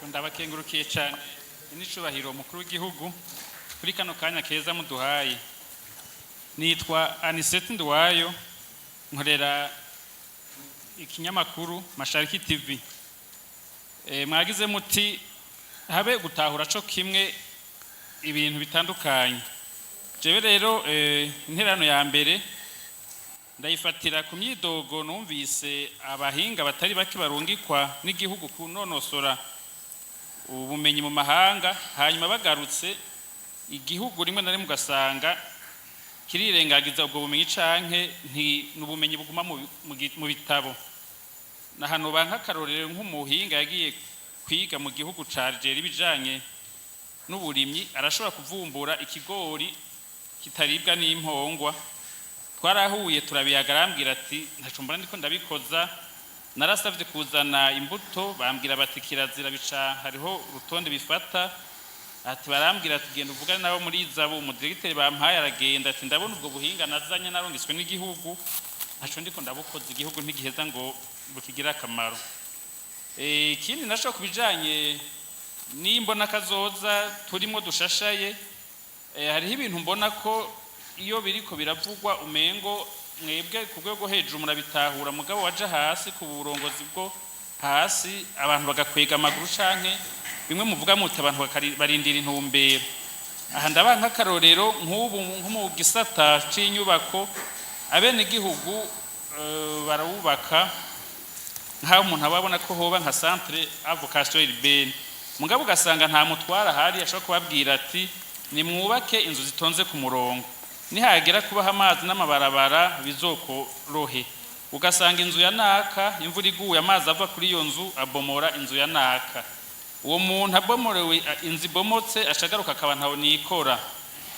Ndabakengurukiye cyane n'icubahiro mukuru w'igihugu kuri kano kanya keza muduhaye. Nitwa Anisete Nduwayo, nkorera ikinyamakuru Mashariki TV. Mwagize muti habe gutahura co kimwe ibintu bitandukanye. Jewe rero interano ya mbere ndayifatira ku myidogo numvise abahinga batari bake barungikwa n'igihugu kunonosora ubumenyi mu mahanga, hanyuma bagarutse igihugu rimwe na rimwe ugasanga kirirengagiza ubwo bumenyi canke nti n'ubumenyi buguma mu bitabo. Na hano banka akarorero nk'umuhinga yagiye kwiga mu gihugu ca Algeria ibijanye n'uburimyi, arashobora kuvumbura ikigori kitaribwa n'impongwa. Twarahuye turabiyaga, arambwira ati: "Ntaco mbona ndiko ndabikoza, narasavye kuzana imbuto, bambwira bati kirazira, bica hariho urutonde bifata." Ati barambwira ati: "Genda uvugane nabo muri ISABU." Umudiregiteri bampaye aragenda, ati: "Ndabona ubwo buhinga nazanye narungiswe n'igihugu, ntaco ndiko ndabukoza, igihugu ntigiheza ngo bukigire akamaro." Ikindi naco ku bijanye n'imbona kazoza turimo dushashaye, hariho ibintu mbona ko iyo biriko biravugwa umengo mwebwe ku rwego hejuru murabitahura, mugabo waja hasi ku burongozi bwo hasi abantu bagakwega amaguru, canke bimwe muvuga muti abantu barindira intumbero. Aha ndabaha nk'akarorero nk'ubu nko mu gisata c'inyubako, abenegihugu barawubaka nk'aho umuntu aba abona ko hoba nka centre à vocation urbaine, mugabo ugasanga nta mutwara ahari ashobora kubabwira ati: "Nimwubake inzu zitonze ku murongo, nihagera kubaha amazi n'amabarabara bizokorohe." Ugasanga inzu ya naka, imvura iguye, amazi ava kuri iyo nzu abomora inzu ya naka. Uwo muntu abomorewe, inzu ibomotse, ashagaruka akaba ntaho nikora.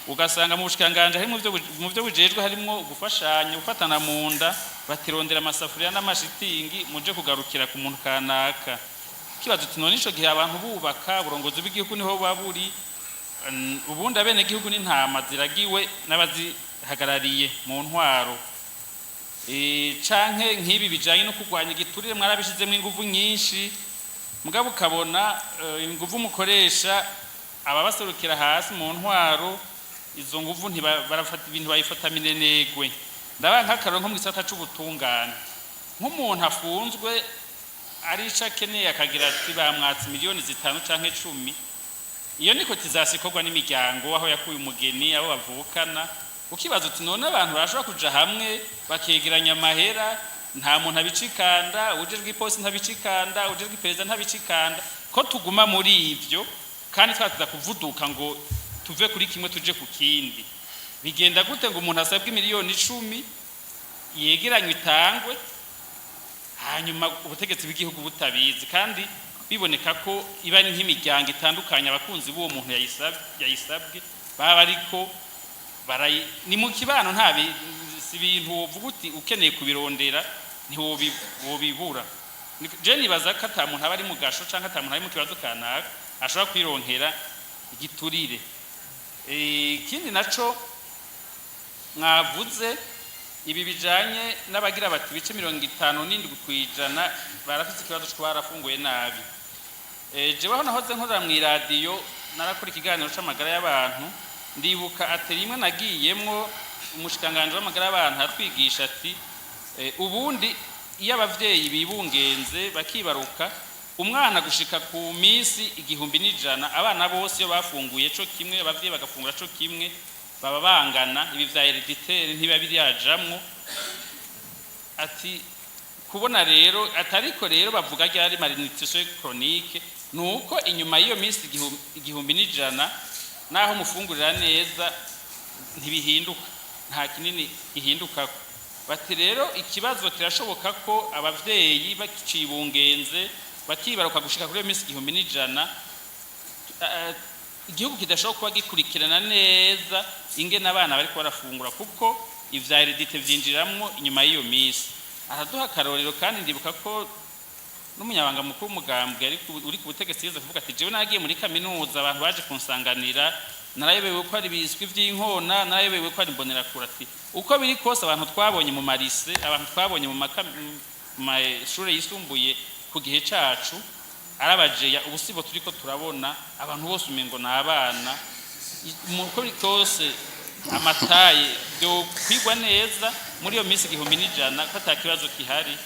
Ugasanga mu bushikiranganji harimo mu byo bujejwe harimo gufashanya, gufatana mu nda, batirondera amasafuriya n'amashitingi muje kugarukira ku muntu kanaka. Kibazo uti: "None ico gihe abantu bubaka, uburongozi bw'igihugu niho buba buri?" Ubundi abenegihugu n'intama ziragiwe n'abazihagarariye mu ntwaro. Canke nk'ibi bijanye no kurwanya igiturire, mwarabishizemo inguvu nyinshi, mugabo ukabona inguvu mukoresha ababaserukira hasi mu ntwaro, izo nguvu barafata ibintu bayifata minenegwe. Ndabaha nk'akarorero nko mu gisata c'ubutungane, nk'umuntu afunzwe ari ico akeneye, akagira ati bamwatse miliyoni 5 canke 10, iyo niko tizasikorwa n'imiryango aho yakuye umugeni, abo bavukana. Ukibaza uti: "None abantu barashobora kuja hamwe bakegeranya amahera, nta muntu abicikanda, ujejwe iposi ntabicikanda, ujejwe iperereza ntabicikanda, ko tuguma muri ivyo kandi twatuza kuvuduka ngo tuve kuri kimwe tuje ku kindi? Bigenda gute ngo umuntu asabwe miliyoni 10 yegeranywe itangwe, hanyuma ubutegetsi bw'igihugu butabizi, kandi biboneka ko iba ari nk'imiryango itandukanye, abakunzi b'uwo muntu yayisabwe baba ariko barayi ni mu kibano, nta si ibintu wovuga uti ukeneye kubirondera ntiwobibura." Je nibaza ko ata muntu aba ari mu gasho canke ata muntu ari mu kibazo kanaka ashobora kwironkera igiturire. Ikindi naco mwavuze, ibi bijanye n'abagira bati ibice 57% barafise ikibazo co barafunguye nabi. Jewe aho nahoze nkorera mw'iradiyo, narakora ikiganiro c'amagara y'abantu. Ndibuka atelier imwe nagiyemwo, umushikiranganji w'amagara y'abantu aratwigisha ati: "Ubundi iyo abavyeyi bibungenze bakibaruka umwana gushika ku minsi 1100, abana bose iyo bafunguye co kimwe, abavyeyi bagafungura co kimwe, baba bangana, ibi vya héréditaire ntibiba biryajamwo." Ati kubona rero atariko rero bavuga ryari malnutrition chronique, nuko inyuma y'iyo minsi 1100, naho mufungurira neza ntibihinduka, nta kinini gihindukako. Bati rero ikibazo kirashoboka ko abavyeyi bacibungenze bakibaruka gushika kuri iyo minsi 1100, igihugu kidashobora kuba gikurikirana neza ingene abana bariko barafungura, kuko ivya hérédité vyinjiramwo inyuma y'iyo minsi. Araduha akarorero, kandi ndibuka ko n'umunyabanga mukuru w'umugambwe uri ku butegetsi yize kuvuga ati: "Jewe nagiye muri kaminuza, abantu baje kunsanganira, narayobewe ko ari ibiswi vy'inkona, narayobewe ko ari imbonerakure." Ati uko biri kose, abantu twabonye mu marise, abantu twabonye mu mashure yisumbuye ku gihe cacu. Arabajeya ubu sibo turiko turabona abantu bose umengo ni abana. Uko biri kose, ama tailles byo kwigwa neza muri iyo minsi 1100 ko ata kibazo gihari.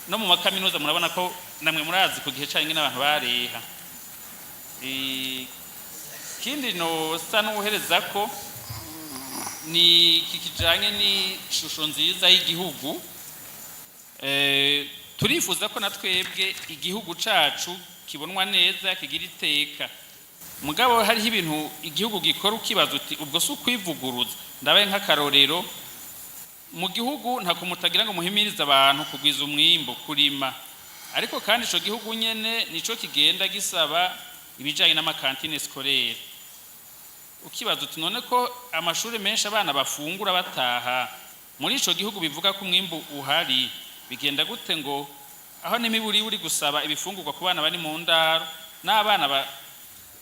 No mu makaminuza murabona ko namwe murazi ku gihe canke n'abantu bareha. Ikindi nosa n'ubuhereza ko ni iki kijanye n'ishusho nziza y'igihugu. Turifuza ko na twebwe igihugu cacu kibonwa neza, kigira iteka. Mugabo hariho ibintu igihugu gikora ukibaza uti: "Ubwo si ukwivuguruza?" Ndabaye nk'akarorero, mu gihugu nta kumutagira ngo muhimirize abantu kugwiza umwimbo, kurima, ariko kandi ico gihugu nyene nico kigenda gisaba ibijanye n'ama cantines scolaires. Ukibaza uti: "None ko amashuri menshi abana bafungura bataha muri ico gihugu bivuga ko umwimbu uhari, bigenda gute ngo aho n'imiburi uri gusaba ibifungurwa ku bana bari mu ndaro, n'abana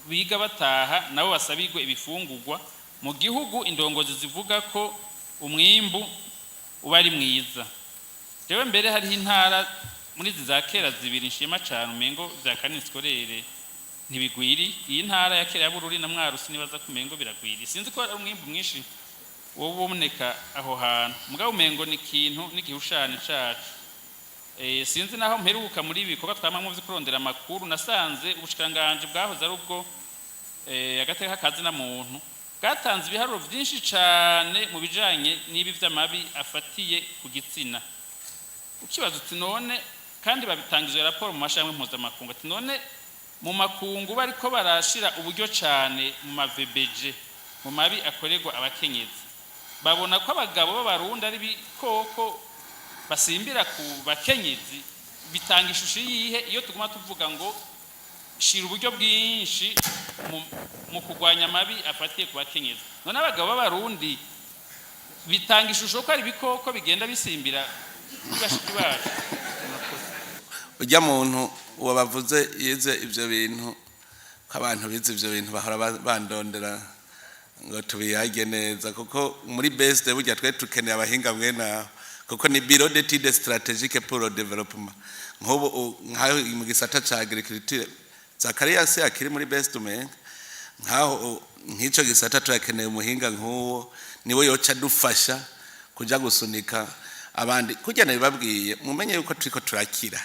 biga bataha nabo basabirwe ibifungurwa, mu gihugu indongozi zivuga ko umwimbu uba ari mwiza?" Jewe mbere hariho intara muri izi za kera zibiri nshima cane, umengo vya cantines scolaires ntibigwiri. Iyi ntara ya kera ya Bururi na Mwaro, sinibaza ko umengo biragwiri. Sinzi ko ari umwimbu mwinshi woba uboneka aho hantu, mugabo umengo ni ikintu n'igihushane cacu. Sinzi naho mperuka muri ibi bikorwa twamamwo vyo kurondera amakuru, nasanze ubushikiranganji bwahoze ari ubwo agateka kazina muntu bwatanze ibiharuro vyinshi cane mu bijanye n'ibi vy'amabi afatiye ku gitsina. Ukibaza uti: "None kandi babitanga izo raporo mu mashami mpuzamakungu?" Ati: "None mu makungu bariko barashira uburyo cane mu ma VBG, mu mabi akorerwa abakenyezi, babona ko abagabo b'Abarundi ari bikoko basimbira ku bakenyezi, bitanga ishusho yihe iyo tuguma tuvuga ngo shira uburyo bwinshi mu kurwanya amabi afatiye ku bakenyezi? None abagabo b'Abarundi bitanga ishusho ko ari ibikoko bigenda bisimbira kuri bashiki bacu?" Murakoze. Ujya muntu wabavuze yize ibyo bintu, ko abantu bize ibyo bintu bahora bandondera ngo tubiyage neza, kuko muri BESD burya twe tukeneye abahinga mwene aho, kuko ni Bureau d'études stratégiques pour le développement. Nk'ubu nkaho mu gisata ca agriculture, Zakarias akiri muri BESD, umenga nkaho nk'ico gisata turakeneye umuhinga nk'uwo, niwe yoca adufasha kuja gusunika abandi. Kurya nabibabwiye, mumenye yuko turiko turakira.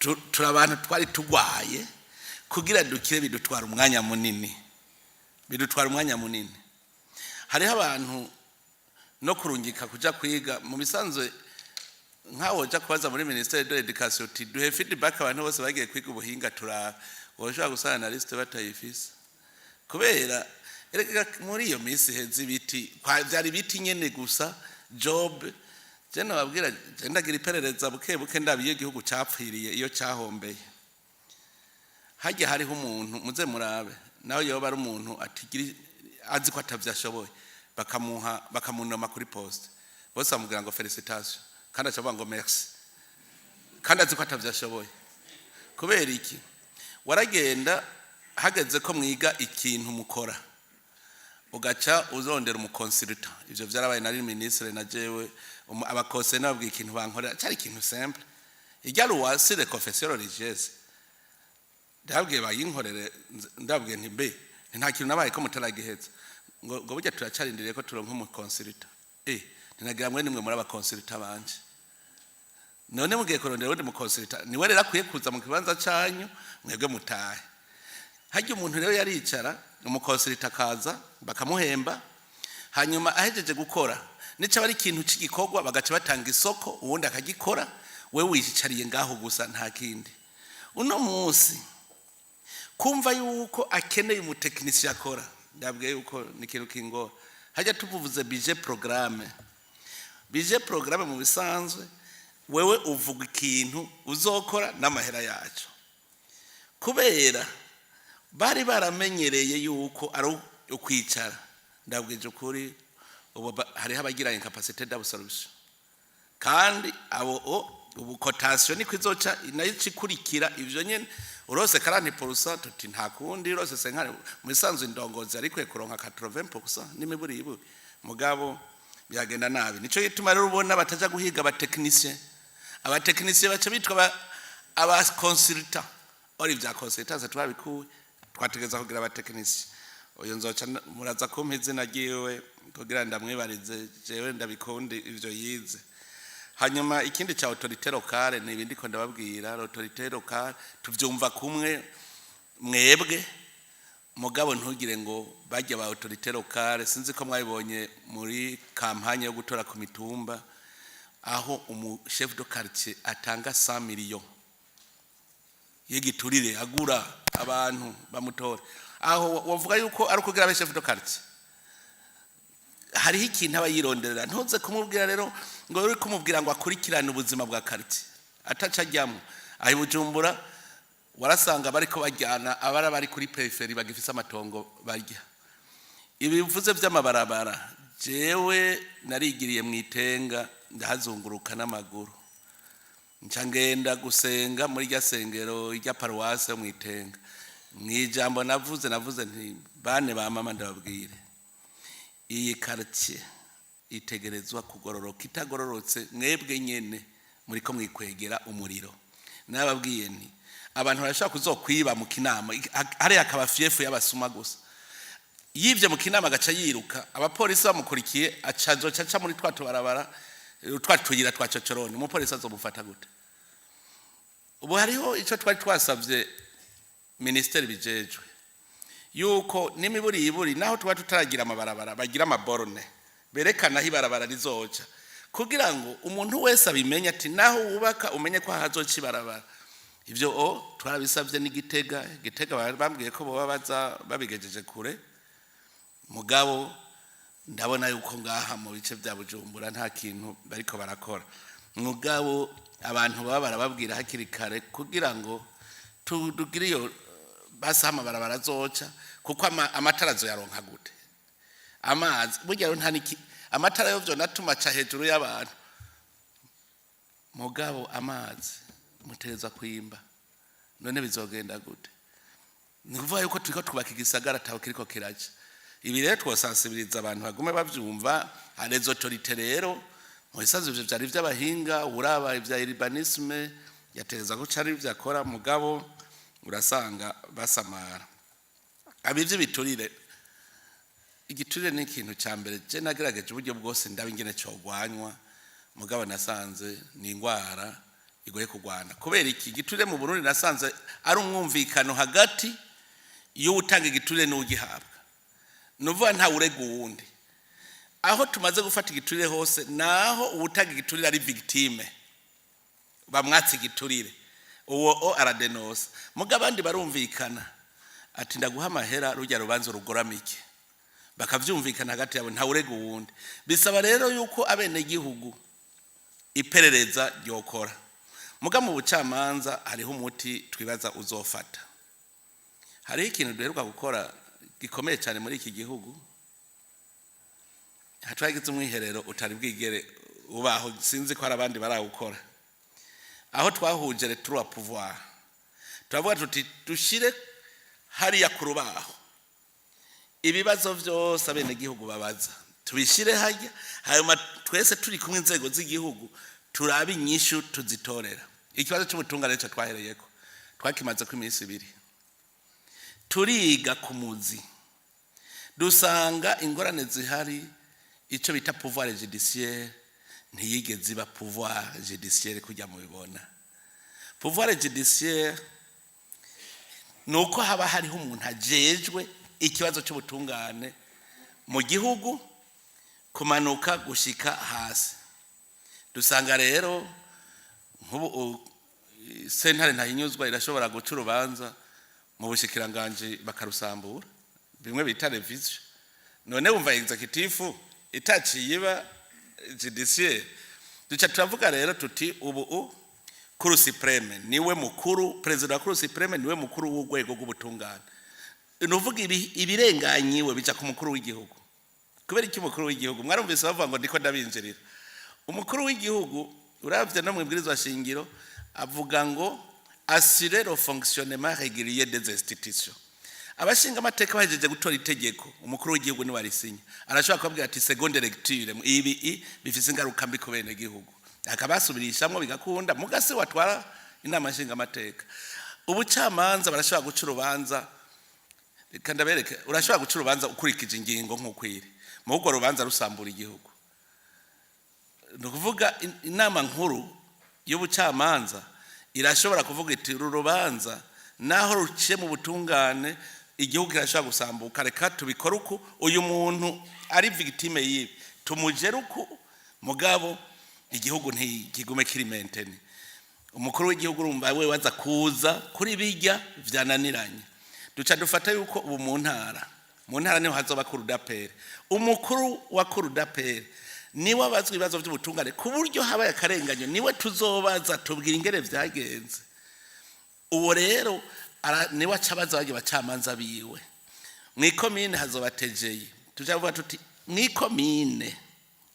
Turi abantu twari tugwaye. Kugira dukire bidutwara umwanya munini, bidutwara umwanya munini. Hariho abantu no kurungika kuja kwiga mu bisanzwe, nkaho woja kubaza muri ministère de l'éducation uti: "Duhe feedback abantu bose bagiye kwiga ubuhinga turaba," woshobora gusanga na liste batayifise. Kubera erega muri iyo minsi heza ibiti vyari ibiti nyene gusa. Job je nababwira, je ndagira iperereza buke buke, ndaba iyo igihugu capfiriye, iyo cahombeye. Hajya hariho umuntu, muze murabe, nawe yoba ari umuntu atigira azi ko atavyo ashoboye, bakamuha, bakamunoma kuri poste, bose bamubwira ngo "Félicitations", kandi aca avuga ngo "Merci", kandi azi ko atavyo ashoboye. Kubera iki? Waragenda hageze ko mwiga ikintu mukora, ugaca uzondera umu consultant. Ivyo vyarabaye, nari ministre na jewe abakose nababwiye ikintu bankorera, cari ikintu simple, irya loi sur les confessions religieuses. Ndababwiye bayinkorere, ndababwiye nti: "Mbe nta kintu nabaye ko mutaragiheza?" Ngo: "Burya turacarindiriye ko turonka umu consultant." Ntinagira mwe nimwe muri aba consultants banje. None mugiye kurondera uwundi mu consultant, niwe rero akwiye kuza mu kibanza canyu, mwebwe mutahe. Harya umuntu rero yaricara, umu consultant akaza, bakamuhemba, hanyuma ahejeje gukora nico aba ari ikintu c'igikorwa, bagaca batanga isoko, uwundi akagikora, wewe wiyicariye ngaho gusa, nta kindi. Uno munsi kumva yuko akeneye umu technicien akora, ndabwiye yuko ni ikintu kingora. Hajya tuvuze budget programme, budget programme mu bisanzwe wewe uvuga ikintu uzokora n'amahera yacu. Kubera bari baramenyereye yuko ari ukwicara, ndabwije ukuri, ubu hariho abagira incapacité d'absorption, kandi abo ubu cotation niko izoca nayo ikurikira ivyo nyene. Urose 40%, tuti nta kundi, urose 50. Mu bisanzwe indongozi ariko kuronka 80% n'imiburi iburi, mugabo byagenda nabi. Nico gituma rero ubona bataja guhiga aba techniciens, aba techniciens baca bitwa aba consultant. Or ibya consultance twabikuye, twategeza kugira aba techniciens. Uyu nzoca muraza kumpa izina ryiwe kugira ndamwibarize, jewe ndabikundi ivyo yize. Hanyuma ikindi ca autorité locale ni ibindi ko ndababwira. Autorité locale tuvyumva kumwe mwebwe, mugabo ntugire ngo bajya ba autorité locale. Sinzi ko mwabibonye muri campagne yo gutora ku mitumba, aho umu chef de quartier atanga 100 millions y'igiturire agura abantu bamutora. Aho wavuga yuko ari ukugira abe chef de quartier, hariho ikintu aba yironderera. Ntuze kumubwira rero ngo uri kumubwira ngo akurikirane ubuzima bwa quartier ataca ajyamo. Aho i Bujumbura warasanga bariko bajyana abara bari kuri périphérie bagifise amatongo barya. Ibivuze by'amabarabara, jewe narigiriye mu Itenga, ndahazunguruka n'amaguru, nca ngenda gusenga muri rya sengero rya paruwase mu Itenga. Mu ijambo navuze nti: "Bane ba mama, ndababwire, iyi quartier itegerezwa kugororoka. Itagororotse, mwebwe nyene muriko mwikwegera umuriro." Nababwiye nti abantu barashobora kuzokwiba mu Kinama, hariya akaba fief y'abasuma gusa. Yivye mu Kinama agaca yiruka, abapolisi bamukurikiye, aca azoca aca muri twa tubarabara, twa tuyira twa cocoroni. Umupolisi azomufata gute? Ubu hariho ico twari twasavye ministeri bijejwe, yuko n'imiburi iburi naho tuba tutaragira amabarabara, bagira ama bornes berekana aho ibarabara rizoca, kugira ngo umuntu wese abimenye, ati naho wubaka umenye ko hazoca ibarabara. Ibyo o twarabisabye n'Igitega. Gitega bambwiye ko boba baza babigejeje kure, mugabo ndabona yuko ngaha mu bice bya Bujumbura nta kintu bariko barakora. Mugabo abantu baba barababwira hakiri kare kugira ngo tugire iyo basi aho amabarabara azoca, kuko amatara azoyaronka gute? Amazi burya rero nta niki, amatara yo vyonatuma aca hejuru y'abantu, mugabo amazi mutereza kwimba, none bizogenda gute? Ni ukuvuga yuko turiko twubaka igisagara ataho kiriko kiraca. Ibi rero twosansibiriza abantu bagume bavyumva. Les autorités rero mu bisanzwe ivyo vyari vy'abahinga, uraba ivya urbanisme yatereza ko cari ivyo akora, mugabo urasanga basamara. Abivyo biturire, igiturire ni ikintu ca mbere je nagerageje uburyo bwose ndaba ingene cogwanywa, mugabo nasanze ni ingwara igoye kurwana. Kubera iki? Igiturire mu Burundi nasanze ari umwumvikano hagati y'uwutanga igiturire n'ugihabwa, ni ukuvuga ntawe urega uwundi. Aho tumaze gufata igiturire hose, naho uwutanga igiturire ari victime, bamwatse igiturire, uwo o aradenosa, muga abandi barumvikana ati: "Ndaguha amahera, rujya rubanza rugoramike." Bakavyumvikana hagati yabo, ntawe urega uwundi. Bisaba rero yuko abenegihugu iperereza ryokora. Muga mu bucamanza hariho umuti twibaza uzofata. Hariho ikintu duheruka gukora gikomeye cyane muri iki gihugu. Twagize umwiherero utari bwigere ubaho, sinzi ko hari abandi barawukora, aho twahuje les trois pouvoirs, turavuga tuti dushire hariya ku rubaho ibibazo byose abenegihugu babaza, tubishyire hajya, hanyuma twese turi kumwe, inzego z'igihugu, turabe inyishu tuzitorera. Ikibazo cy'ubutungane cyo twahereyeko, twakimaze ko iminsi 2 turiga ku muzi, dusanga ingorane zihari, icyo bita pouvoir judiciaire ntiyigeze iba pouvoir judiciaire kujya mubibona. Pouvoir judiciaire ni uko haba hariho umuntu ajejwe ikibazo cy'ubutungane mu gihugu, kumanuka gushika hasi. Dusanga rero nk'ubu sentare ntahinyuzwa irashobora guca urubanza, mu bushikiranganji bakarusambura, bimwe bita révision. None wumva exécutif itaciye iba judiciaire? Duca turavuga rero tuti ubu Cour suprême niwe mukuru, perezida wa Cour suprême niwe mukuru w'urwego rw'ubutungane. Ni uvuga ibirenganyiwe bica ku mukuru w'igihugu. Kubera iki umukuru w'igihugu? Mwarumvise bavuga ngo ndiko ndabinjirira. Umukuru w'igihugu, uravye no mu ibwirizwa shingiro, avuga ngo assurer le fonctionnement régulier des institutions. Abashinga amateka bahejeje gutora itegeko, umukuru w'igihugu niwe arisinya. Arashobora kubabwira ati: "Seconde lecture, ibi bifise ingaruka mbi ku bene gihugu," akabasubirishamwo bigakunda. Mugasi watwara inama nshinga amateka. Ubucamanza barashobora guca urubanza. Reka ndabereke, urashobora guca urubanza ukurikije ingingo nk'uko iri, mu urwo rubanza rusambura igihugu. Ni ukuvuga inama nkuru y'ubucamanza irashobora kuvuga iti: "Uru rubanza naho ruciye mu butungane, igihugu kirashobora gusambuka. Reka tubikore uku. Uyu muntu ari victime y'ibi, tumugere uku, mugabo igihugu ntikigume kiri maintenu." Umukuru w'igihugu, urumva, we waza kuza kuri bijya vyananiranye. Duca dufata yuko ubu mu ntara niho hazoba cour d'appel. Umukuru wa cour d'appel niwe abazwa ibibazo by'ubutungane, ku buryo habaye akarenganyo niwe tuzobaza, tubwira ingene vyagenze. Uwo rero niwe aca abaza bagiye bacamanza biwe. Mw'ikomine hazoba TGI. Tuja kuvuga tuti mw'ikomine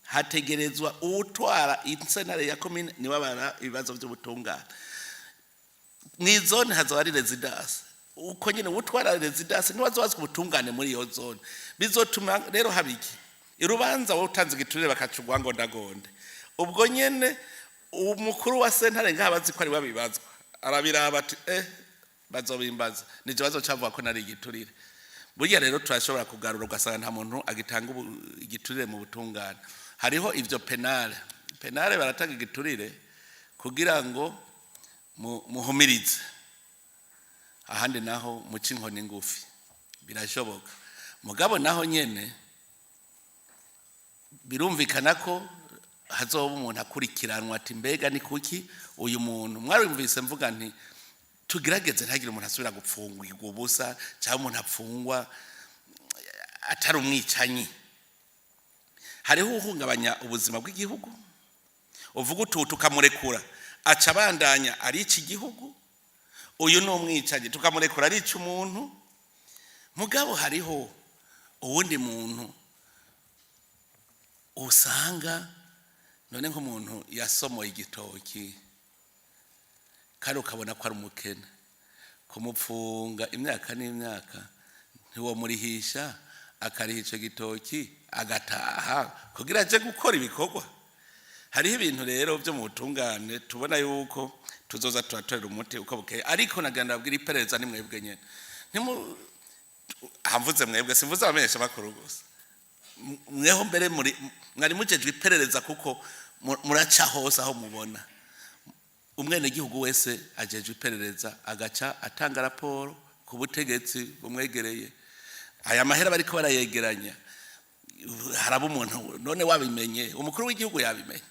hategerezwa uwutwara insentare ya komine, niwe abara ibibazo by'ubutungane. Mw'izone hazoba ari résidence, uko nyine uwutwara résidence niwe azobazwa ubutungane muri iyo zone. Bizotuma rero haba iki? Urubanza wowe utanze igiturire bakacugwa ngo ndagonde, ubwo nyene umukuru wa sentare ngaho abazi ko ari we abibazwa, arabiraba ati: "Bazobimbaza, nije bazocavuga ko nari igiturire." Burya rero turashobora kugarura, ugasanga nta muntu agitanga igiturire mu butungane. Hariho ivyo pénal. Pénal baratanga igiturire kugira ngo muhumirize, ahandi naho muce inkoni ngufi, birashoboka. Mugabo naho nyene birumvikana ko hazoba umuntu akurikiranwa, ati: "Mbega ni kuki uyu muntu?" Mwarumvise mvuga nti tugerageze ntagire umuntu asubira gupfungirwa ubusa, cyangwa umuntu apfungwa atari umwicanyi. Hariho uhungabanya ubuzima bw'igihugu, uvuga utu tukamurekura aca abandanya arica igihugu. Uyu ni umwicanyi, tukamurekura arica umuntu. Mugabo hariho uwundi muntu usanga none nk'umuntu yasomoye igitoki kandi ukabona ko ari umukene, kumupfunga imyaka n'imyaka ntiwomurihisha, akariha icyo gitoki agataha kugira aje gukora ibikorwa. Hariho ibintu rero byo mu butungane tubona yuko tuzoza turatorera umuti uko bukeye. Ariko nagira ndabwira, iperereza ni mwebwe nyene. Ntimu hamvuze mwebwe, simvuze abamenyesha makuru gusa. Mweho mbere muri mwari mujejwe iperereza, kuko muraca hose aho mubona. Umwenegihugu wese ajejwe iperereza, agaca atanga raporo ku butegetsi bumwegereye. Aya mahera bariko barayegeranya, haraba umuntu none wabimenye, umukuru w'igihugu yabimenye.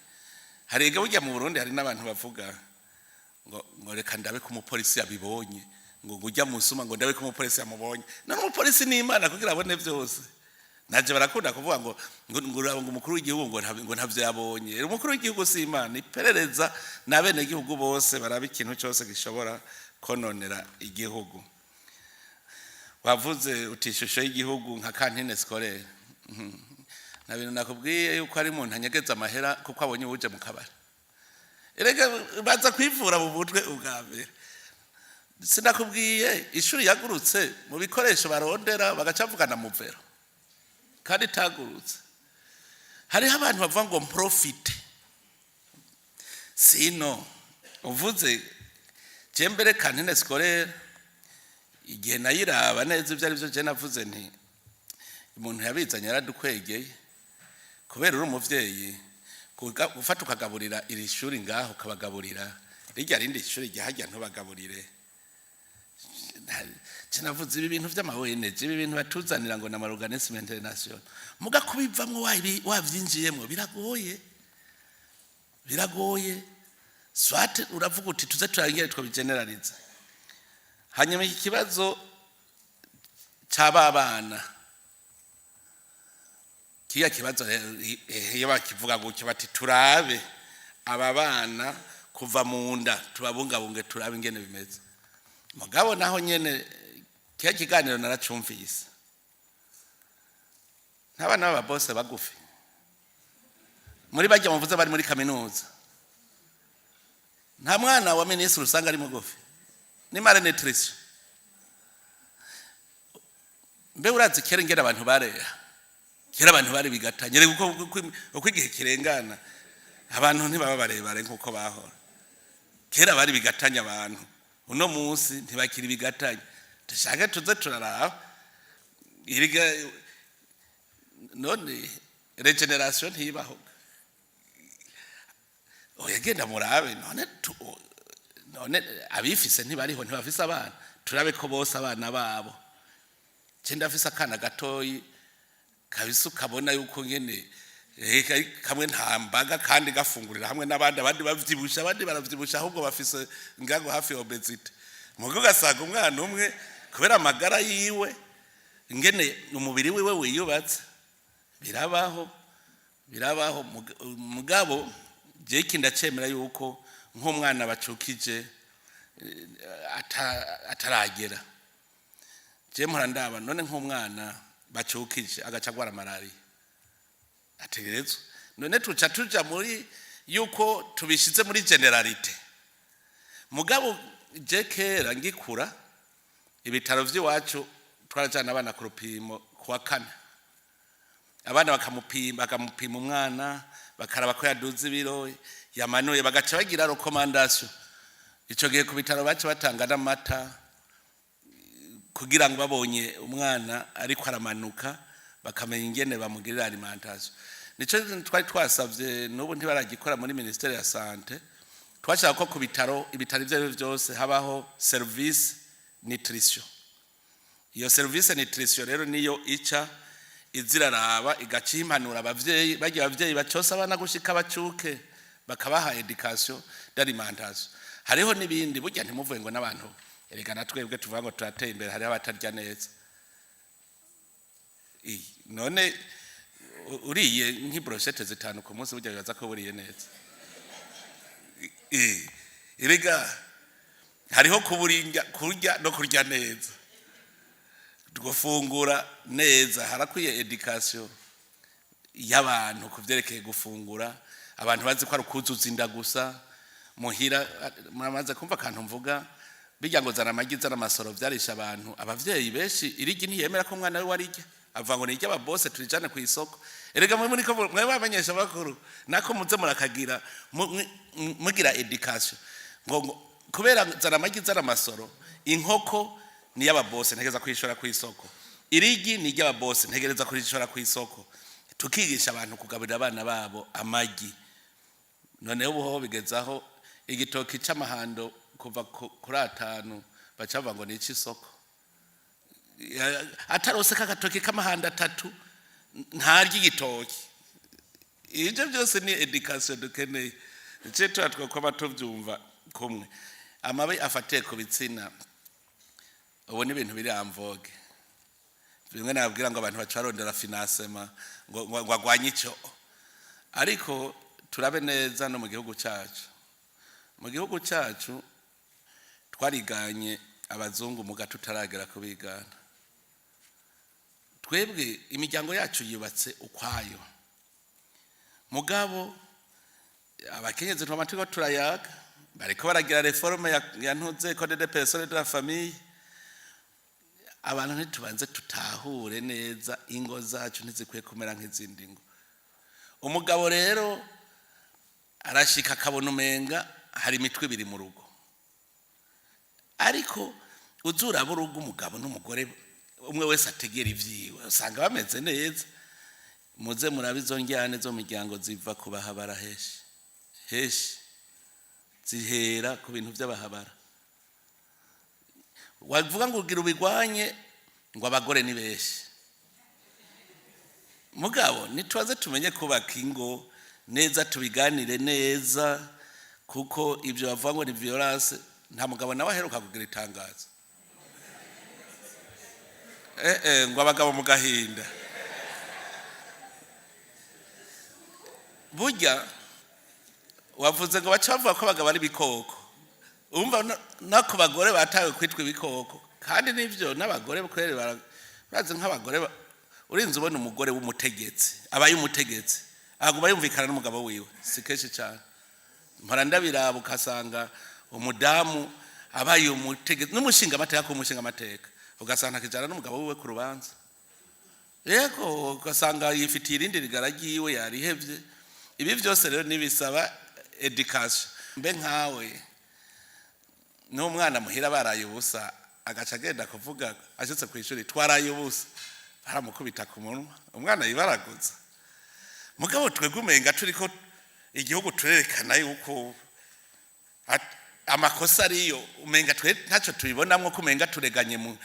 Hari burya mu Burundi hari n'abantu bavuga ngo reka ndabe ko umupolisi yabibonye, ngo ujya musuma, ngo ndabe ko umupolisi yamubonye. None umupolisi ni Imana kugira abone byose? Naje barakunda kuvuga ngo umukuru w'igihugu ngo ntavyo yabonye. Umukuru w'igihugu si Imana. Iperereza n'abenegihugu bose baraba ikintu cyose gishobora kononera igihugu. Wavuze uti ishusho y'igihugu nka cantine scolaire. Na bintu nakubwiye yuko ari umuntu anyegeza amahera kuko abonye uje mu kabari. Erega baza kwivura mu mutwe ubwa mbere. Sinakubwiye ishuri yagurutse, mu bikoresho barondera bagaca bavugana mu vero kandi itagurutse? Hariho abantu bavuga ngo profite sino. Uvuze je mbere cantine scolaire, igihe nayiraba neza ibyo ari byo, je navuze nti umuntu yabizanye yaradukwegeye, kubera uri umuvyeyi gufata ukagaburira iri shuri ngaho, ukabagaburira rirya rindi shuri ryahajya ntubagaburire. Kinavuze ibi bintu vy'ama ONG, ibi bintu batuzanira ngo n'ama organisme international, muga kubivamwo wavyinjiyemwo biragoye, biragoye. Soit uravuga uti tuze turangire twabigeneraliza. Hanyuma iki kibazo c'aba bana, kiya kibazo rero, iyo bakivuga gutyo bati turabe aba bana kuva mu nda, tubabungabunge, turabe ingene bimeze. Mugabo naho nyene kiya kiganiro naracumvise, ntabana b'ababose bagufi muri bajya muvuze bari muri kaminuza. Nta mwana wa minisitiri usanga ari mugufi, ni malnutrition. Mbe urazi kera ingene abantu bareha? Kera abantu bari bigatanye. Reka uko igihe kirengana, abantu ntibaba barebare nk'uko bahora. Kera bari bigatanya abantu. Uno munsi ntibakiri bigatanya. Dushake tuze turaraba erega. None régénération ntibaho? Oya, genda murabe. None none abifise ntibariho? Ntibafise abana? Turabe ko bose abana babo. Je ndafise akana gatoyi kabisa, ukabona yuko nyene kamwe nta mbaga, kandi gafungurira hamwe n'abandi. Abandi bavyibusha, abandi baravyibusha, ahubwo bafise ngango hafi ya obésité. Mugo ugasanga umwana umwe, kubera amagara yiwe, ingene umubiri wiwe wiyubatse. Birabaho, birabaho. Mugabo je iki ndacemera yuko nk'umwana bacukije ataragera, je mpora ndaba. None nk'umwana bacukije agaca agwara malariya, ategerezwa? None tuca tuja muri yuko tubishize muri généralité. Mugabo je kera ngikura, ibitaro vy'iwacu twarajana abana ku rupimo kuwa kane. Abana bakamupima, bakamupima umwana, bakaraba ko yaduze ibiro, yamanuye, bagaca bagira recommandation. Ico gihe ku bitaro baca batanga n'amata, kugira ngo babonye umwana ariko aramanuka bakamenya ingene bamugirira alimentation. Nico twari twasavye, n'ubu ntibaragikora muri ministère ya santé. Twashaka ko ku bitaro, ibitaro ivyo arivyo vyose, habaho service nutrition. Iyo service nutrition rero niyo ica iziraraba, igaca impanura abavyeyi bagiye, abavyeyi bacosa abana gushika bacuke, bakabaha éducation d'alimentation. Hariho n'ibindi burya, ntimuvuge ngo n'abantu. Erega na twebwe tuvuga ngo turateye imbere, hariho abatarya neza. None uriye nk'i brochettes 5 ku munsi, burya bibaza ko buriye neza? Erega hariho kuburinga kurya no kurya neza, gufungura neza. Harakwiye éducation y'abantu ku vyerekeye gufungura. Abantu bazi ko ari ukuzuza inda gusa muhira. Muramaze kumva akantu mvuga bijya ngo zana amagi, zana amasoro, vyarisha abantu. Abavyeyi benshi irigi ntiyemera ko umwana we warirya, avuga ngo ni iry'ababose, turijane ku isoko. Erega mwe muriko mwe bamenyesha bakuru nako muze murakagira mugira éducation ngo kubera zana amagi, zana amasoro, inkoko ni y'ababose, ntegereza kuyishora ku isoko, irigi ni iry'ababose, ntegereza kurishora ku isoko. Tukigisha abantu kugaburira abana babo amagi. Noneho ubu ho bigezaho igitoki c'amahando kuva kuri 5, baca bavuga ngo ni ic'isoko. Atarose k'agatoki k'amahando 3 ntarya igitoki. Ibyo byose ni éducation dukeneye. Ice tuba twokwama tuvyumva kumwe. Amabi afatiye ku bitsina ubu ni ibintu biri en vogue. Bimwe nababwira ngo abantu baca barondera financement ngo agwanye ico. Ariko turabe neza no mu gihugu cyacu. Mu gihugu cyacu twariganye abazungu, muga tutaragera kubigana. Twebwe imiryango yacu yubatse ukwayo. Mugabo abakenyezi twama turiko turayaga, bariko baragira réforme ya ntuze, code de personnes, de la famille. Abantu ntitubanze tutahure neza, ingo zacu ntizikwiye kumera nk'izindi ngo. Umugabo rero arashika akabona umenga hari imitwe ibiri mu rugo. Ariko uzuraba urugo, umugabo n'umugore umwe wese ategera ivyiwe, usanga bameze neza. Muze murabe izo njyane zo miryango ziva ku bahabara. Heshi heshi zihera ku bintu by'abahabara. Wavuga ngo ugira ubigwanye, ngo abagore ni benshi. Mugabo nitubaze tumenye kubaka ingo neza, tubiganire neza, kuko ibyo bavuga ngo ni violence, nta mugabo nawe aheruka kugira itangazo ngo abagabo mu gahinda. Burya wavuze ngo baca bavuga ko abagabo ari ibikoko. Umva, no ku bagore batawe kwitwa ibikoko, kandi nivyo n'abagore kweri bazi nk'abagore urinze ubona umugore w'umutegetsi abaye umutegetsi aguma yumvikana n'umugabo wiwe, si kenshi cyane. Mpora ndabiraba, ukasanga umudamu abaye umutegetsi n'umushinga amateka, ku mushinga amateka, ugasanga akijana n'umugabo wiwe ku rubanza. Yego, ugasanga yifitiye irindi rigara ryiwe yarihevye. Ibi byose rero nibisaba éducation. Mbe nkawe N'umwana muhira baraye ubusa, agaca agenda kuvuga ashitse ku ishuri: "Twaraye ubusa." Baramukubita ku munwa, umwana yibaraguza. Mugabo twebwe umenga turiko igihugu turerekana yuko amakosa ariyo, umenga twe ntacyo tubibonamwo, ko umenga tureganye mu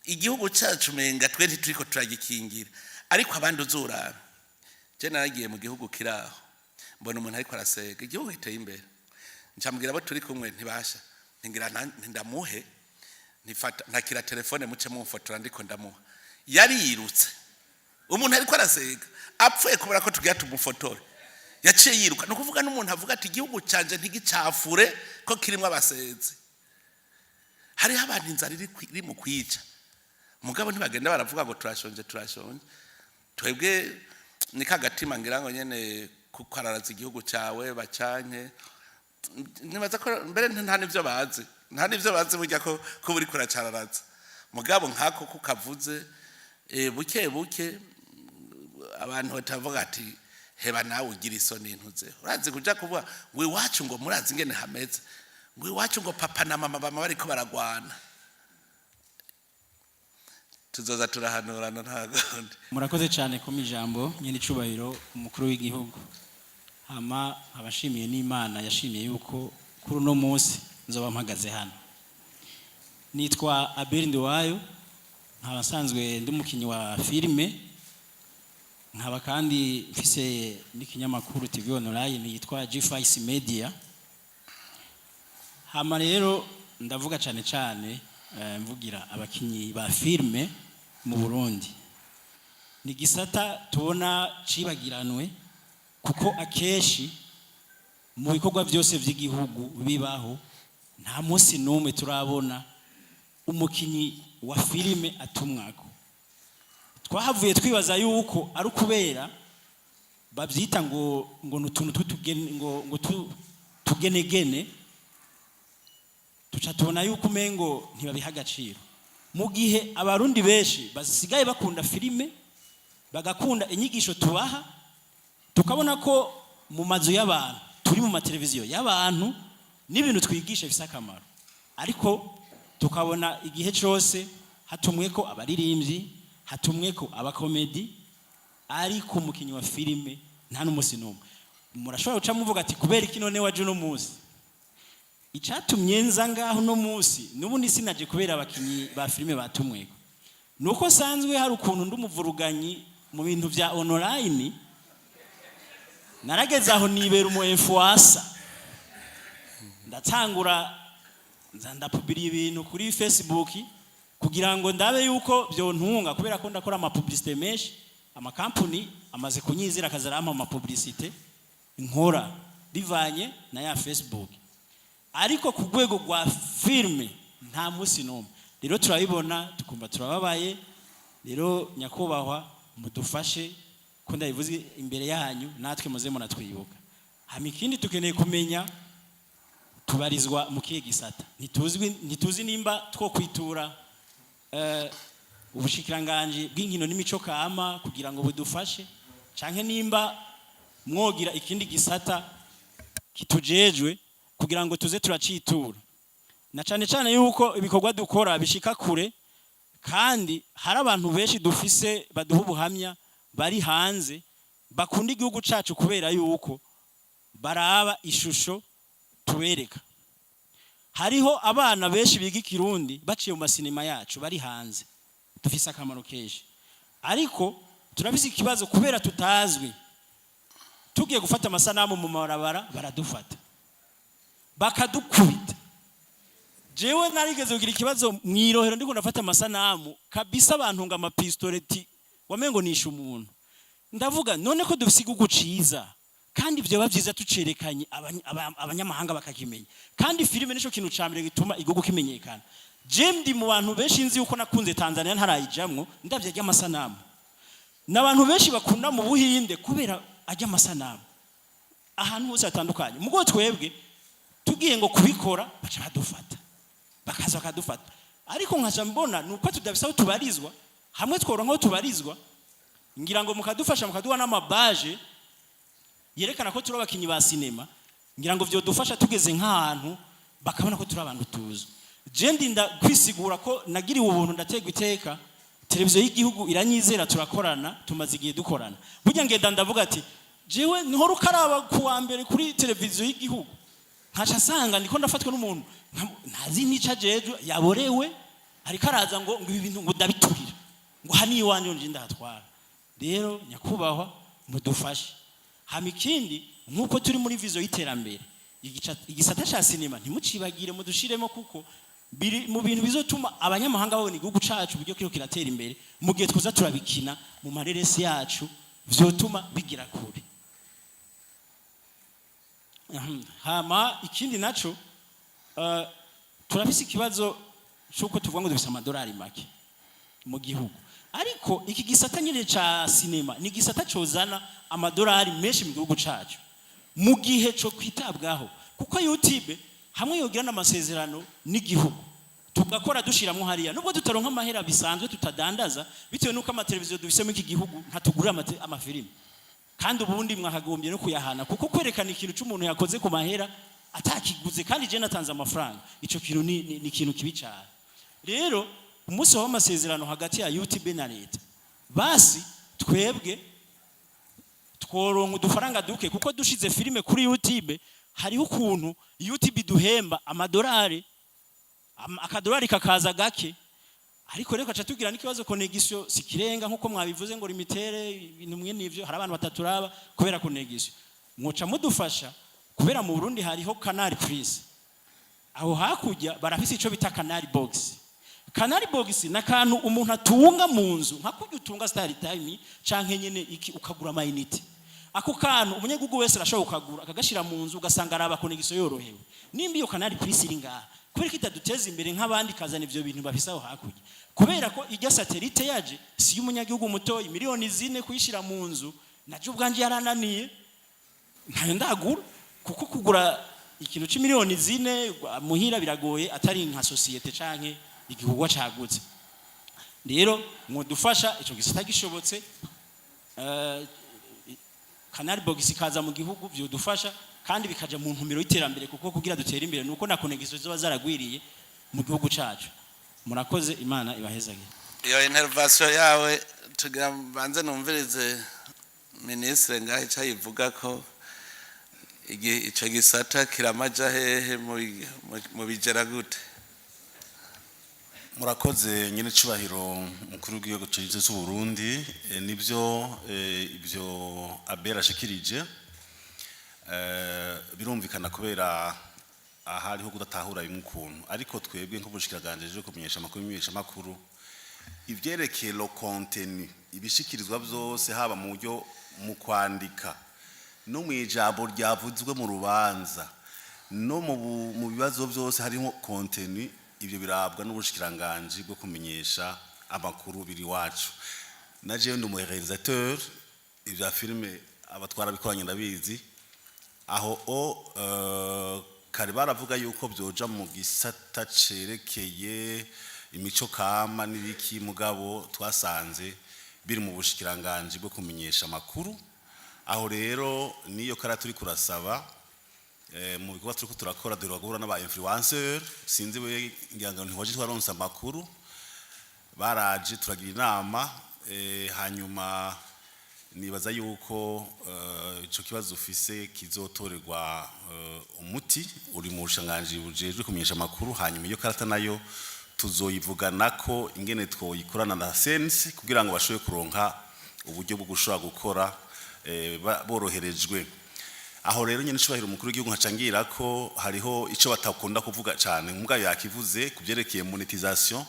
igihugu cyacu, umenga twe ntituriko turagikingira. Ariko abandi uzuraba, je naragiye mu gihugu kiraho, mbona umuntu ariko arasega, igihugu giteye imbere, ncambwira abo turi kumwe, ntibasha ntingira ntindamuhe, ntifata ntakira telefone, muce mumfotora ndiko ndamuha. Yarirutse, umuntu ariko arasega apfuye kubera ko tugira tumufotore, yaciye yiruka. Ni ukuvuga n'umuntu avuga ati: "Igihugu canje ntigicafure ko kirimo abasezi." Hariho abantu inzara iri mu kwica, mugabo ntibagenda baravuga ngo turashonje, turashonje. Twebwe ni kagatima ngira ngo nyene kukararaza igihugu cyawe bacanke. Nibaza ko mbere nta n'ivyo bazi, nta n'ivyo bazi burya ko buri kuracararaza. Mugabo nk'ako kukavuze, buke buke abantu batavuga ati: "Heba nawe ugira isoni." Ntuze urazi kuja kuvuga ngo iwacu, ngo murazi ingene hameze, ngo iwacu ngo papa na mama bama bariko baragwana. Tuzoza turahanurana, nta gundi. Murakoze cyane ku ijambo, nyine icubahiro umukuru w'igihugu. Hama abashimiye n'Imana yashimiye yuko kuri uno munsi nzoba mpagaze hano. Nitwa Abel Nduwayo, nkaba nsanzwe ndi umukinnyi wa filime, nkaba kandi mfise n'ikinyamakuru TV online yitwa G5 Media. Hama rero ndavuga cyane cyane, mvugira abakinyi ba filime mu Burundi. Ni gisata tubona cibagiranwe, kuko akenshi mu bikorwa byose by'igihugu bibaho, nta munsi n'umwe turabona umukinyi wa filime atumwako. Twahavuye twibaza yuko ari ukubera babyita ngo ni utuntu tw'utugene, ngo tugenegene. Tuca tubona yuko umengo ntibabiha agaciro, mu gihe Abarundi benshi basigaye bakunda filime, bagakunda inyigisho tubaha, tukabona ko mu mazu y'abantu turi, mu mateleviziyo y'abantu, n'ibintu twigisha bifise akamaro. Ariko tukabona igihe cyose hatumwe ko abaririmbyi, hatumwe ko abakomedi, ariko umukinnyi wa filime nta n'umunsi n'umwe. Murashobora guca muvuga ati: "Kubera iki none waje uno munsi?" Icatumye nza ngaho uno munsi, n'ubundi sinaje kubera abakinyi ba filime batumweko, nuko sanzwe hari ukuntu ndi umuvuruganyi mu bintu vya online. Narageze aho nibera umu influencer, ndatangura nza ndapubira ibintu kuri Facebook kugira ngo ndabe yuko byontunga, kubera ko ndakora ama publicité menshi. Amakampuni amaze kunyizira, akazarampa ama publicité nkora bivanye na ya Facebook. Ariko ku rwego rwa filime nta munsi n'umwe. Rero turabibona, tukumva turababaye. Rero nyakubahwa, mudufashe, ko ndabivuze imbere yanyu, natwe muze munatwibuka. Hama ikindi tukeneye kumenya, tubarizwa mu kihe gisata? Ntituzwi, ntituzi nimba two kwitura ubushikiranganji bw'inkino n'imico kama kugira ngo budufashe, canke nimba mwogira ikindi gisata kitujejwe kugira ngo tuze turacitura, na cane cane yuko ibikorwa dukora bishika kure, kandi hari abantu benshi dufise baduha ubuhamya bari hanze bakunda igihugu cacu kubera yuko baraba ishusho tubereka. Hariho abana benshi biga ikirundi baciye mu masinema yacu bari hanze. Dufise akamaro kenshi, ariko turafise ikibazo kubera tutazwi. Tugiye gufata amasanamu mu mabarabara, baradufata bakadukubita. Jewe narigeze kugira ikibazo mw'irohero, ndiko ndafata amasanamu kabisa, abantu ngo amapistoleti, wamengo nishe umuntu. Ndavuga: "None ko dufise igihugu ciza, kandi vyoba vyiza tucerekanye, abanyamahanga bakakimenya." Kandi filime nico kintu ca mbere gituma igihugu kimenyekana. Je ndi mu bantu benshi nzi yuko nakunze Tanzania ntarayijamwo, ndavye ry'amasanamu, n'abantu benshi bakunda mu Buhinde kubera ajya amasanamu ahantu hose hatandukanye. Mugo twebwe tugiye ngo kubikora, baca badufata, bakaza bakadufata. Ariko nkaca mbona nuko tudafise aho tubarizwa hamwe. Tworonka aho tubarizwa, ngira ngo mukadufasha, mukaduha n'amabaje yerekana ko turi abakinyi ba sinema, ngira ngo vyodufasha tugeze nk'ahantu. Bakabona ko turi abantu tuzi. Je ndinda kwisigura ko nagiriwe ubuntu, ndategwa iteka, televiziyo y'igihugu iranyizera, turakorana, tumaze igihe dukorana. Burya ngenda ndavuga ati jewe nihora ukaraba ku wa mbere kuri televiziyo y'igihugu, nkaca asanga ndiko ndafatwa n'umuntu ntazi nica ajejwe, yaborewe, ariko araza ngo ibi bintu ngo ndabiturira, ngo aha ni iwanjye, nje ndahatwara. Rero nyakubahwa, mudufashe. Hama ikindi, nk'uko turi muri vision y'iterambere, igisata ca sinema ntimucibagire, mudushiremo, kuko biri mu bintu bizotuma abanyamahanga babona igihugu cacu uburyo kiriko kiratera imbere. Mu gihe twoza turabikina mu mareresi yacu, vyotuma bigira kure. Hama ikindi naco, turafise ikibazo c'uko tuvuga ngo dufise amadolari make mu gihugu, ariko iki gisata nyine ca sinema ni igisata cozana amadolari menshi mu gihugu cacu mu gihe co kwitabwaho, kuko YouTube hamwe yogira n'amasezerano n'igihugu, tugakora dushiramo hariya, nubwo tutaronka amahera bisanzwe, tutadandaza, bitewe n'uko amateleviziyo dufise muri iki gihugu ntatugurira amafilimi, kandi ubundi mwakagombye no kuyahana, kuko kwerekana ikintu c'umuntu yakoze ku mahera atakiguze, kandi je natanze amafaranga, ico kintu ni ikintu kibi cyane. Rero umunsi w'amasezerano hagati ya UTB na leta, basi twebwe tworonka udufaranga duke, kuko dushize filime kuri YouTube hariho ukuntu YouTube duhemba amadolari, akadolari kakaza gake. Ariko rero kaca tugira n'ikibazo, connexion si kirenga, nkuko mwabivuze ngo limitere ibintu mwe nivyo. Hari abantu bataturaba kubera connexion. Mwoca mudufasha, kubera mu Burundi hariho Canal Plus, aho hakurya barafise ico bita Canal Box. Canal Box ni akantu umuntu atunga mu nzu, nka kurya utunga Star Time canke nyene iki, ukagura ama unité. Ako kantu umunyagihugu wese arashobora kukagura, akagashira mu nzu, ugasanga araba connexion yorohewe. Nimba iyo Canal Plus iri ngaha, kubera ko itaduteza imbere nk'abandi, kazana ivyo bintu bafise aho hakurya? Kubera ko irya satellite yaje si y'umunyagihugu mutoyi, miliyoni 4 kuyishira mu nzu, naje ubwanje yarananiye, ntayo ndagura, kuko kugura ikintu c'imiliyoni 4 muhira biragoye, atari nka société canke igikorwa cagutse. Rero mwodufasha ico gisata gishobotse, Canal Box ikaza mu gihugu, vyodufasha kandi bikaja mu ntumbero y'iterambere, kuko kugira dutere imbere nuko na connexion ziba zaragwiriye mu gihugu cacu. Murakoze, Imana ibahezagire. Iyo intervention yawe tugira banze numvirize ministre ngaho icyo ayivuga, ko ico gisata kiramaja hehe, mu bigera gute? Murakoze, nyine cubahiro mukuru w'igihugu cyiza cy'u Burundi. Nibyo, ibyo Abel ashikirije birumvikana, kubera aha hariho kudatahura bimwe ukuntu. Ariko twebwe nk'ubushikiranganje bwo kumenyesha amakuru, imenyesha amakuru, ivyerekeye le contenu, ibishikirizwa byose, haba mu buryo mu kwandika no mu ijambo ryavuzwe mu rubanza no mu bibazo byose harimo contenu, ibyo birabwa n'ubushikiranganje bwo kumenyesha amakuru biri wacu. Na jewe ndi umu réalisateur, ibya filime abatwara bikoranye ndabizi. Aho o kare baravuga yuko byoja mu gisata cerekeye imico kama n'ibiki, mugabo twasanze biri mu bushikiranganje bwo kumenyesha amakuru. Aho rero niyo kara turi kurasaba, mu bikorwa turiko turakora, duheruka guhura n'aba influenceur, sinzi we ngira ngo ntiwaje, twaronse amakuru, baraje turagira inama. Hanyuma nibaza yuko ico kibazo ufise kizotorerwa umuti uri mu bushanganji bujejwe kumenyesha amakuru. Hanyuma iyo karata nayo tuzoyivuganako ingene twoyikorana na sense, kugira ngo bashobore kuronka uburyo bwo gushobora gukora boroherejwe. Aho rero nyene icubahiro umukuru w'igihugu, nkaca ko hariho ico batakunda kuvuga cane, mbwa yakivuze ku vyerekeye monétisation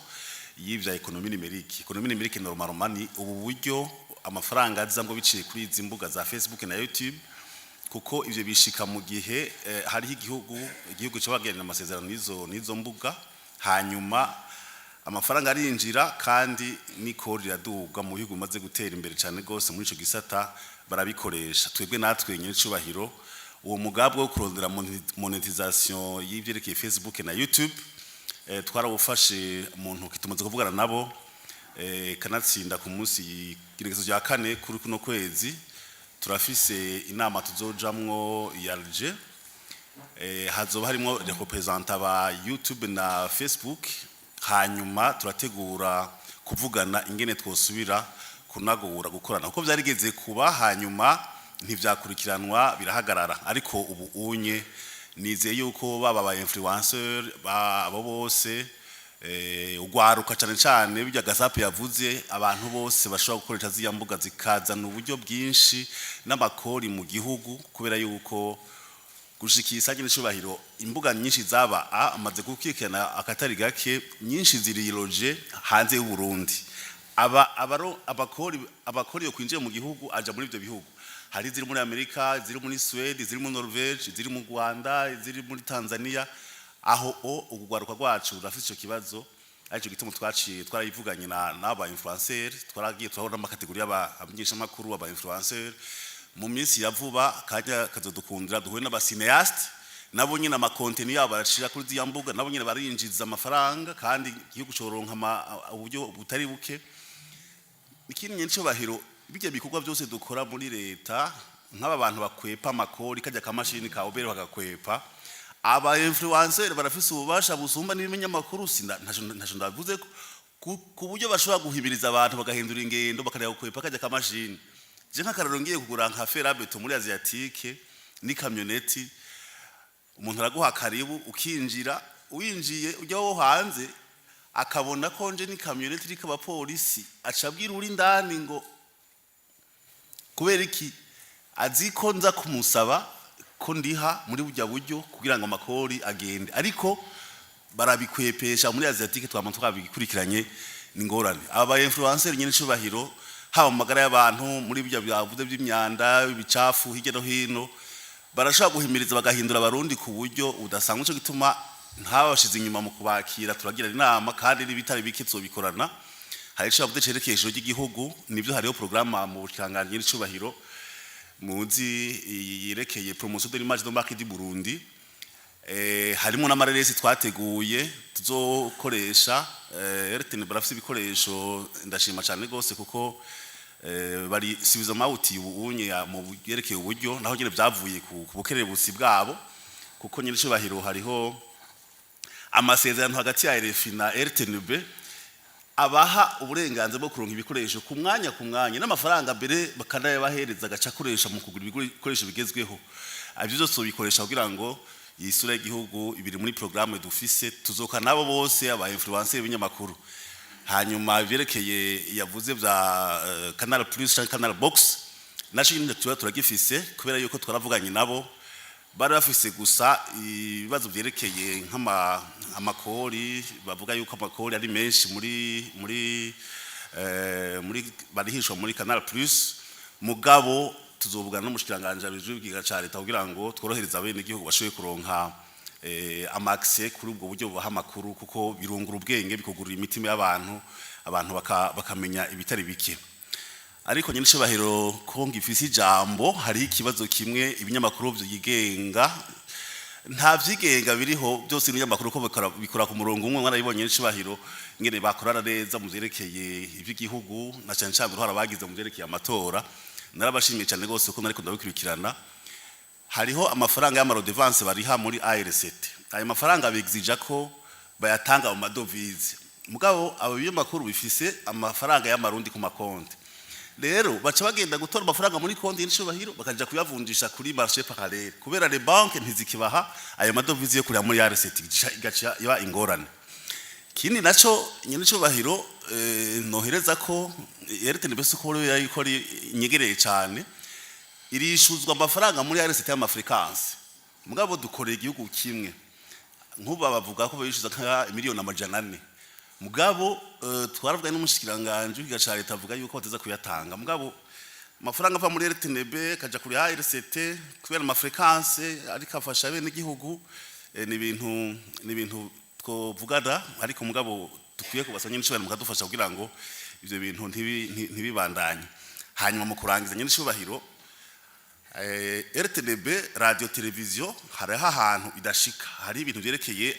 y'ivya économie numérique. Économie numérique normalement ni ubu buryo amafaranga aza ngo biciye kuri izi mbuga za Facebook na YouTube, kuko ivyo bishika mu gihe hariho igihugu cyo amasezerano n'izo mbuga, hanyuma amafaranga arinjira kandi n'ikori riraduga. Mu bihugu bimaze gutera imbere cyane rwose muri ico gisata barabikoresha. Twebwe natwe nyine cubahiro, uwo mugambi wo kurondera monétisation y'ivyerekeye Facebook na YouTube twarawufashe mu ntoki, tumaze kuvugana nabo, kanatsinda ku munsi igenekerezo rya 4 kuri kuno kwezi turafise inama tuzojamwo ya Alger. Hazoba harimo représentants ba YouTube na Facebook. Hanyuma turategura kuvugana ingene twosubira kunagura gukorana, kuko byarigeze kuba, hanyuma ntivyakurikiranwa, birahagarara. Ariko ubu unye nizeye yuko baba ba influenceur, abo bose, ugwaruka cane cane, bijya gasape yavuze, abantu bose bashobora gukoresha ziya mbuga zikazana uburyo bwinshi n'amakori mu gihugu, kubera yuko gushikira isanye n'icubahiro imbuga nyinshi zaba amaze gukikana akatari gake, nyinshi ziriroje hanze y'u Burundi. Aba abaro abakori yo kwinjiye mu gihugu aja muri ivyo bihugu. Hari ziri muri Amerika, ziri muri Sweden, ziri muri Norvege, ziri mu Rwanda, ziri muri Tanzania. Aho o ugwaruka rwacu rurafise ico kibazo, aricyo gituma twaciye twarayivuganye na n'aba influencer. Twaragiye turabona ama catégories y'abamenyeshamakuru, aba influencer. Mu minsi ya vuba kanya kazodukundira duhure n'aba cinéastes, nabo nyine ama contenu yabo barashira kuri ziya mbuga, nabo nyine barinjiza amafaranga, kandi igihugu coronka uburyo butari buke. Ikindi nyene, bijya bikorwa byose dukora muri leta, nk'aba bantu bakwepa amakori, kajya kamashini ka OBR bagakwepa, aba influencer barafise ububasha busumba n'ibinyamakuru. Sinda ntaco ndavuze ko ku buryo bashobora guhimiriza abantu bagahindura ingendo, bakareba gukwepa kajya kamashini. Je nk'akararo, ngiye kugura nka fer à béton muri Asiatique n'ikamyoneti, umuntu araguha karibu ukinjira. Winjiye, ujya wo hanze akabona ko nje n'ikamyoneti iriko abapolisi, aca abwira uri indani ngo kubera iki azi ko nza kumusaba ko ndiha muri burya buryo kugira ngo amakori agende. Ariko barabikwepesha muri Asiatique, twama twabikurikiranye, ni ngorane. Aba influencer nyene, icubahiro, haba mu magara y'abantu, muri burya byavuze by'imyanda, ibicafu hirya no hino, barashobora guhimiriza bagahindura Abarundi ku buryo budasanzwe. Cyo gituma ntabashize inyuma mu kubakira, turagira inama kandi n'ibitari bike tuzobikorana. Hari ico bavuze cerekeye ijoro ry'igihugu, nibyo, hariho programme mu bushikiranganji n'icubahiro muzi yerekeye promotion de l'image de marque du Burundi. Harimo n'amareresi twateguye tuzokoresha. RTN barafise ibikoresho, ndashima cyane gose, kuko bari subiza mawuti ubunye mu byerekeye uburyo, naho nyene byavuye ku bukerebutsi bwabo, kuko nyine icubahiro hariho amasezerano hagati ya RFI na RTNB abaha uburenganzira bwo kuronka ibikoresho ku mwanya ku mwanya, n'amafaranga mbere bakanayabahereza agaca akoresha mu kugura ibikoresho bigezweho. Ibyo byose tubikoresha kugira ngo iyi sura y'igihugu ibiri muri programme dufise. Tuzoka nabo bose, aba influencer, b'ibinyamakuru. Hanyuma byerekeye yavuze bya Canal Plus cyangwa Canal Box, naco nyine tuba turagifise, kubera yuko twaravuganye nabo, bari bafise gusa ibibazo byerekeye nk'ama amakori. Bavuga yuko amakori ari menshi muri barihishwa muri Canal Plus. Mugabo tuzovugana n'umushikiranganje abijwe ibigega ca leta kugira ngo tworohereze abene igihugu bashoboye kuronka ama accès kuri ubwo buryo bubaha amakuru, kuko birungura ubwenge, bikugurura imitima y'abantu, abantu bakamenya ibitari bike. Ariko nyine, icubahiro, ko ngifise ijambo, hariho ikibazo kimwe. Ibinyamakuru vyigenga, nta vyigenga biriho, byose ibinyamakuru ko bikora ku murongo umwe. Mwarabibonye, n'icubahiro, ingene bakorana neza mu vyerekeye ivy'igihugu, na cane cane uruhara bagize mu vyerekeye amatora. Narabashimiye cyane rwose ko nariko ndabikurikirana. Hariho amafaranga y'ama redevances bariha muri ARCT. Ayo mafaranga bigzija ko bayatanga mu ma devises, mugabo abo binyamakuru bifise amafaranga y'amarundi ku makonti. Rero baca bagenda gutora amafaranga muri konti y'icubahiro, bakaja kuyavunjisha kuri marché parallèle, kubera les banques ntizikibaha ayo ma devises yo kurira muri ARCT, igaca iba ingorane. Kindi naco nyene, icubahiro, nohereza ko RTNB ko yuko inyegereye cyane, irishuzwa amafaranga muri ARCT y'ama fréquences, mugabo dukoreye igihugu kimwe. Nk'ubu bavuga ko bishyuza nka miliyoni 400, mugabo twaravuga n'umushikiranganje w'ikiga ca leta, avuga yuko bateza kuyatanga. Mugabo amafaranga ava muri RTNB kaja kuri ARCT kubera ama fréquences, ariko afasha bene igihugu. Ni ibintu twovugana, ariko mugabo dukwiye kubasanya n'icubahiro mukadufasha kugira ngo ivyo bintu ntibibandanye. Hanyuma mu kurangiza, nyene icubahiro, RTNB radio television hariho ahantu idashika, hari ibintu byerekeye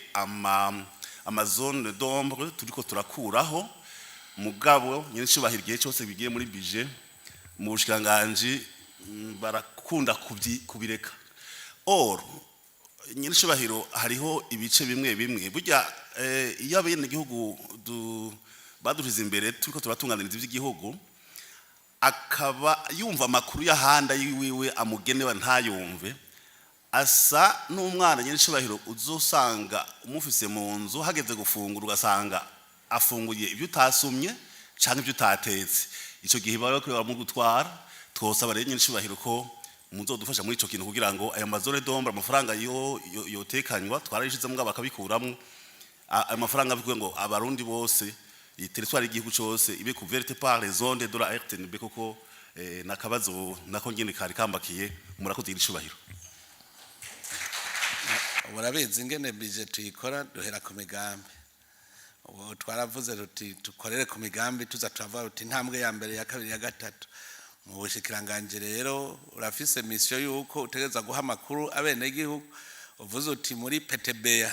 ama zones d'ombre turiko turakuraho. Mugabo nyene icubahiro, igihe cyose bigiye muri budget mu bushikiranganji, barakunda kubireka. Or Nyirishubahiro, hariho ibice bimwe bimwe burya iyo abenegihugu badushize imbere turiko turatunganiriza iby'igihugu, akaba yumva amakuru y'ahandi yiwiwe amugenewe ntayumve, asa n'umwana, nyirishubahiro, uzosanga umufise mu nzu, hageze gufungura ugasanga afunguye ibyo utasumye canke ibyo utatetse. Ico gihe baba bariko baramugutwara. Twosaba rero, nyirishubahiro, ko muzodufasha muri ico kintu kugira ngo ayo ma zones d'ombre, amafaranga yo yotekanywa twarayishizemo mugabo bakabikuramwo ayo mafaranga, bikuye ngo Abarundi bose, iyi territoire y'igihugu cose ibe couverte par les ondes de la RTNB, kuko nakabazo nako nyene kari kambakiye. Murakoze, nyirishubahiro. Murabizi ingene budget tuyikora, duhera ku migambi. Ubu twaravuze tuti dukorere ku migambi, tuza turavuga tuti intambwe ya mbere, ya kabiri, ya gatatu. Mu bushikiranganji rero urafise mission yuko utegereza guha amakuru abenegihugu. Uvuze uti muri PTBA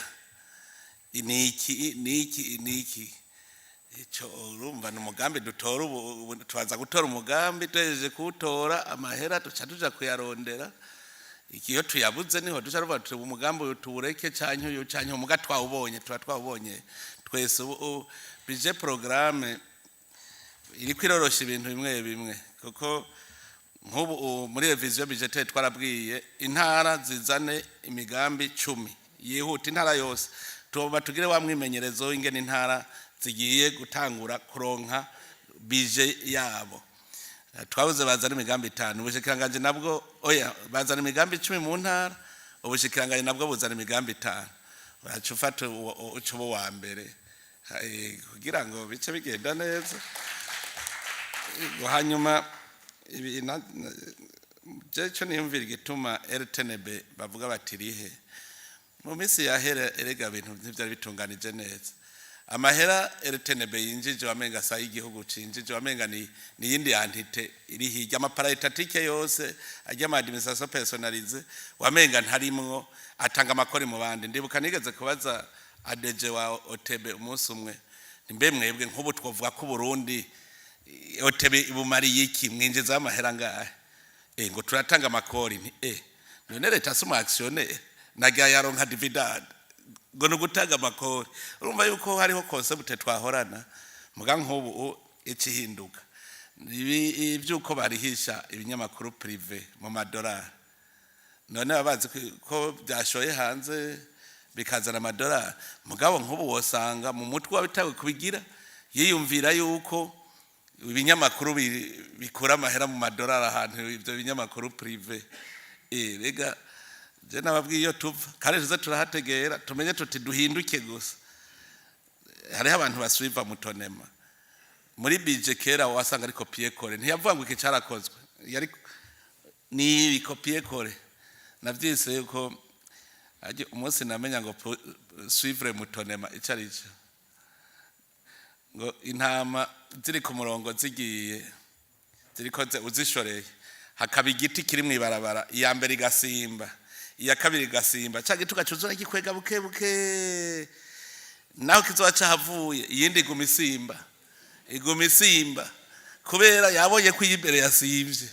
niki, niki, niki, ico urumva ni umugambi dutora. Ubu tubanza gutora umugambi, tuhejeje kuwutora, amahera duca tuja kuyarondera. Iyo tuyabuze niho duca ruvuga tuti umugambi uyu tuwureke canke uyu canke umuga twawubonye, tuba twawubonye twese. Ubu budget programme iriko irorosha ibintu bimwe bimwe, kuko nk'ubu muri révision budgétaire twarabwiye intara zizane imigambi 10 yihuta, intara yose. Tuba tugire wa mwimenyerezo w'ingene intara zigiye gutangura kuronka budget yabo. Twabuze bazana imigambi 5, ubushikiranganje nabwo, oya, bazana imigambi 10 mu ntara, ubushikiranganje nabwo buzana imigambi 5. Uraca ufata uca uba uwa mbere kugira ngo bice bigenda neza. Hanyuma ibi je cyo niyumvira igituma RTNB bavuga bati rihe mu minsi yahera. Erega ibintu ntivyari bitunganije neza. Amahera RTNB yinjije wamenga sa y'igihugu cinjije, wamenga ni yindi entité iri hirya. Ama paraétatiques yose ajya ama administration personnalisée wamenga ntarimwo, atanga amakori mu bandi. Ndibuka nigeze kubaza ADG wa OTB umunsi umwe: mbe mwebwe nk'ubu twovuga ko Burundi OTB ibumariye iki, mwinjiza amahera ngahe? Ngo turatanga amakori. Nti none leta si umu actionnaire, nagira yaronka dividende? Ngo ni ugutanga amakori. Urumva yuko hariho concept twahorana. Muga nk'ubu ikihinduka ibi iby'uko barihisha ibinyamakuru privé mu madolari, none baba bazi ko byashoye hanze bikazana amadolari. Mugabo nk'ubu wosanga mu mutwe wabitawe kubigira yiyumvira yuko ibinyamakuru bikura amahera mu madolari ahantu ibyo binyamakuru privé. Rega je nababwiye iyo tuva, kandi tuze turahategera, tumenye tuti duhinduke gusa. Hariho abantu basuiva moutonnement muri budget. Kera wasanga ari copier-coller, ntiyavuga ngo iki carakozwe, yari ni copier-coller. Navyise yuko umunsi namenya ngo suivre moutonnement ico ari cyo, ngo intama ziri ku murongo zigiye ziriko uzishoreye, hakaba igiti kiri mw'ibarabara, iya mbere igasimba, iya kabiri igasimba, ca giti ugaca uza uragikwega buke buke, naho kizoba cahavuye, iyindi iguma isimba, iguma isimba, kubera yabonye ko iy'imbere yasimvye.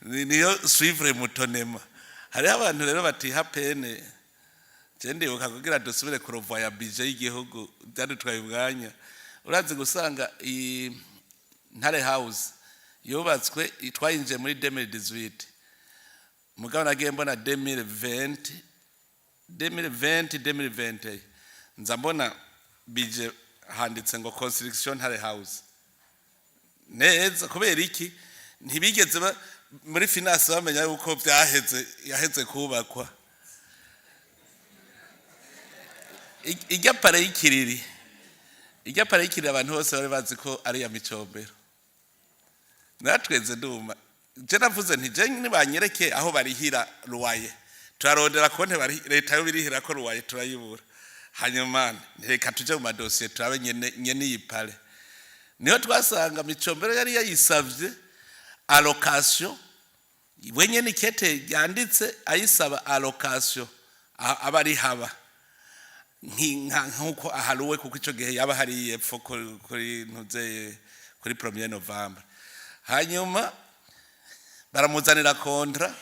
Niyo suivre moutonnement. Hariho abantu rero batiha peine. Je ndibuka kugira dusubire kurevoya budget y'igihugu byadutwaye umwanya. Urazi gusanga iyi Ntare House yubatswe, twayinjiye muri 2018, mugabo nagiye mbona 2020, 2020, 2021, nza mbona budget handitse ngo construction Ntare House neza. Kubera iki? Ntibigeze muri finance bamenya yuko byaheze, yaheze kubakwa. Ijya palais y'Ikiriri, ijya palais y'Ikiriri, abantu bose bari bazi ko ari iya Micombero. Natweze nduma je navuze nti je nibanyereke aho barihira loyer. Turarondera konte bari leta yo birihira ko loyer, turayibura. Hanyuma reka tuje mu madosiye turabe nyene nyene iyi palais. Niho twasanga Micombero yari yayisavye allocation we nyene, ikete yanditse ayisaba allocation aba ari haba nkuko aharuwe, kuko ico gihe yaba hari yepfo kuri ntuze kuri 1er novembre. Hanyuma baramuzanira contrat,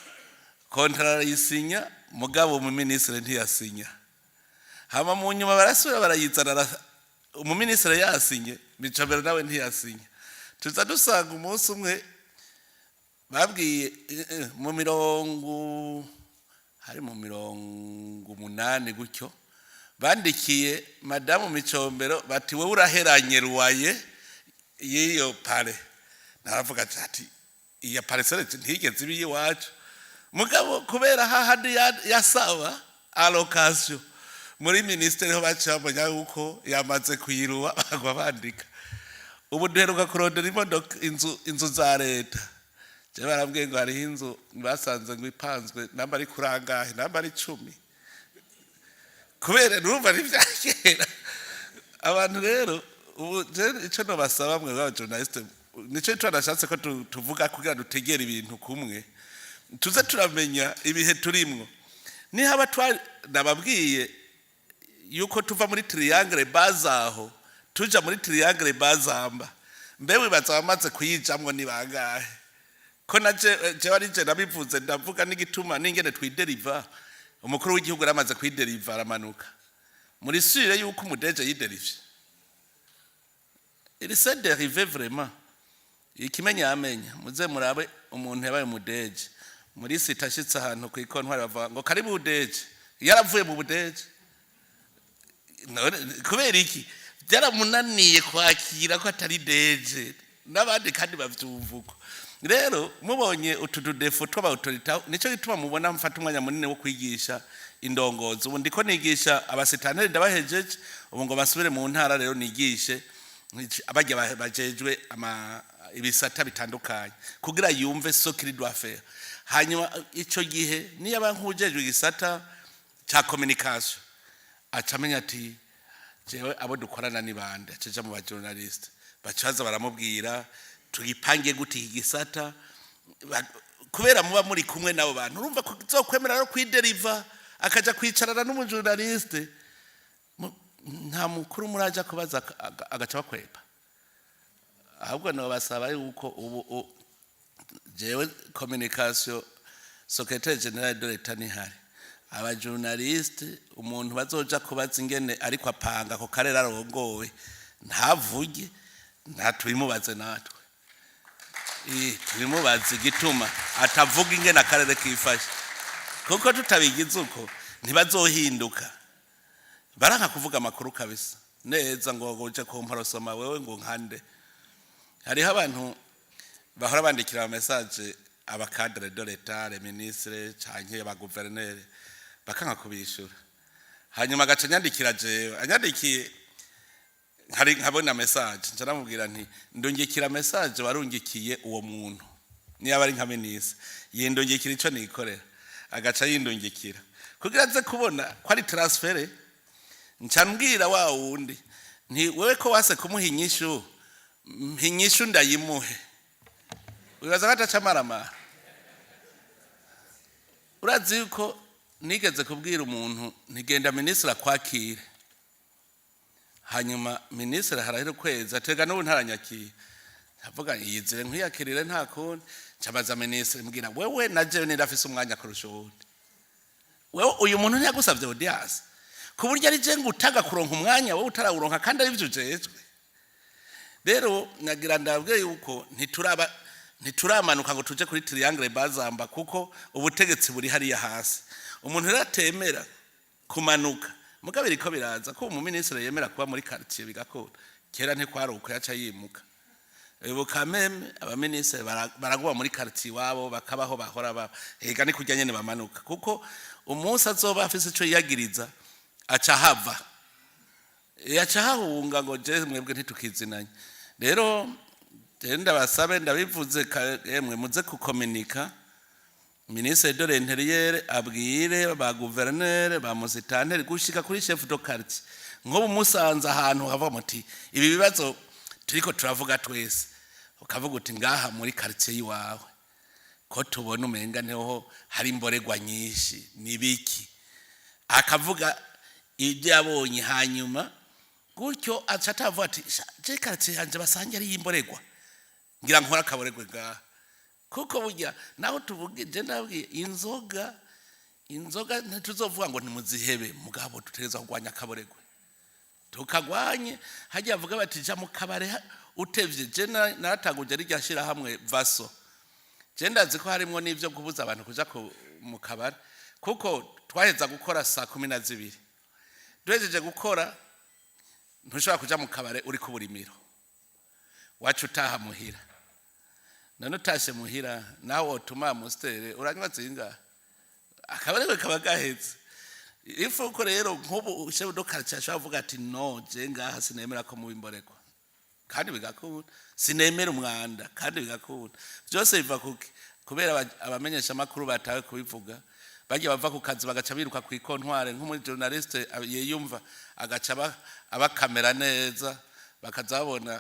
contrat arayisinya. Mugabo umuminisitiri ntiyasinya. Hama mu nyuma barasubira barayizana, umuminisitiri yasinye, Micombero nawe ntiyasinya. Tuza dusanga umunsi umwe babwiye mu mirongo, hari mu 80 gutyo, bandikiye madamu Micombero bati: "Wowe uraheranye loyer y'iyo palais." Naravuga ati: "Iya parcelle ntigeze iba iyiwacu." Mugabo kubera hahandi yasaba allocation muri ministeri, ho baciye bamenya yuko yamaze kuyiruwa, bagwa bandika. Ubu duheruka kurondera imodoka, inzu za leta. Je barambwiye ngo hariho inzu basanze ngo ipanzwe, namba ari kurangahe, namba ari 10, kubera nurumva ari ibya kera. Abantu rero ubu je ico nobasaba mwe b'aba journaliste, nico ico nashatse ko tuvuga kugira dutegere ibintu kumwe, tuze turamenya ibihe turimwo. Nihaba nababwiye yuko tuva muri triangle bazaho tuja muri triangle bazamba, mbe wibaza abamaze kuyijamwo ni bangahe? Ko na jewe ari je nabivuze, ndavuga n'igituma n'ingene twideriva. Umukuru w'igihugu yaramaze kwideriva, aramanuka muri sûrs yuko umu DG yiderivye. Il s'est dérivé vraiment. Ikimenya amenya, muze murabe umuntu yabaye umu DG muri cité, ashitse ahantu ku ikontwari bavuga ngo: "Karibu DG." Yaravuye mu bu DG. None kubera iki? Byaramunaniye kwakira ko atari DG n'abandi, kandi bavyumva uko. Rero mubonye utu tu défauts tw'aba autorités, nico gituma mubona mfata umwanya munini wo kwigisha indongozi. Ubu ndiko nigisha abasitanteri, ndabahejeje ubu ngo basubire mu ntara. Rero nigishe abajya bajejwe ibisata bitandukanye kugira yumve ce qu'il doit faire. Hanyuma ico gihe niyo aba nk'ujejwe igisata ca communication, aca amenya ati: "Jewe abo dukorana ni bande?" Acaja mu ba journaliste, bacaza baramubwira: "Tugipange gute iki gisata?" Kubera muba muri kumwe n'abo bantu, urumva ko uzokwemera no kwideriva akaja kwicarana n'umu journaliste. Nta mukuru muraja kubaza agaca bakwepa. Ahubwo nobasaba yuko ubu jewe communication, secrétaire général de l'État nihari, aba journaliste, umuntu bazoja kubaza ingene ariko apanga ako karere arongowe ntavuge, nta tubimubaze natwe. Tubimubaze igituma atavuga ingene akarere kifashe, kuko tutabigize uko ntibazohinduka. Baranka kuvuga amakuru kabisa neza, ngo uje kumparosoma wewe ngo nkande. Hariho abantu bahora bandikira ama message aba cadre de l'État, les ministres canke aba gouverneur, bakanka kubishura. Hanyuma agaca anyandikira jewe, anyandikiye nkari nkabona message, nca namubwira nti: "Ndungikira message warungikiye uwo muntu." Niba ari nka ministre, yindungikira ico nikorera, agaca yindungikira kugira aze kubona ko ari transfert. Nca mbwira wa wundi nti: "Wewe ko wase kumuha inyishu, mpa inyishu ndayimuhe." Wibaza ko ataca amaramara? Urazi yuko nigeze kubwira umuntu ntigenda minisitiri akwakire, hanyuma minisitiri harahera ukwezi atega n'ubu ntaranyakiye. Ndavuga: "Yizire nkwiyakirire, nta kundi." Ncabaza minisitiri, mbwira: "Wewe na jewe nindafise umwanya kurusha uwundi? Wewe uyu muntu ntiyagusavye audience, ku buryo ari je ngutaga kuronka umwanya, wowe utarawuronka kandi ari byo ujejwe?" Rero nagira ndabwiye yuko ntituraba, ntituramanuka ngo tuje kuri triangle bazamba, kuko ubutegetsi buri hariya hasi. Umuntu rero atemera kumanuka, mugabo biriko biraza ko umuminisitiri yemera kuba muri quartier bigakora. Kera ntikwari uko, yaca yimuka. Ubu kameme abaminisitiri baraguma muri quartier iwabo, bakabaho bahora baba. Ega ni kurya nyene bamanuka, kuko umunsi azoba afise ico yiyagiriza aca hava, yaca hahunga ngo: "Je mwebwe ntitukizinanye." Rero je ndabasabe, ndabivuze, emwe muze kukominika ministre de l'Intérieur, abwire ba gouverneur, ba musitanteri, gushika kuri chef de quartier. Nk'ubu musanze ahantu hava muti: "Ibi bibazo turiko turavuga twese," ukavuga uti: "Ngaha muri quartier yiwawe ko tubona umenga niho hari imboregwa nyinshi, nibiki?" Akavuga ibyo yabonye, hanyuma gutyo aca atavuga ati: "Sha, je quartier yanje basange ari imboregwa, ngira nkora akaboregwe ngaha." Kuko burya naho tuvuge, je ndabwiye inzoga. Inzoga ntituzovuga ngo ntimuzihebe, mugabo dutegerezwa kurwanya akaboregwe, tukagwanye. Hajya bavuga bati ja mu kabare utevye. Je naratanguje rirya shirahamwe vaso, je ndazi ko harimwo n'ivyo kubuza abantu kuja mu kabare, kuko twaheza gukora saa 12. Duhejeje gukora, ntushobora kuja mu kabare uri ku burimiro, waca utaha muhira. None utashe muhira, nawe wotuma Amstel, uranywa zingahe? Akabarebe kaba gaheze. Ifuko rero nk'ubu chef de quartier ashobora kuvuga ati: "No, je ngaha sinemera ko muba imboregwa," kandi bigakunda. "Sinemera umwanda," kandi bigakunda. Byose biva kuki? Kubera abamenyesha amakuru batawe kubivuga, bagiye bava ku kazi bagaca biruka ku i comptoir, nk'umuri journaliste yiyumva agaca abakamera neza, bakaza babona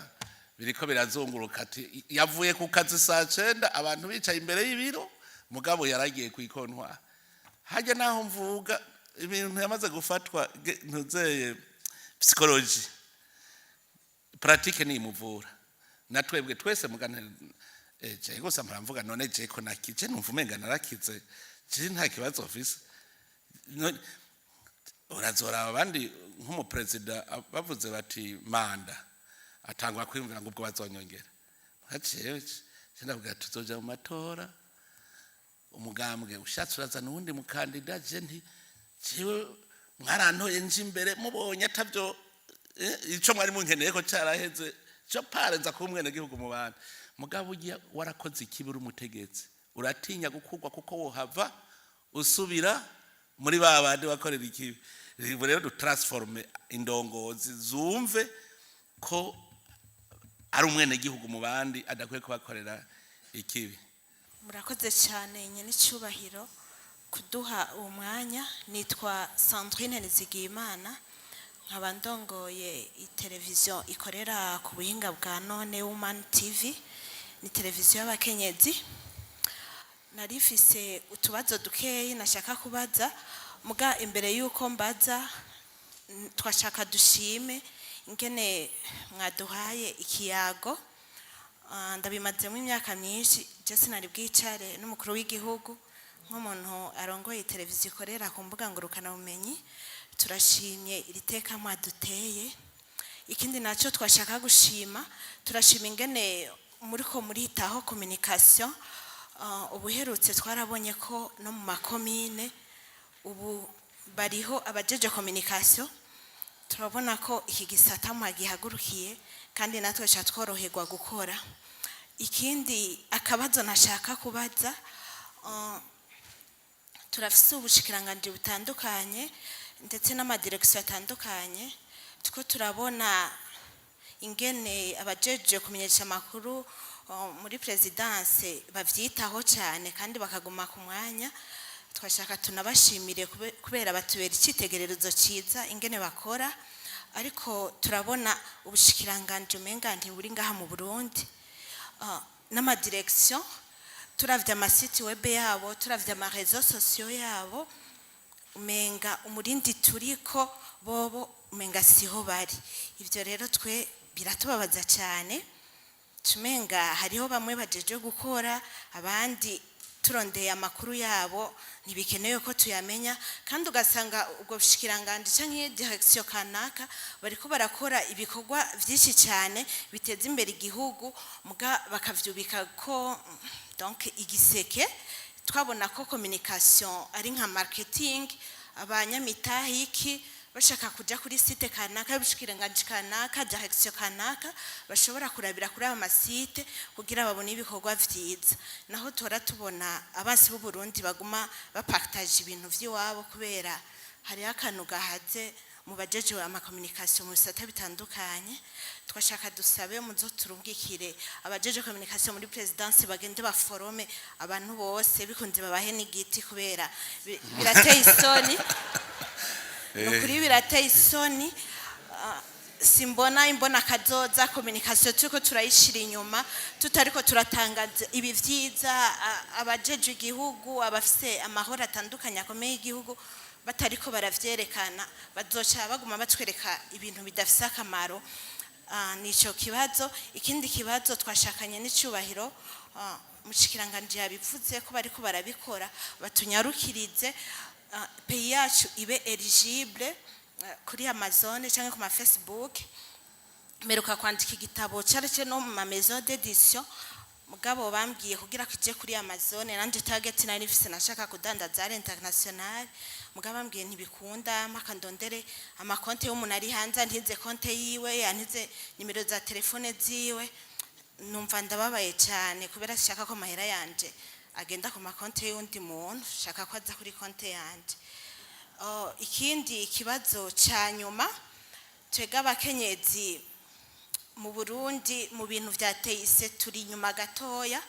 biriko birazunguruka, ati yavuye ku kazi saa 9, abantu bicaye imbere y'ibiro, mugabo yaragiye ku i comptoir. Hajya naho mvuga ibintu yamaze gufatwa ntuzeye psychologie pratique nimuvura. Na twebwe twese mugane je gusa muramvuga. None je ko nakije, numva umenga narakize, je nta kibazo mfise. Urazoraba abandi, nk'umuperezida bavuze bati manda, atangwa kwiyumvira ngo ubwo bazonyongera. Haciye ndavuga tuzoja mu matora, umugambwe ushatse urazana uwundi mukandida. Je nti jewe mwarantoye nje imbere, mubonye atavyo ico mwari munkeneye ko caraheze, co pare nza kuba umwenegihugu mu bandi. Mugabo ugiye warakoze ikibi uri umutegetsi, uratinya gukurwa, kuko wohava usubira muri ba bandi bakorera ikibi. Ubu rero dutransforme indongozi zumve ko ari umwenegihugu mu bandi, adakwiye kubakorera ikibi. Murakoze cyane, nyine icyubahiro, kuduha uwo mwanya. Nitwa Sandrine Nizigiyimana, nkaba ndongoye iteleviziyo ikorera ku buhinga bwa none, Woman TV, ni televiziyo y'abakenyezi. Nari mfise utubazo dukeyi nashaka kubaza, muga imbere y'uko mbaza, twashaka dushime ingene mwaduhaye ikiyago. Ndabimazemo imyaka myinshi, je sinari bwicare n'umukuru w'igihugu nk'umuntu arongoye televiziyo ikorera ku mbuga ngurukanabumenyi. Turashimye iri teka mwaduteye. Ikindi nacyo twashaka gushima, turashima ingene muriko muritaho communication. Ubuherutse twarabonye ko no mu makomine ubu bariho abajeje communication. Turabona ko iki gisata mwagihagurukiye, kandi natwe ca tworoherwa gukora. Ikindi akabazo nashaka kubaza, turafise ubushikiranganji butandukanye ndetse n'amadirekisiyo atandukanye. Tuko turabona ingene abajeje kumenyesha amakuru muri présidence bavyitaho cyane kandi bakaguma ku mwanya. Twashaka tunabashimire kubera batubera icyitegererezo cyiza ingene bakora. Ariko turabona ubushikiranganji umenga ntiburi ngaha mu Burundi, n'amadirekisiyo. Turavye amasite web yabo, turavye amaréseaux sociaux yabo, umenga umurindi turiko bobo umenga siho bari. Ivyo rero twe biratubabaza cyane. Tumenga hariho bamwe bajeje gukora, abandi turondeye amakuru yabo ntibikenewe ko tuyamenya. Kandi ugasanga ubwo bushikiranganji canke direction kanaka bariko barakora ibikorwa vyinshi cyane biteza imbere igihugu, muga bakavyubika ko donc igiseke. Twabona ko communication ari nka marketing, abanyamitahe iki bashaka kuja kuri site kanaka y'ubushikiranganji kanaka, direction kanaka, bashobora kurabira kuri ayo masite kugira babone ibikorwa vyiza. Naho tora tubona abansi b'u Burundi baguma bapartage ibintu vy'iwabo, kubera hariho akantu gahaze mu bajeje amacommunication mu bisata bitandukanye. Twashaka dusabe muzo turungikire abajeje communication muri présidence, bagende baforome abantu bose, bikunze babahe n'igiti, kubera birateye isoni. Ni ukuri birateye isoni. Simbona imbona kazoza communication turiko turayishira inyuma, tutariko turatangaza ibi vyiza, abajeje igihugu, abafise amahoro atandukanye akomeye y'igihugu batariko baravyerekana, bazoca baguma batwereka ibintu bidafise akamaro. Nico kibazo. Ikindi kibazo twashakanye n'icubahiro, mushikiranganje yabivuze ko bariko barabikora, batunyarukirize. Pays yacu ibe éligible kuri Amazon cyangwa ku ma Facebook. Mperuka kwandika igitabo cyaretse no mu ma maison d'édition, mugabo bambwiye kugira kije kuri Amazon, nanje target nari nifise nashaka kudandaza ari international, mugabo bambwiye ntibikunda mpaka ndondere amakonte y'umuntu ari hanze, antize konte yiwe, antize nimero za telefone ziwe. Numva ndababaye cyane kubera shaka ko amahera yanje agenda ku makonte y'undi muntu, shaka ko aza kuri konte yanje. Oh, ikindi ikibazo cya nyuma, twebwe abakenyezi mu Burundi mu bintu vya TIC turi inyuma gatoya.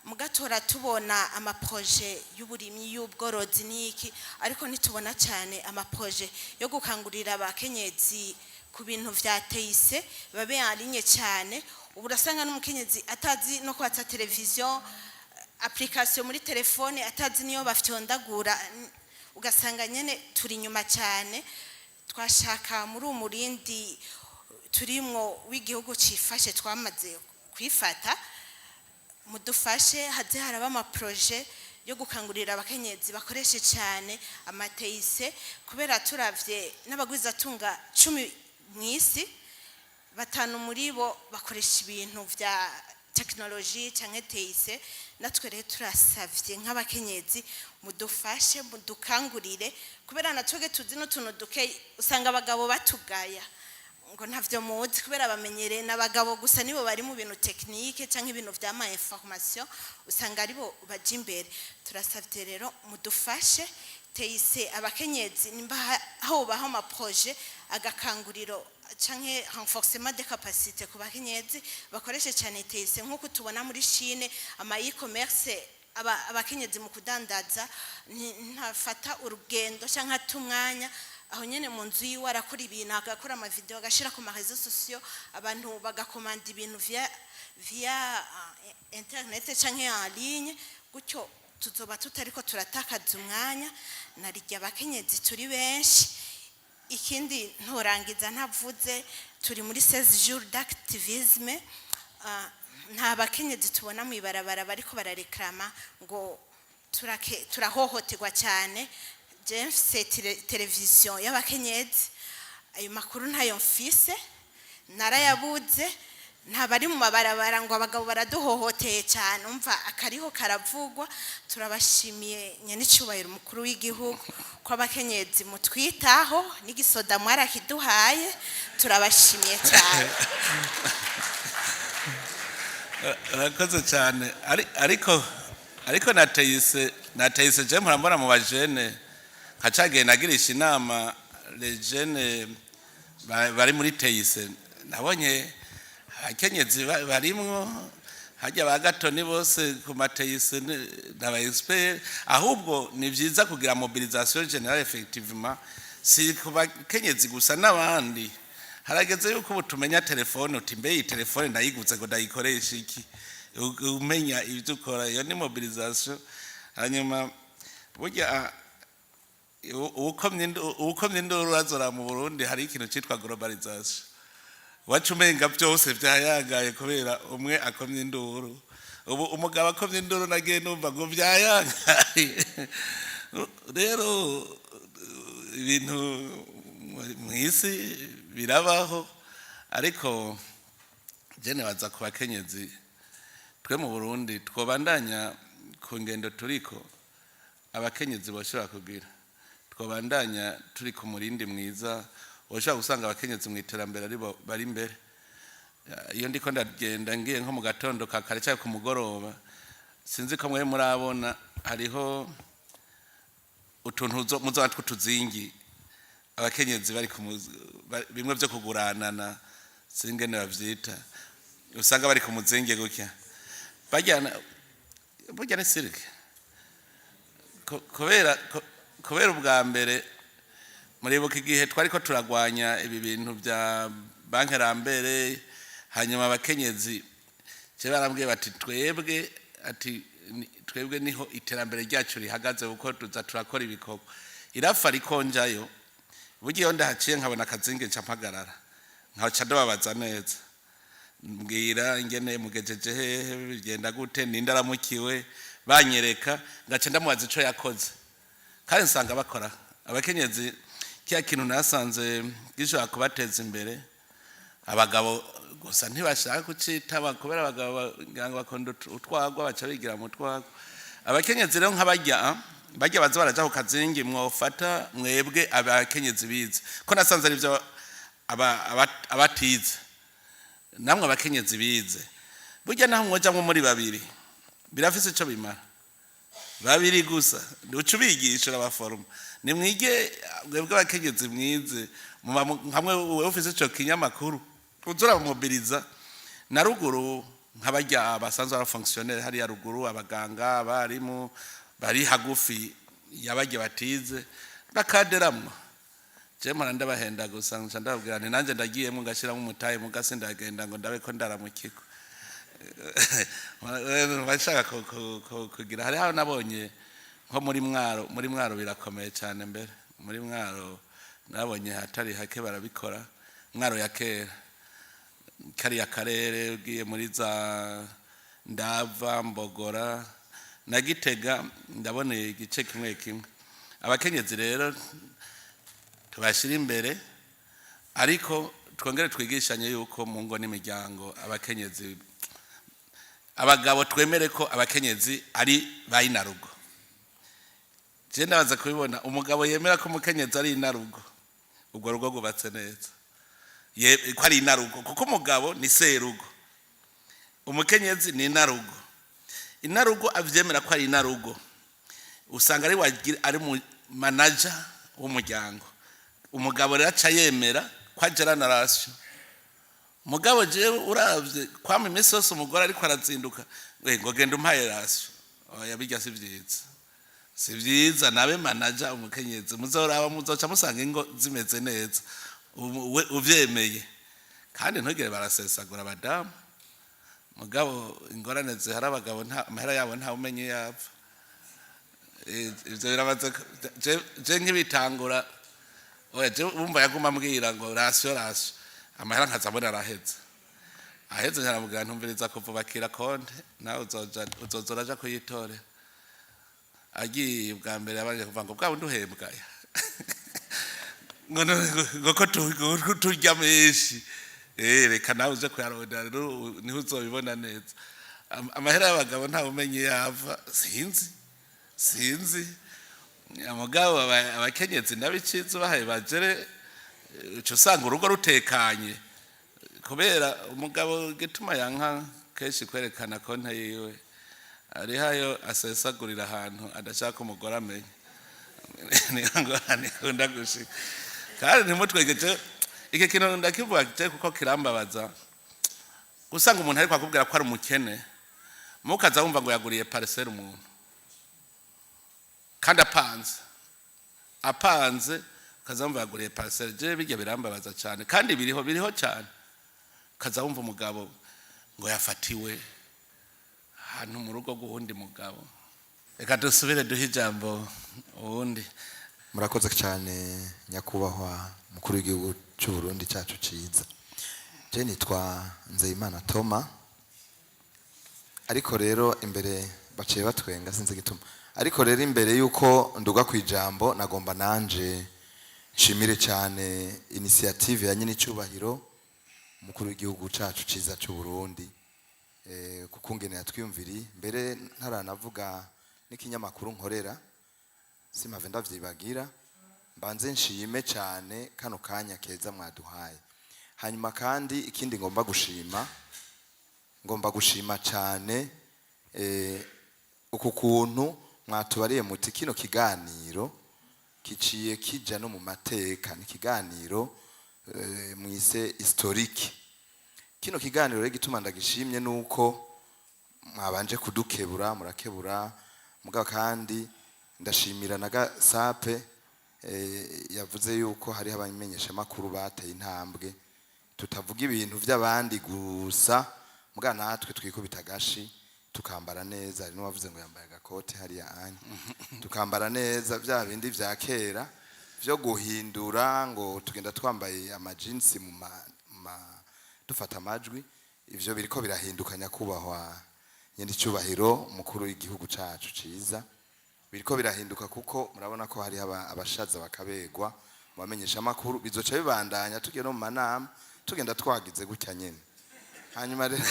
Mugatora tubona ama projets y'uburimyi, y'ubworozi n'iki, ariko ntitubona cyane ama projets yo gukangurira abakenyezi ku bintu vya TIC babe arinye cyane. Ubu urasanga n'umukenyezi atazi no kwatsa televiziyo, application muri telefone atazi niyo bafyondagura, ugasanga nyene turi inyuma cyane. Twashaka muri uwo murindi turimwo w'igihugu cifashe, twamaze kwifata, mudufashe haze haraba ama projets yo gukangurira abakenyezi bakoreshe cyane ama TIC, kubera turavye n'abagwizatunga 10 mu isi, batanu muri bo bakoresha ibintu vya tekinoloji canke TIC. Natwe rero turasavye nk'abakenyezi mudufashe, mudukangurire, kubera natwebwe tuzi n'utuntu duke. Usanga abagabo batugaya ngo ntavyo muzi, kubera bamenyereye n'abagabo gusa, nibo bari mu bintu technique canke ibintu vya ma information, usanga aribo baja imbere. Turasavye rero mudufashe TIC abakenyezi, nimba hobaho ama projets agakanguriro canke renforcement des capacités ku bakenyezi bakoreshe cyane TIC, nk'uko tubona muri Chine ama e-commerce, abakenyezi mu kudandaza ntafata urugendo canke ata umwanya, aho nyene mu nzu yiwe arakora ibintu, agakora ama vidéos, agashira ku ma réseaux sociaux, abantu bagakomanda ibintu via internet canke en ligne. Gutyo tuzoba tutariko turatakaza umwanya, narirya abakenyezi turi benshi. Ikindi ntorangiza ntavuze, turi muri 16 jours d'activisme, nta bakenyezi tubona mu ibarabara bariko barareklama ngo turahohoterwa cyane. Je mfise televiziyo y'abakenyezi, ayo makuru ntayo mfise, narayabuze. Ntabari mu mabarabara ngo abagabo baraduhohoteye cyane. Umva akariho karavugwa. Turabashimiye nyenicubahiro umukuru w'igihugu ko abakenyezi mutwitaho, n'igisoda mwarakiduhaye, turabashimiye cyane. Urakoze cyane. Ariko nateyise je murambona mu bajene nka cagihe nagirisha inama les jeunes bari muri TIC, nabonye abakenyezi barimwo hajya ba gatoni bose ku ma TIC n'aba expert. Ahubwo ni vyiza kugira mobilisation générale, effectivement, si ku bakenyezi gusa, n'abandi. Harageze yuko ubu tumenya telefone, uti mbe iyi telefone ndayiguze ngo ndayikoresha iki? Umenya ibyo ukora, iyo ni mobilisation. Hanyuma burya uwukomye induru urazora mu Burundi, hari ikintu cyitwa globalisation, waca umenga byose byayagaye kubera umwe akomye induru. Ubu umugabo akomye induru, nagiye numva ngo byayagaye. Rero ibintu mu isi birabaho, ariko je nibaza ku bakenyezi twe mu Burundi twobandanya ku ngendo turiko. Abakenyezi boshobora kugira, twobandanya turi ku murindi mwiza, woshobora gusanga abakenyezi mu iterambere aribo bari imbere. Iyo ndiko ndagenda, ngiye nko mu gatondo ka kare cyangwa ku mugoroba, sinzi ko mwe murabona, hariho utuntu muzoba tw'utuzingi abakenyezi bari bimwe byo kuguranana, singene bavyita, usanga bari ku muzingi gutya bajyana. Burya ni cirque. Kubera ubwa mbere muribuka igihe twari ko turagwanya ibi bintu bya banque Lambert, hanyuma abakenyezi je barambwiye bati twebwe, ati twebwe niho iterambere ryacu rihagaze, kuko tuza turakora ibikorwa irafa rikonjayo. Burya iyo ndahaciye nkabona akazingi, nca mpagarara, nkaca ndababaza neza, mbwira ingene mugejeje hehe, bigenda gute, ninde aramukiwe, banyereka, ngaca ndamubaza ico yakoze. Kandi nsanga bakora abakenyezi kiya kintu nasanze gishobora kubateza imbere. Abagabo gusa ntibashaka kucitaba, kubera abagabo ngira ngo bakunda utwagwa, baca bigira mu twagwa. Abakenyezi rero nk'abajya bajya baza baraja ku kazingi, mwofata mwebwe abakenyezi bize, ko nasanze ari byo abatize. Namwe abakenyezi bize, burya naho mwojamwo muri babiri birafise ico bimara. Babiri gusa uca ubigisha, urabaforoma. Nimwige mwebwe abakenyezi mwize, muba hamwe wewe ufise ico kinyamakuru uza urabamobiriza na ruguru, nk'abarya basanzwe ari fonctionnaire hariya ruguru, abaganga, abarimu bari hagufi y'abarya batize bakaderamwo. Je mpora ndabahenda gusa, nca ndababwira nti nanjye ndagiyemo ngashyiramo umutahe, mugasi ndagenda ngo ndabe ko ndara mu kigo bashaka kugira. Hariho nabonye nko muri Mwaro, muri Mwaro birakomeye cyane. Mbere muri Mwaro nabonye hatari hake barabikora. Mwaro ya kera, kariya karere ugiye muri za Ndava, Mbogora na Gitega, ndabona igice kimwe kimwe. Abakenyezi rero tubashyira imbere, ariko twongere twigishanye yuko mu ngo n'imiryango abakenyezi, abagabo twemere ko abakenyezi ari ba inarugo. Je ndabaza kubibona, umugabo yemera ko umukenyezi ari inarugo, ubwo rugo rwubatse neza. Ko ari inarugo, kuko umugabo ni serugo, umukenyezi ni inarugo. Inarugo avyemera ko ari inarugo, usanga ari ari mu manager w'umuryango. Umugabo rero aca yemera ko agera na ration. Mugabo jewe uravye kwama iminsi yose umugore ariko arazinduka, we ngo genda umpaye ration, oya, bijya si vyiza, si vyiza. Nabe manager umukenyezi, muzoraba muzoca musanga ingo zimeze neza. We uvyemeye kandi ntugire barasesagura abadamu. Mugabo ingorane zihari, abagabo nta amahera yabo nta umenye yapfa. Ivyo biramaze je nk'ibitangura, oya, je wumva yaguma ambwira ngo ration, ration, amahera nkaza mbona araheze aheze. Nkaramubwira ntumviriza, kuva bakira konte nawe uzoja uzoza uraja kuyitorera. Agiye bwa mbere yabanje kuvuga ngo bwa bundi uhembwa ya ngo ngo ko ngo turya menshi. Reka nawe uje kuyarondera rero niho uzobibona neza. Amahera y'abagabo ntawe umenye yava, sinzi, sinzi. Mugabo abakenyezi n'abiciza bahaye bagere, uca usanga urugo rutekanye, kubera umugabo gituma yanka kenshi kwerekana konte yiwe, ariho ayo asesagurira ahantu adashaka umugore amenya. Niyo ngorane ikunda gushika. Kandi ntimutwegeje iki kintu, ndakivuga je kuko kirambabaza gusanga umuntu ariko akubwira ko ari umukene, mukaza wumva ngo yaguriye parcelle umuntu kandi apanze apanze, ukaza wumva yaguriye parcelle. Je bijya birambabaza cyane, kandi biriho, biriho cyane. Ukaza wumva umugabo ngo yafatiwe ahantu mu rugo rw'uwundi mugabo. Reka dusubire duhe ijambo uwundi. Murakoze cyane, nyakubahwa mukuru w'igihugu cy'u Burundi cyacu cyiza. Je nitwa Nzeyimana Toma. Ariko rero imbere baciye batwenga, sinzi igituma. Ariko rero imbere yuko nduga ku ijambo, nagomba nanje nshimire cyane initiative ya nyine icyubahiro umukuru w'igihugu cyacu cyiza cy'u Burundi, kuko ngene yatwiyumviriye. Mbere ntaranavuga n'ikinyamakuru nkorera, simpave ndavyibagira, mbanze nshime cyane kano kanya keza mwaduhaye. Hanyuma kandi ikindi ngomba gushima, ngomba gushima cyane uku kuntu mwatubariye muti kino kiganiro kiciye kija no mu mateka, ni ikiganiro mwise historique. Kino kiganiro rero igituma ndagishimye nuko mwabanje kudukebura, murakebura. Mugabo kandi ndashimira na Gasape, yavuze yuko hariho abamenyeshamakuru bateye intambwe, tutavuga ibintu by'abandi gusa, muga natwe twikubita agashi tukambara neza. Hari n'uwavuze ngo yambaye agakote hariya anya, tukambara neza bya bindi vya kera vyo guhindura ngo tugenda twambaye amajinsi mu dufata amajwi. Ivyo biriko birahinduka, nyakubahwa nyene icyubahiro umukuru w'igihugu cacu ciza. Biriko birahinduka, kuko murabona ko hariho abashaza bakabegwa mu bamenyesha amakuru. Bizoca bibandanya, tugiye no mu manama tugenda twagize gutya nyene. Hanyuma rero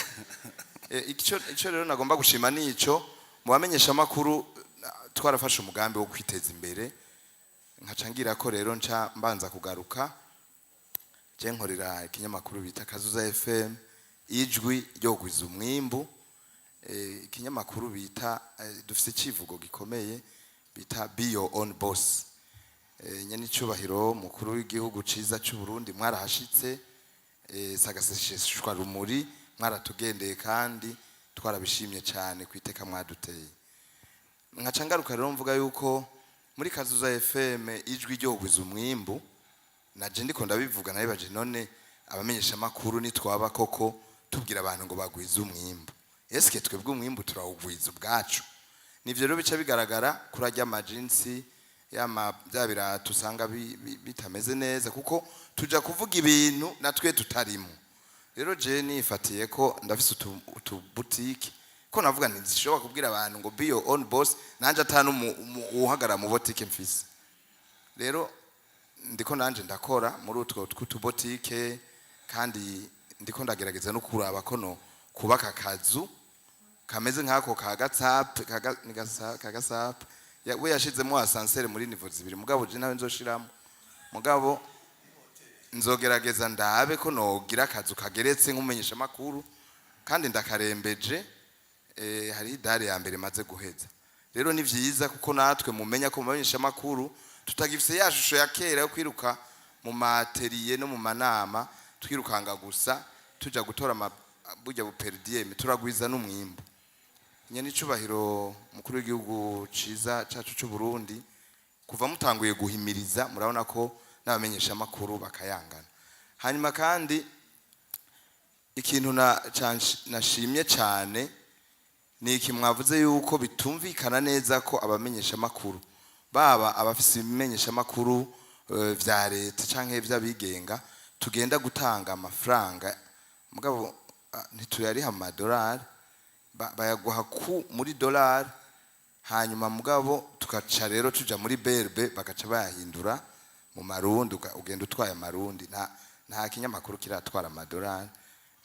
ico rero nagomba gushima nico mu bamenyesha amakuru, twarafashe umugambi wo kwiteza imbere. Nkaca ngira ko rero nca mbanza kugaruka, je nkorera ikinyamakuru bita Kazuza FM, ijwi ryo gwiza umwimbu. Ikinyamakuru bita dufise icivugo gikomeye bita "Be your own boss". Nyene icubahiro mukuru w'igihugu ciza c'u Burundi, mwarahashitse, sagasesheshwa rumuri, mwaratugendeye kandi twarabishimye cyane kwiteka mwaduteye. Nkaca ngaruka rero mvuga yuko muri Kazuza FM, ijwi ryo gwiza umwimbu, naje ndiko ndabivuga, nabibaje: none abamenyesha makuru nitwaba koko tubwira abantu ngo bagwize umwimbu, eske twebwe umwimbu turawugwiza ubwacu? Nivyo rero bica bigaragara kuri arya majinsi yama bya birato usanga bitameze neza, kuko tuja kuvuga ibintu natwe tutarimo. Rero je nifatiye ko ndafise utu boutique, ko navuga nti zishobora kubwira abantu ngo "Be your own boss", nanje atanu uhagarara mu boutique mfise. Rero ndiko nanje ndakora muri utwo tw'utubotike, kandi ndiko ndagerageza no kuraba ko no kubaka akazu kameze nk'ako ka gatsape ka gasape. We yashizemo ascenseur muri niveau zibiri, mugabo je nawe nzoshiramo, mugabo nzogerageza ndabe ko nogira akazu kageretse nk'umumenyesha makuru, kandi ndakarembeje. Hariho idare ya mbere maze guheza. Rero ni vyiza kuko natwe mumenya ko mu bamenyesha makuru tutagifise ya shusho ya kera yo kwiruka mu ma ateliers no mu manama, twirukanga gusa tuja gutora burya bu per diem. Turagwiza n'umwimbu. Nyene icubahiro mukuru w'igihugu ciza cacu c'u Burundi, kuva mutanguye guhimiriza, murabona ko n'abamenyesha makuru bakayangana. Hanyuma kandi ikintu nashimye cyane ni iki mwavuze, yuko bitumvikana neza ko abamenyesha makuru, baba abafise ibimenyesha makuru vya leta canke vy'abigenga, tugenda gutanga amafaranga, mugabo ntituyariha amadolari, bayaguha ku muri dolari. Hanyuma mugabo tugaca rero tuja muri BRB, bagaca bayahindura mu marundi, ugenda utwaye amarundi. Nta kinyamakuru kiratwara amadolari,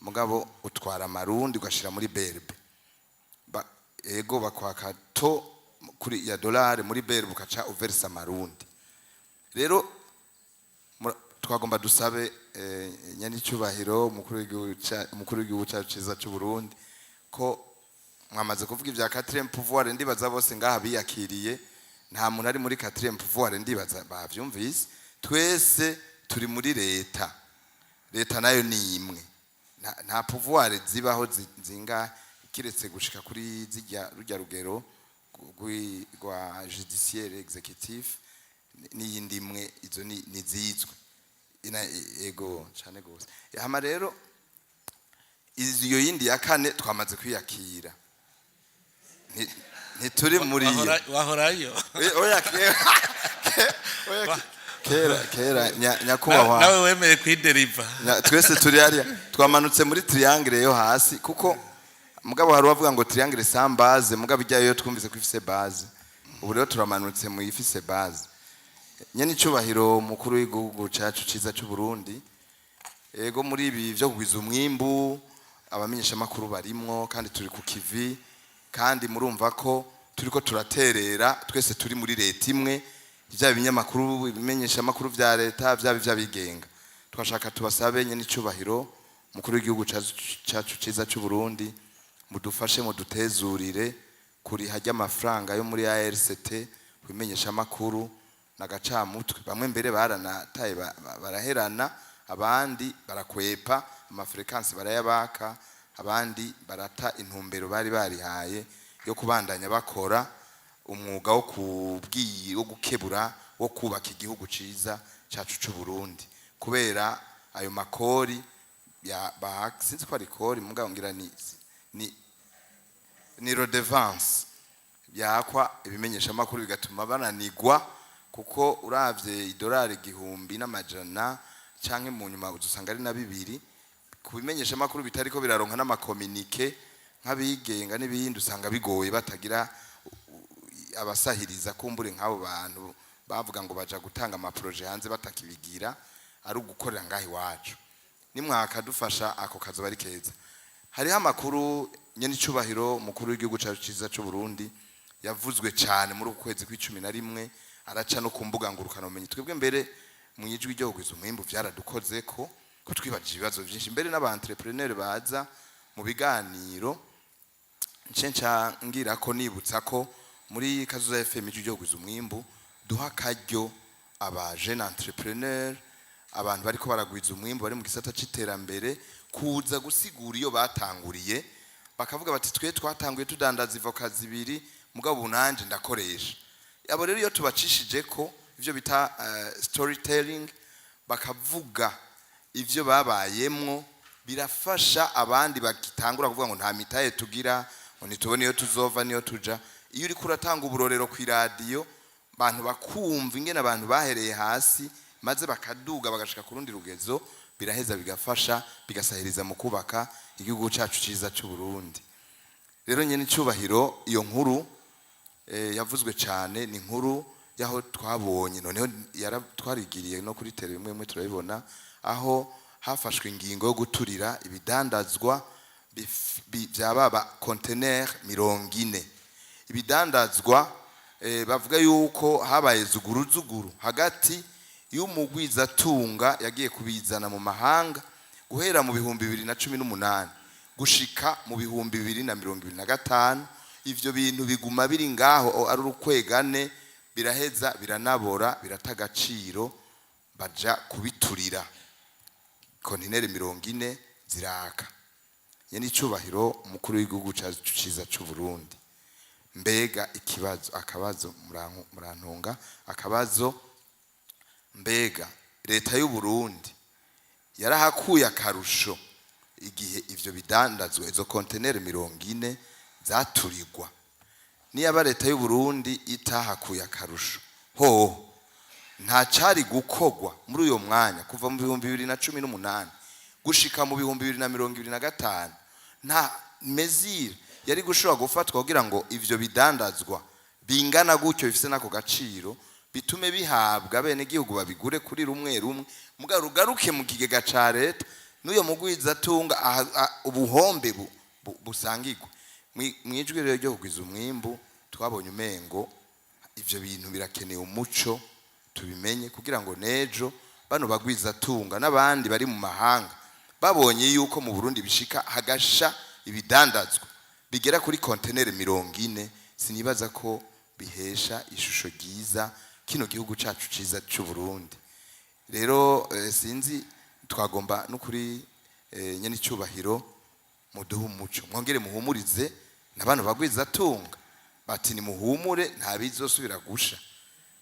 mugabo utwara amarundi ugashira muri BRB. Ego, bakwaka to kuri ya dolari muri BRB, ukaca uversa amarundi. Rero twagomba dusabe nyanicyubahiro umukuru w'igihugu cyacu cyiza cy'u Burundi, ko mwamaze kuvuga ibya quatrième pouvoir, ndibaza bose ngaha biyakiriye, nta muntu ari muri quatrième pouvoir, ndibaza bavyumvise. Twese turi muri leta, leta nayo ni imwe. Nta pouvoir zibaho zinga kiretse gushika kuri zijya rujya rugero rwa judiciaire, exécutif n'iyindi imwe, izo ni zizwe. Ego cyane gose. Hama rero iyo yindi ya kane twamaze kwiyakira. Ntituri muri iyo. Wahorayo. Oya, oya, kera kera, nyakubahwa. Nawe wemeye kwideriva. Twese turi hariya, twamanutse muri triangle yo hasi, kuko mugabo hari uwavuga ngo triangle sans base, mugabo ijyayo twumvise ko ifise base. Ubu rero turamanutse mu ifise base. Nyene icubahiro mukuru w'igihugu cacu ciza c'u Burundi, ego, muri ibi vyo kugwiza umwimbu abamenyesha makuru barimwo, kandi turi ku kivi, kandi murumva ko turiko turaterera. Twese turi muri leta imwe, vyaba ibinyamakuru, ibimenyesha makuru vya leta, vyaba ivy'abigenga. Twashaka tubasabe, nyene icubahiro mukuru w'igihugu cacu ciza c'u Burundi, mudufashe mudutezurire kuriha ry'amafaranga yo muri ARCT kubimenyesha makuru nagacamutwe. Bamwe mbere baranataye, baraherana, abandi barakwepa ama fréquences, barayabaka, abandi barata intumbero bari barihaye yo kubandanya bakora umwuga wo kubwiye, wo gukebura, wo kubaka igihugu ciza cacu c'u Burundi, kubera ayo makori ya ba, sinzi ko ari kori, mugabo ngira ni redevance yakwa ibimenyesha makuru, bigatuma bananigwa, kuko uravye idolari 1100 canke mu nyuma uzusanga ari na 2 ku bimenyesha makuru bitariko biraronka n'ama communiqués nk'abigenga n'ibindi, usanga bigoye batagira. Abasahiriza kumbure nk'abo bantu bavuga ngo baja gutanga ama projets hanze batakibigira, ari ugukorera ngaho iwacu. Nimwakadufasha, ako kazoba ari keza. Hariho amakuru, nyene icubahiro umukuru w'igihugu cacu ciza c'u Burundi, yavuzwe cyane muri uku kwezi kw'icumi na rimwe, araca no ku mbuga ngurukanabumenyi. Twebwe mbere mu Ijwi ryo Kugwiza Umwimbu vyaradukoze ko twibajije ibibazo vyinshi, mbere n'aba entrepreneur baza mu biganiro. Nce nca ngira ko nibutsa ko muri Kazoza FM, Ijwi ryo Kugwiza Umwimbu, duha akaryo aba jeune entrepreneur, abantu bariko baragwiza umwimbu, bari mu gisata c'iterambere, kuza gusigura iyo batanguriye, bakavuga bati: "Twe twatanguye tudandaza ivoka zibiri, mugabo ubu nanje ndakoresha." Abo rero iyo tubacishije ko ivyo bita storytelling, bakavuga ivyo babayemwo, birafasha abandi bagitangura kuvuga ngo nta mitahe tugira, ngo ntitubone iyo tuzova niyo tuja. Iyo uriko uratanga uburorero ku iradiyo, abantu bakumva ingene abantu bahereye hasi maze bakaduga bagashika ku rundi rugezo, biraheza bigafasha, bigasahiriza mu kubaka igihugu cacu ciza c'u Burundi. Rero nyene icubahiro, iyo nkuru yavuzwe cyane ni inkuru y'aho twabonye noneho twarigiriye no kuri télé, bimwe bimwe turabibona, aho hafashwe ingingo yo guturira ibidandazwa bya baba conteneur 40, ibidandazwa bavuga yuko habaye zuguru zuguru hagati y'umugwizatunga yagiye kubizana mu mahanga guhera mu 2018 gushika mu 2025. Ivyo bintu biguma biri ngaho ari urukwegane, biraheza biranabora, birata agaciro, baja kubiturira, kontineri 40 ziraka. Nyene icubahiro umukuru w'igihugu cacu ciza c'u Burundi, mbega ikibazo, akabazo, murantunga, akabazo: mbega leta y'u Burundi yarahakuye akarusho igihe ivyo bidandazwa, izo konteneri 40 zaturirwa? Niyaba leta y'u Burundi itahakuye akarusho hoho, nta cari gukogwa muri uyo mwanya kuva mu 2018 gushika mu 2025? Nta mesure yari gushobora gufatwa kugira ngo ivyo bidandazwa bingana gutyo, bifise n'ako gaciro, bitume bihabwa bene gihugu, babigure kuri rumwe rumwe, muga rugaruke mu kigega ca leta, n'uyo mugwizatunga ubuhombe busangirwe? Mwijwi rero ryo Kugwiza Umwimbu, twabonye umengo ivyo bintu birakeneye umuco, tubimenye kugira ngo nejo bano bagwizatunga n'abandi bari mu mahanga babonye yuko mu Burundi bishika hagasha ibidandazwa bigera kuri konteneri 40, sinibaza ko bihesha ishusho ryiza kino gihugu cacu ciza c'u Burundi. Rero sinzi, twagomba no kuri nyene icubahiro muduhe umuco, mwongere muhumurize na bano bagwizatunga, bati nimuhumure, nta bizosubira gusha,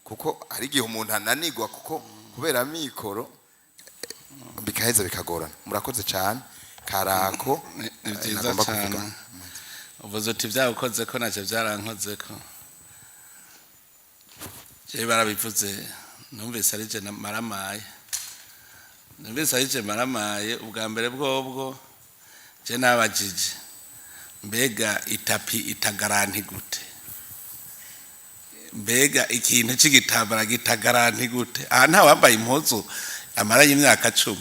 kuko hari igihe umuntu ananigwa kuko kubera amikoro, bikaheza bikagorana. Murakoze cyane, karako. Ni byiza nagomba cyane. Kuvuga. Uvuze uti byawukoze ko ntacyo byarankoze ko jewe barabivuze, numvise ari je maramaye, numvise ari je maramaye. Ubwa mbere bwobwo je nabajije: mbega itapi itagaranti gute? Mbega ikintu c'igitambara gitagaranti gute? Aha nta wambaye impuzu amaranye imyaka 10.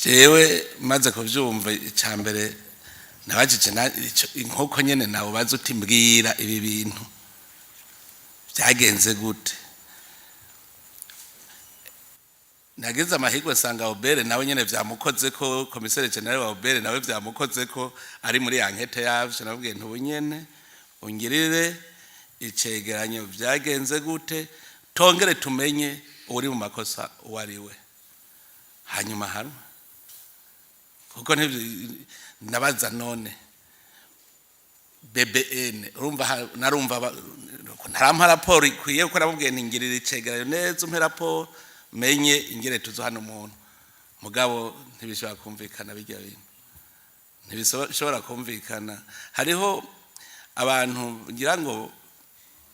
Jewe maze kuvyumva, icya mbere nabajije inkoko nyene nawe baza uti: "Mbwira, ibi bintu byagenze gute?" Nagize amahirwe nsanga OBR nawe nyene vyamukoze ko, commissaire général wa OBR nawe vyamukoze ko, ari muri enquête yavyo. Nabwiye nti: "Ubu nyene ungirire icegeranyo, vyagenze gute, tongere tumenye uri mu makosa uwo ari we, hanyuma hanwe." Kuko nabaza none BBN, urumva narumva ntarampa raporo ikwiye, kuko namubwiye nti: "Ngirira icegeranyo neza, umpe raporo, menye ingere tuzo hano umuntu." Mugabo ntibishobora kumvikana, bijya bintu ntibishobora kumvikana. Hariho abantu ngira ngo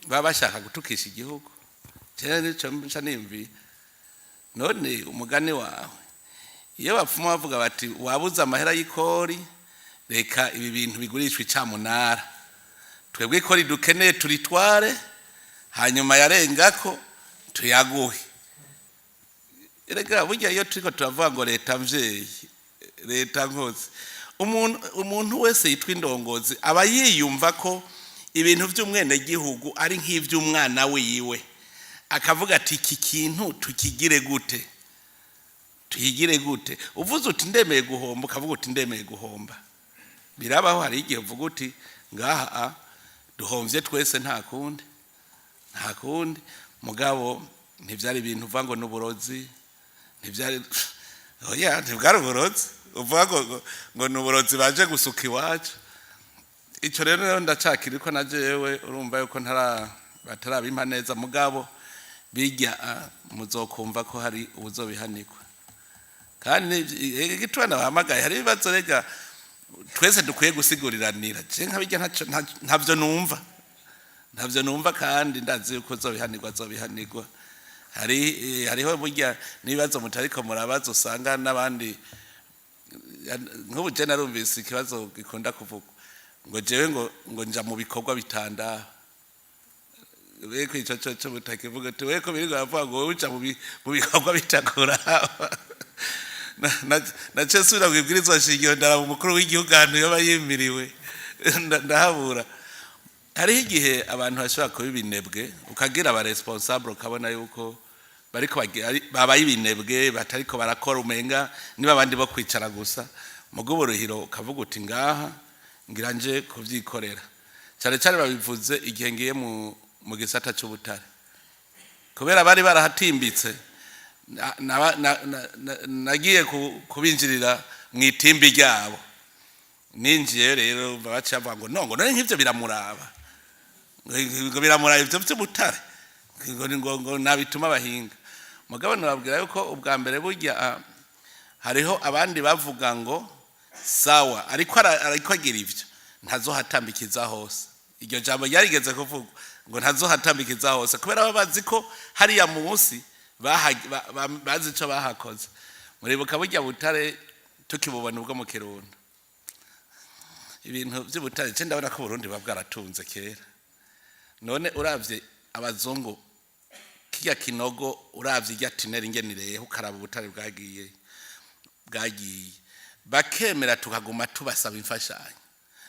baba bashaka gutukisha igihugu. Jewe nico nca nimviye none umugani wawe, iyo bapfuma bavuga bati: "Wabuze amahera y'ikori, reka ibi bintu bigurishwa icamunara." Twebwe ko ridukeneye turitware, hanyuma yarengako tuyaguhe. Erega burya iyo turiko turavuga ngo leta mvyeyi, leta nkozi, umuntu wese yitwa indongozi aba yiyumva ko ibintu vy'umwenegihugu ari nk'ivy'umwana wiwe, akavuga ati: "Iki kintu tukigire gute, tuyigire gute?" Uvuze uti: "Ndemeye guhomba," ukavuga uti: "Ndemeye guhomba." Birabaho, hari igihe uvuga uti: "Ngaha duhomvye twese, nta kundi, nta kundi." Mugabo ntivyari ibintu uvuga ngo n'uburozi, ntivyari, oya, ntibwari uburozi uvuga ngo ni uburozi baje gusuka iwacu. Ico rero ndacakiri ko na jewe urumva yuko batarabimpa neza. Mugabo bijya muzokumva ko hari ubuzobihanikwa. Kandi igituma nabahamagaye, hari ibibazo rega twese dukwiye gusiguriranira. Je nka bijya ntavyo numva, ntavyo numva, kandi ndazi yuko uzobihanirwa, azobihanirwa. Hariho burya n'ibibazo mutariko murabaza, usanga n'abandi. Nk'ubu je narumvise ikibazo gikunda kuvugwa ngo jewe ngo nja mu bikorwa bitandaba. Weko ico co mutakivuga uti weko birirwa bavuga ngo wowe uja mu bikorwa bitakuraba. Naciye nsubira mw'ibwirizwa shingiro, ndaraba umukuru w'igihugu ahantu yoba yimiriwe, ndahabura. Hariho igihe abantu bashobora kuba ibinebwe, ukagira aba responsable, ukabona yuko bariko babaye ibinebwe, batariko barakora, umenga niba abandi bo kwicara gusa. Mugo uburuhiro ukavuga uti: "Ngaha ngira nje kuvyikorera." Cyane cyane babivuze igihe ngiye mu gisata c'ubutare, kubera bari barahatimbitse. Nagiye kubinjirira mu itimbi ryabo. Ninjiye rero baca bavuga ngo no, ngo none nk'ivyo biramuraba, ngo biramuraba ivyo vy'ubutare, ngo nabituma abahinga. Mugabo nababwira yuko ubwa mbere burya hariho abandi bavuga ngo sawa, ariko agira ivyo ntazohatambikiza hose. Iryo jambo ryarigeze kuvugwa ngo ntazohatambikiza hose, kubera baba bazi ko hariya munsi bazi ico bahakoze. Muribuka burya butare tukibubona ubwo mu Kirundo, ibintu vy'ubutare. Je ndabona ko Burundi buba bwaratunze kera. None uravye abazungu, kirya kinogo, uravye irya tunnel ingene ireha, ukaraba ubutare bwagiye, bakemera tukaguma tubasaba imfashanyo,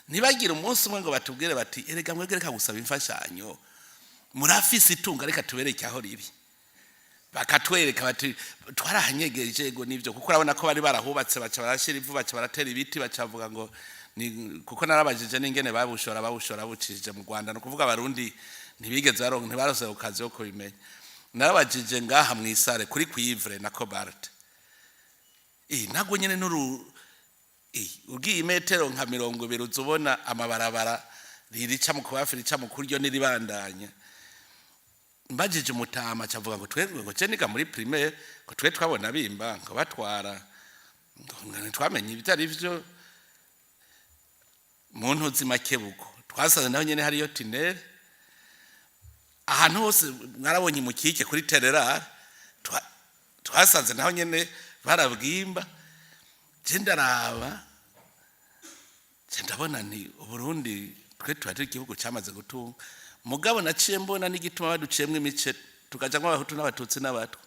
ntibagire umunsi umwe ngo batubwire bati: "Erega mwebwe, reka gusaba imfashanyo, murafise itunga, reka tubereke aho riri." Bakatwereka bati: "Twarahanyegeje." Ego nivyo, kuko urabona ko bari barahubatse, baca barashira ivu, baca baratera ibiti, baca bavuga ngo ni kuko narabajije n'ingene babushora bucishije mu Rwanda. Ni ukuvuga Abarundi ntibigeze baronka, ntibarose ku kazi yo kubimenya. Narabajije ngaha mu isare kuri cuivre na cobalt, ntabwo nyene nuru ugiye imetero nka 20 uza ubona amabarabara, ririca mu kubafi, rica mu kuryo n'iribandanya. Mbajije umutama, acavuga ngo twebwe, ngo je niga muri primaire, ngo twe twabona bimba, ngo batwara, ngo ntitwamenye ibyo ari byo. Mu ntuzi Makebuko twasanze naho nyene hariyo tunnel. Ahantu hose mwarabonye mukike kuri tererare, twasanze naho nyene barabwimba. Je ndaraba, je ndabona nti Uburundi twe tuba turi igihugu cyamaze gutunga. Mugabo naciye mbona n'igituma baduciyemwo imice, tukajamwo Abahutu n'Abatutsi n'Abatwa,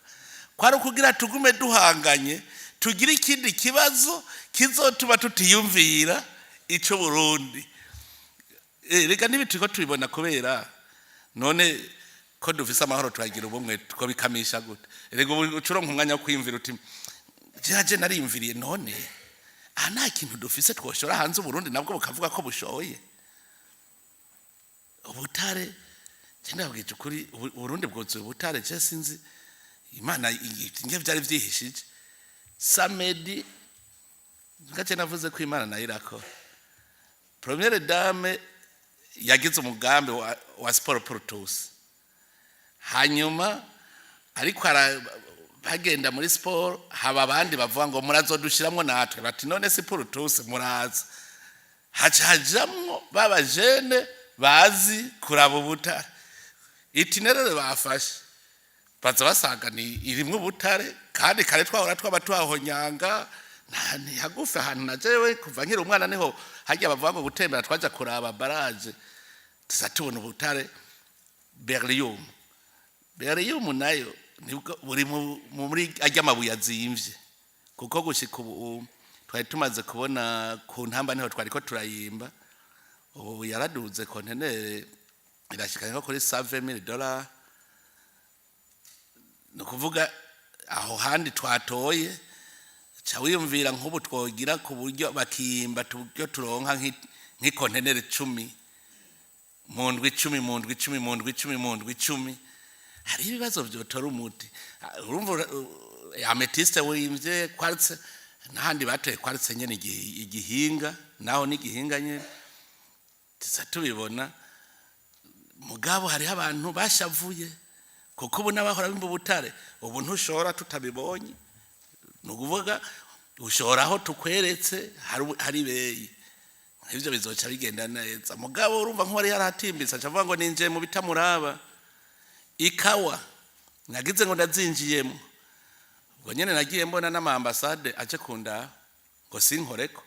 kwari ukugira tugume duhanganye, tugire ikindi kibazo kizotuma tutiyumvira ico Burundi. Reka nibi turiko tubibona kubera none ko dufise amahoro, turagira ubumwe, two bikamisha gute? Erega ubu ucuronka umwanya wo kwiyumvira uti: "Jeje nariyumviriye, none aha nta kintu dufise twoshora hanze, Uburundi nabwo bukavuga ko bushoye ubutare?" Je ndabwije ukuri, Uburundi bwuzuye ubutare. Je sinzi Imana nge vyari vyihishije samedi ngace navuze ko Imana nayo irakora. Première dame yagize umugambi wa sport pour tous, hanyuma ariko bagenda muri sport, haba abandi bavuga ngo murazodushiramwo natwe, bati: "None si pour tous, muraza." Haca hajamwo baba jene bazi kuraba ubutare. Itinéraire bafashe baza basanga ni irimwo ubutare, kandi kare twahora twaba tuhahonyanga ni hagufi ahantu na jewe kuva nkiri umwana niho hajya bavuga ngo gutembera, twaja kuraba baraje. Tuza tubona ubutare beryllium. Beryllium nayo nibwo buri muri ajya amabuye azimvye, kuko gushika ubu twari tumaze kubona ku ntamba niho twari ko turayimba. Ubu yaraduze, kontenere irashika nko kuri $70,000. Ni ukuvuga aho handi twatoye, ca wiyumvira nk'ubu twogira ku buryo bakimba tuburyo turonka nk'ikontenere 10 mu ndwi 10, mu ndwi 10, mu ndwi 10, mu ndwi 10, hari ibibazo vyotora umuti. Ah, urumva améthyste wimvye, quartz n'ahandi batoye quartz nyene, igihinga naho n'igihinga nyene tuza tubibona. Mugabo hariho abantu bashavuye, kuko ubu n'abahora bimba ubutare ubu ntushora tutabibonye. Ni ukuvuga ushora aho tukweretse hari beyi, ivyo bizoca bigenda neza. Mugabo urumva nk'uwari yaratimbitse aca avuga ngo ninjiye mu bitamuraba. Ikawa nagize ngo ndazinjiyemo, ubwo nyene nagiye mbona n'ama-ambassade aje kundaba ngo sinkoreko.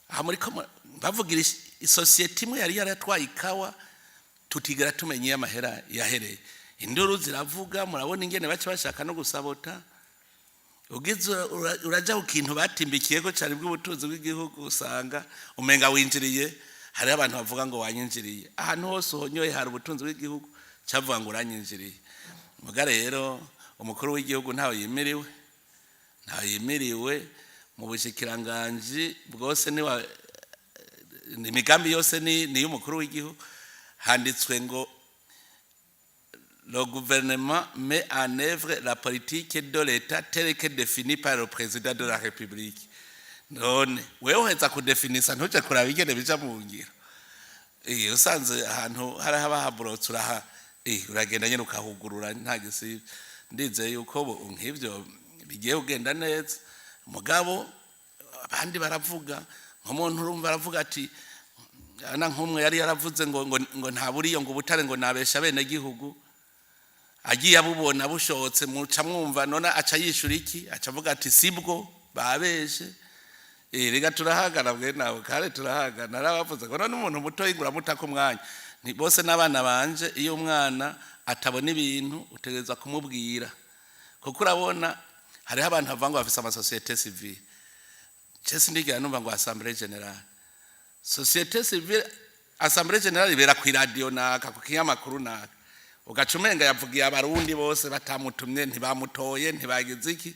Aha muri ko bavugira isosiyete imwe yari yaratwaye ikawa tutigera tumenya iyo amahera yahereye. Induru ziravuga, murabona ingene baca bashaka no gusabota. Ugize uraja ku kintu batimbikiyeko cyane bw'ubutunzi bw'igihugu, usanga umenga winjiriye. Hariho abantu bavuga ngo wanyinjiriye. Ahantu hose uhonyoye hari ubutunzi bw'igihugu, cyavuga ngo uranyinjiriye. Muga rero umukuru w'igihugu ntawe yimiriwe, ntawe yimiriwe mu bushikiranganji bwose. Niwa imigambi yose ni y'umukuru w'igihugu. Handitswe ngo "Le gouvernement met en œuvre la politique de l'État telle que définie par le président de la République." None wewe uheza kudefinisa, ntuje kuraba ingene bija mu ngiro? Usanze ahantu hari haba haburotse, uraha uragenda nyene ukahugurura, nta gisibye. Ndizeye yuko ubu nk'ivyo bigiye kugenda neza. Mugabo abandi baravuga, nk'umuntu urumva aravuga ati ana nk'umwe yari yaravuze ngo nta buriyo, ngo ubutare, ngo nabesha bene gihugu, agiye abubona bushotse, muca mwumva none aca yishura iki? Aca avuga ati sibwo, babeshe. Rega turahagana bwe nawe kare turahagana. Narabavuze ngo none umuntu muto uramuta ku mwanya ni bose n'abana banje. Iyo umwana atabona ibintu, utegereza kumubwira, kuko urabona hariho abantu bavuga ngo bafise amasociété civile. Je sindigera numva ngo assemblée générale, société civile. Assemblée générale ibera ku radio naka, ku kinyamakuru naka, ugaca umenga yavugiye abarundi bose batamutumye, ntibamutoye, ntibagize iki.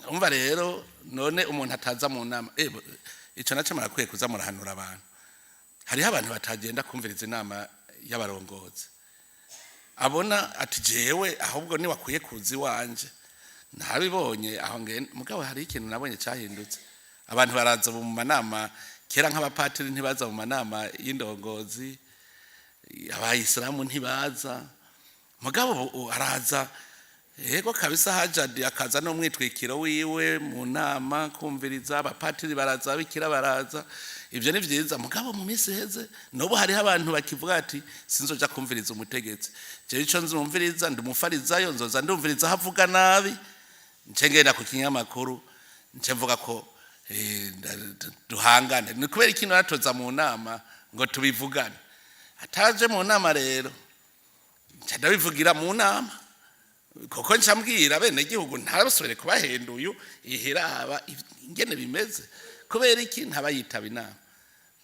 Umva rero, none umuntu ataza mu nama, ico naco murakwiye kuza murahanura abantu. Hariho abantu batagenda kumviriza inama y'abarongozi, abona ati jewe ahubwo ni wakwiye kuza iwanje ntabibonye aho ngenda. Mugabo hari ikintu nabonye cyahindutse, abantu baraza mu manama. Kera nk'abapatiri ntibaza mu manama y'indongozi, abayisilamu ntibaza. Mugabo ubu araza, yego kabisa, hajadi akaza n'umwitwikiro wiwe mu nama kumviriza. Abapatiri baraza, ababikira baraza, ibyo ni byiza. Mugabo mu minsi iheze, n'ubu hariho abantu bakivuga ati sinzoja kumviriza umutegetsi, jewe ico nzumviriza ndi umufarizayo, nzoza ndumviriza aho avuga nabi, nce ngenda ku kinyamakuru nce mvuga ko duhangane. Ni kubera ikintu aratoza mu nama ngo tubivugane, ataje mu nama rero nca ndabivugira mu nama, kuko nca mbwira bene gihugu ntabasubire kubahenda. Uyu ihiraba ingene bimeze, kubera iki ntaba yitaba inama?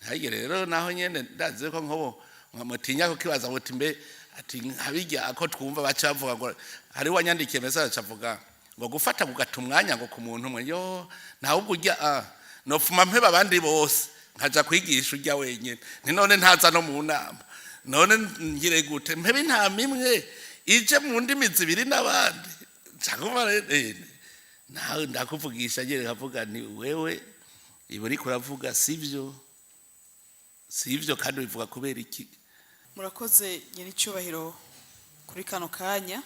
Ntihagire rero naho nyene ndazi ko nkobo mutinya kukibaza muti mbe ati nkabijya ko twumva baca bavuga ngo hari wanyandikiye message avuga ngo gufata kugata umwanya ngo ku muntu umwe, yo ntawe ujya, ah nofuma mpeba abandi bose nkaja kwigisha ujya wenyine. Ni none ntaza no mu nama, none ngire gute? Mpebe intama imwe ije mu ndimi zibiri n'abandi. Nca nawe ndakuvugisha nyine, nkavuga ni wewe ibi uriko uravuga sivyo, sivyo, kandi ubivuga kubera iki? Murakoze nyiricyubahiro kuri kano kanya.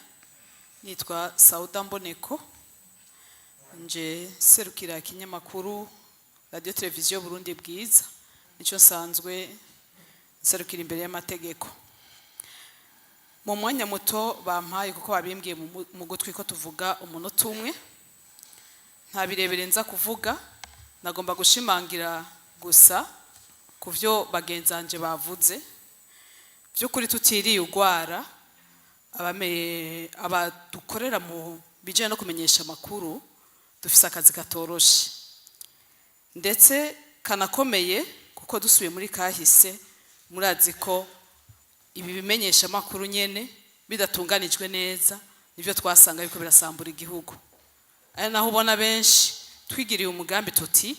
Nitwa Sauda Mboneko, nje serukira ikinyamakuru Radiyo Televiziyo Burundi Bwiza, nicyo nsanzwe nserukira imbere y'amategeko. Mu mwanya muto bampaye, kuko babimbwiye mu gutwi ko tuvuga umunota umwe, nta birebire nza kuvuga. Nagomba gushimangira gusa ko Ku byo bagenzanje bavuze, by'ukuri tutiriye ugwara, abadukorera mu bijyanye no kumenyesha amakuru dufise akazi katoroshe ndetse kanakomeye, kuko dusubiye muri kahise, murazi ko ibi bimenyesha amakuru nyene bidatunganijwe neza nibyo twasanga yuko birasambura igihugu. Ari naho ubona benshi twigiriye umugambi tuti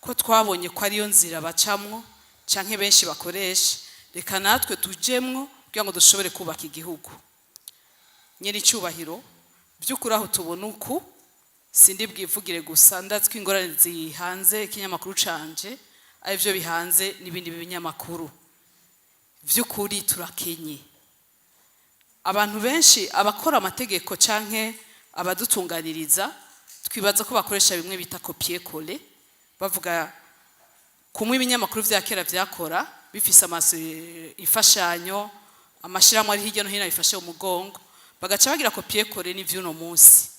ko twabonye ko ariyo nzira bacamwo canke benshi bakoresha, reka natwe tujemwo kugira ngo dushobore kubaka igihugu. Nyiri icyubahiro, by'ukuri aho tubona uku, sindi bwivugire gusa, ndazi ko ingorane zihanze ikinyamakuru canje aribyo bihanze n'ibindi binyamakuru. By'ukuri turakenye. Abantu benshi, abakora amategeko canke abadutunganiriza, twibaza ko bakoresha bimwe bita copier-coller, bavuga kumwe ibinyamakuru vya kera vyakora bifise imfashanyo, amashirahamwe ari hirya no hino abifashe mu mugongo, bagaca bagira copier-coller n'ivy'uno munsi.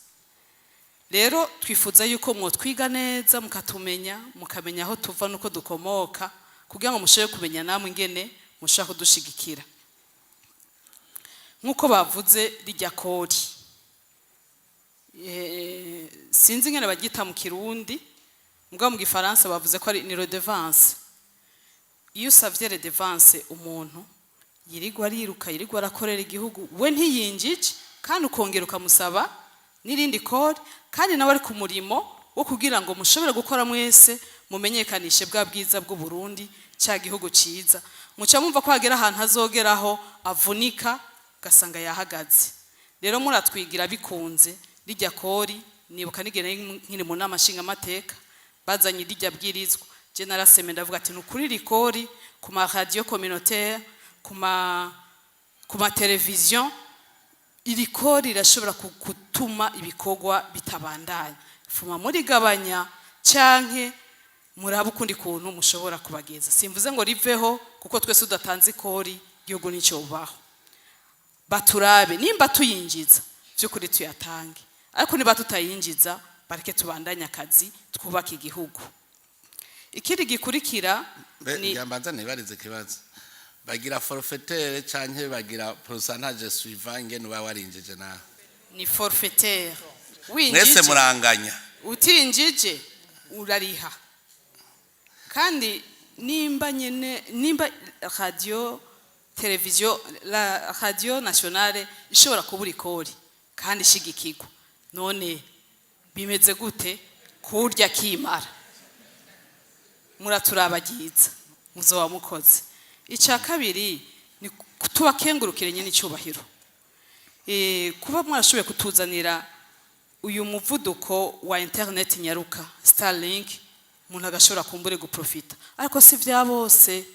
Rero twifuza yuko mwotwiga neza, mukatumenya, mukamenya aho tuva n'uko dukomoka, kugira ngo mushobore kumenya namwe ingene mushobora kudushigikira. Nk'uko bavuze, rijya kori, sinzi ingene bagita mu Kirundi, mugabo mu Gifaransa bavuze ko ari ni redevance. Iyo usavye redevance umuntu yirirwa ariruka, yirirwa arakorera igihugu, we ntiyinjije, kandi ukongera ukamusaba n'irindi kori, kandi nawe ari ku murimo wo kugira ngo mushobore gukora mwese, mumenyekanishe bwa bwiza bw'u Burundi, cya gihugu ciza, muca mumva ko hagera ahantu azogeraho avunika, ugasanga yahagaze. Rero muratwigira bikunze rijya kori. Nibuka nigene nkiri mu nama nshingamateka bazanye rijya bwirizwa, je naraseme ndavuga ati nukuri rikori ku ma radio communautaire, ku ma television, iri kori rirashobora gutuma ibikorwa bitabandanya. Fuma murigabanya canke murabe ukundi kuntu mushobora kubageza. Simvuze ngo riveho, kuko twese tudatanze ikori igihugu nicyo bubaho. Baturabe nimba tuyinjiza by'ukuri tuyatange, ariko niba tutayinjiza bareke tubandanye akazi, twubake igihugu. Ikindi gikurikira ni Mbanza nibarize ikibazo: bagira forfaitaire canke bagira pourcentage suivant ingene uba warinjije nawe? Ni forfaitaire. Mwese Winjije, muranganya? utinjije urariha. Kandi nimba nyene, nimba radio televiziyo, la radio nationale ishobora kubura ikori kandi ishigikirwa, none bimeze gute kurya kimara? Muraturabagiza, muzoba mukoze. Icya kabiri ni tubakengurukire nyine icyubahiro, kuba mwarashoboye kutuzanira uyu muvuduko wa internet nyaruka, Starlink, umuntu agashobora kumbure guprofita, ariko si vya bose.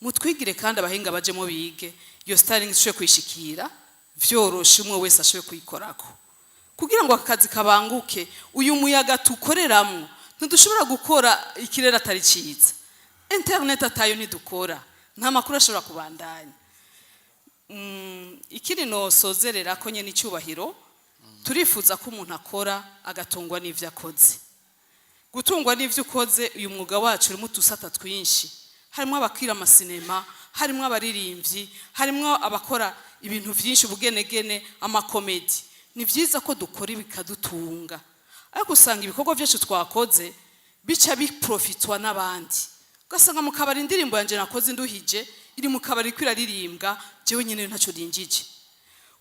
Mutwigire kandi abahinga bajemo bige iyo Starlink, ishobore kuyishikira vyoroshe, umwe wese ashobore kuyikorako kugira ngo akazi kabanguke. Uyu muyaga tukoreramwo, ntidushobora gukora ikirere atari cyiza, internet atayo ntidukora, nta makuru ashobora kubandanya. Ikindi nosozerera ko nyene icyubahiro, turifuza ko umuntu akora agatungwa n'ivyo akoze. Gutungwa n'ivyo ukoze, uyu mwuga wacu urimo utusata twinshi: harimo abakira amasinema, harimo abaririmbyi, harimo abakora ibintu vyinshi, ubugenegene, amakomedi. Ni vyiza ko dukora bikadutunga, ariko usanga ibikorwa byacu twakoze bica biprofitwa n'abandi, ugasanga mu kabari indirimbo yanjye nakoze nduhije iri mu kabari iriko iraririmbwa, jewe nyine ntacyo ninjije.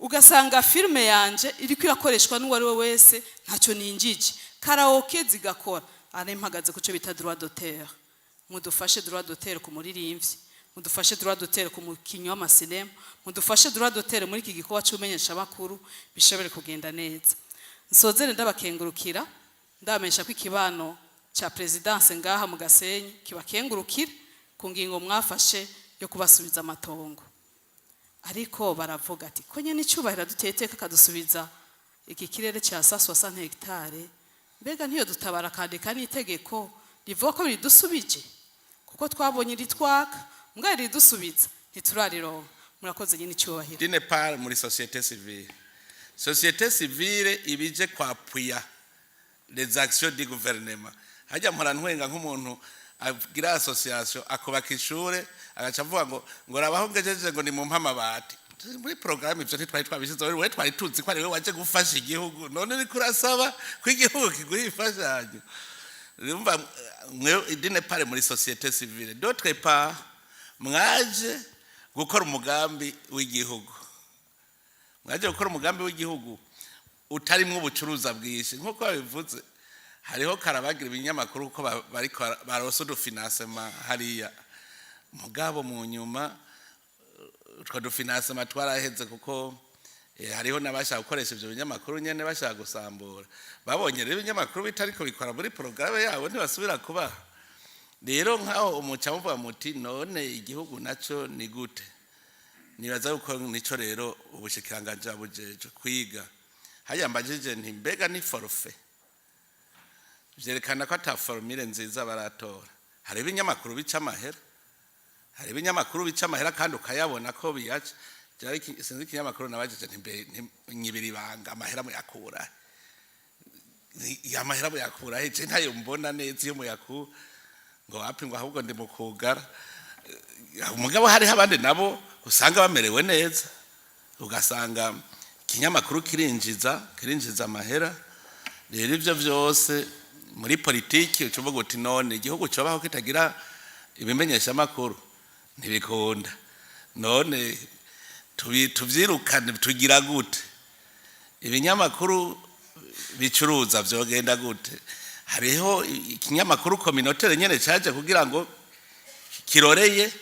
Ugasanga filime yanje iriko irakoreshwa n'uwo ari we wese, ntacyo ninjije. Karaoke zigakora. Ari mpagaze ku cyo bita droit d'auteur. Mudufashe droit d'auteur ku muririmbyi, mudufashe droit d'auteur ku mukinyi w'amasinema, mudufashe droit d'auteur muri iki gikorwa c'umenyeshamakuru, bishobore kugenda neza. Nsozere ndabakengurukira, ndabamenyesha ko ikibano ca présidence ngaha mu Gasenyi kibakengurukira ku ngingo mwafashe yo kubasubiza amatongo. Ariko baravuga ati ko nyene icyubahiro duteye iteka akadusubiza iki kirere cya 160 hectare, mbega ntiyo dutabara akandika n'itegeko rivuga ko ridusubije, kuko twabonye ritwaka mbwa ridusubiza ntiturarironka. Murakoze nyine icyubahiro. D'une part, muri société civile, société civile ibije kwappuya les actions du gouvernement. Hajya mpora ntwenga nk'umuntu. agira association akubaka ishure, agaca avuga ngo rabaho ngejeje, ngo ni mu amabati muri programme. Ivyo ntitwari twabishizeho. We twari tuzi ko ari we waje gufasha igihugu, none uriko urasaba ko igihugu kiguha imfashanyo. Urumva mwe, d'une part muri société civile, d'autre part mwaje gukora umugambi w'igihugu, mwaje gukora umugambi w'igihugu utarimwo ubucuruza bwinshi nk'uko babivuze. Hariho karabagira ibinyamakuru ko bariko baronse udufinancement hariya, mugabo mu nyuma utwo dufinancement twaraheze, kuko hariho n'abashaka gukoresha ivyo binyamakuru nyene bashaka gusambura. Babonye rero ibinyamakuru bitariko bikora muri porogaramu yabo, ntibasubira kubaha. Rero nkaho umuca muvuga muti: "None igihugu naco ni gute?" Nibaza yuko nico rero ubushikiranganji bujeje kwiga. Hariya mbajije nti: "Mbega ni forfait?" Vyerekana ko ata formule nziza baratora. Hari ibinyamakuru bica amahera, hari ibinyamakuru bica amahera kandi ukayabona ko biyaca. Sinzi ikinyamakuru nabajije nti: "Mbe nyibira ibanga, amahera muyakura, amahera muyakura he? Je ntayo mbona neza iyo muyakura." Ngo wapi, ngo ahubwo ndi mu kugara. Mugabo hariho abandi nabo usanga bamerewe neza, ugasanga ikinyamakuru kirinjiza amahera. Rero ivyo vyose muri politiki uca uvuga uti: "None igihugu cobaho kitagira ibimenyeshamakuru?" Ntibikunda. None tuvyirukane, tugira gute? Ibinyamakuru bicuruza vyogenda gute? Hariho ikinyamakuru communautaire nyene caje kugira ngo kiroreye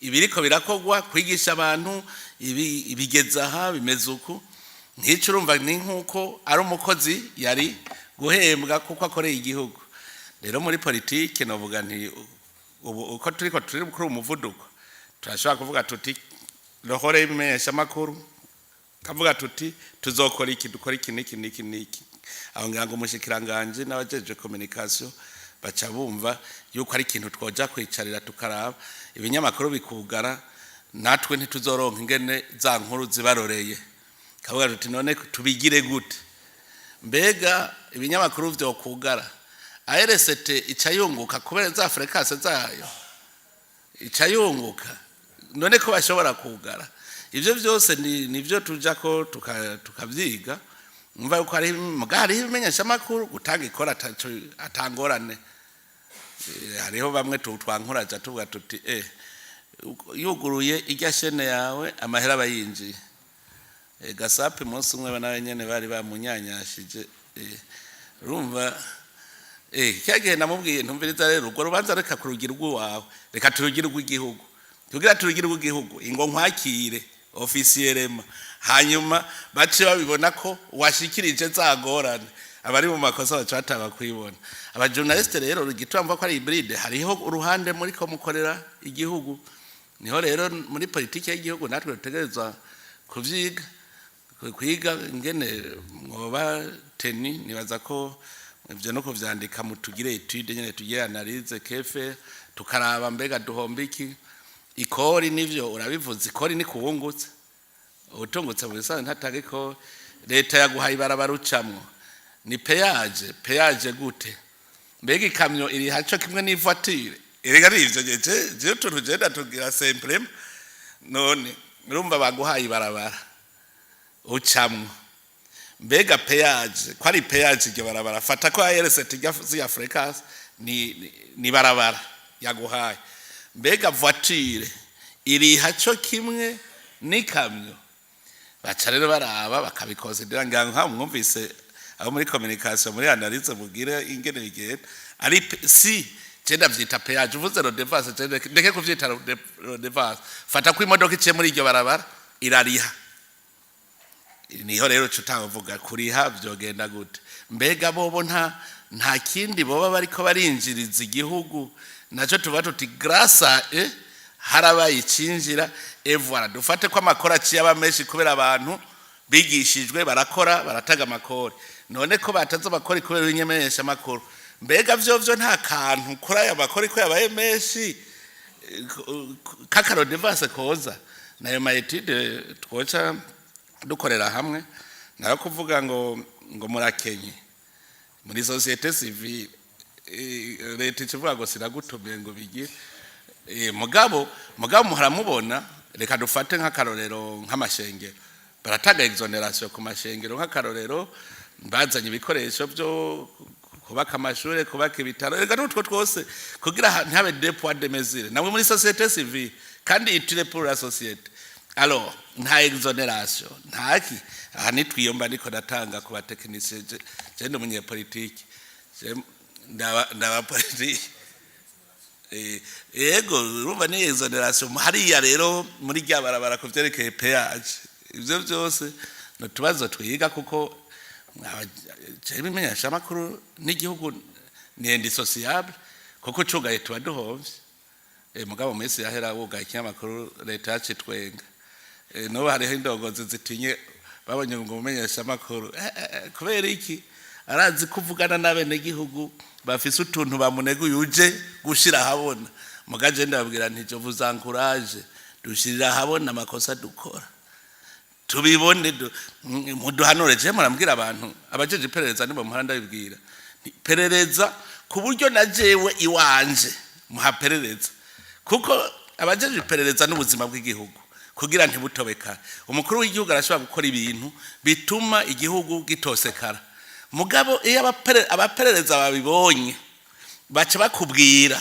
ibiriko birakogwa, kwigisha abantu ibi, ibigeza aha bimeze uku. Nk'icyo urumva ni nk'uko ari umukozi yari guhembwa kuko akoreye igihugu. Rero muri politike novuga nti ubu uko turiko turi kuri umuvuduko, turashobora kuvuga tuti rohore y'ibimenyeshamakuru, kavuga tuti tuzokora iki, dukora iki n'iki n'iki n'iki. Aho ngira ngo umushikiranganji n'abajeje communication baca bumva yuko ari ikintu twoja kwicarira tukaraba. Ibinyamakuru bikugara, natwe ntituzoronka ingene za nkuru zibaroreye. Kavuga tuti: "None tubigire gute?" Mbega ibinyamakuru vyokugara, ARCT ica yunguka kubera za fréquences zayo, ica yunguka? None ko bashobora kugara? Ivyo vyose ni nivyo tuja ko tukavyiga. Umva yuko hari muga hariho ibimenyeshamakuru gutanga ikora atangorane. Hariho bamwe twankuraja tuvuga tuti: "Yuguruye irya chaîne yawe, amahera aba yinjiye." Gasape umunsi umwe nawe nyene bari bamunyanyashije. Urumva cya gihe namubwiye: "Ntumviriza rero, urwo rubanza reka kurugira urw'iwawe, reka turugire urw'igihugu, tugira turugire urw'igihugu, ingo nkwakire officiellement, hanyuma bace babibona ko washikirije za ngorane." Abari mu makosa baca bataba kwibona. Abajournaliste rero, igituma ko ari hybride, hariho uruhande muri ko mukorera igihugu. Niho rero muri politiki y'igihugu natwe dutegerezwa kuvyiga, kwiga ingene mwoba teni. Nibaza ko ivyo no kuvyandika, mutugire étude nyene, tugire analyse kefe, tukaraba mbega duhomba iki. Ikori nivyo urabivuze, ikori ni kuwungutse, utungutse mu bisanzwe ntatanga ikori. Leta yaguhaye ibarabara ucamwo, ni péage. Péage gute? Mbega ikamyo iri haco kimwe n'ivoiture? Erega ari ivyo je utuntu jenda tugira simplement. None urumva baguhaye ibarabara ucamwo, mbega péage ko ari péage? Iryo barabara, fata ko ARCT ya fréquence ni barabara yaguhaye, mbega voiture iriha co kimwe n'ikamyo? Baca rero baraba bakabikonsidera. Ngira nka mwumvise abo muri communication, muri analyse mugire ingene bigenda. Ari si je ndavyita péage, uvuze redevance, je ndeke kuvyita redevance. Fata ko imodoka iciye muri iryo barabara irariha. Niho rero tutavuga kuriha vyogenda gute? Mbega bobo nta kindi boba bariko barinjiriza igihugu? Naco tuba tuti grâce harabaye icinjira. Et voilà, dufate ko amakora aciye aba menshi kubera abantu bigishijwe, barakora, barataga amakori. None ko bataze amakori kubera ibimenyesha amakuru, mbega vyo nta kantu kuri aya makori ko yabaye menshi k'akaredevance koza? Nayo ma études twoca dukorera hamwe. Nayo kuvuga ngo murakenye muri société civile. Leta ikivuga ngo siragutumiye ngo bigire. Mugabo muharamubona, reka dufate nk'akarorero nk'amashengero. Baratanga exonération ku mashengero. Nk'akarorero, bazanye ibikoresho byo kubaka amashure, kubaka ibitaro, reka n'utwo twose, kugira ntihabe deux poids deux mesures. Namwe muri société civile kandi utile pour la société, alors nta exonération, ntaki. Aha nitwiyomba niko natanga ku ba techniciens. Je ndi umunyepolitike, je ndaba politike. Yego, urumva ni exonération hariya rero muri rya barabara ku vyerekeye péage. Ivyo byose ni utubazo twiga, kuko jewe imenyeshamakuru n'igihugu ni indissociable, kuko cugaye tuba duhovye. Mugabo mu minsi yahera wugaye ikinyamakuru, leta yacitwenga. N'ubu hariho indongozi zitinye babonye ngo umumenyeshamakuru. Kubera iki? Arazi kuvugana n'abenegihugu bafise utuntu bamuneguye uje gushira ahabona. Mugaje ndababwira nti: "Je vous encourage, dushirira ahabona amakosa dukora, tubibone, muduhanure." Je murambwira abantu abajeje iperereza, nibo muhora ndabibwira. Nti: "Perereza ku buryo na jewe iwanje muhaperereza," kuko abajeje iperereza n'ubuzima bw'igihugu kugira ntibutobekare. Umukuru w'igihugu arashobora gukora ibintu bituma igihugu gitosekara, mugabo iyo abaperereza babibonye, baca bakubwira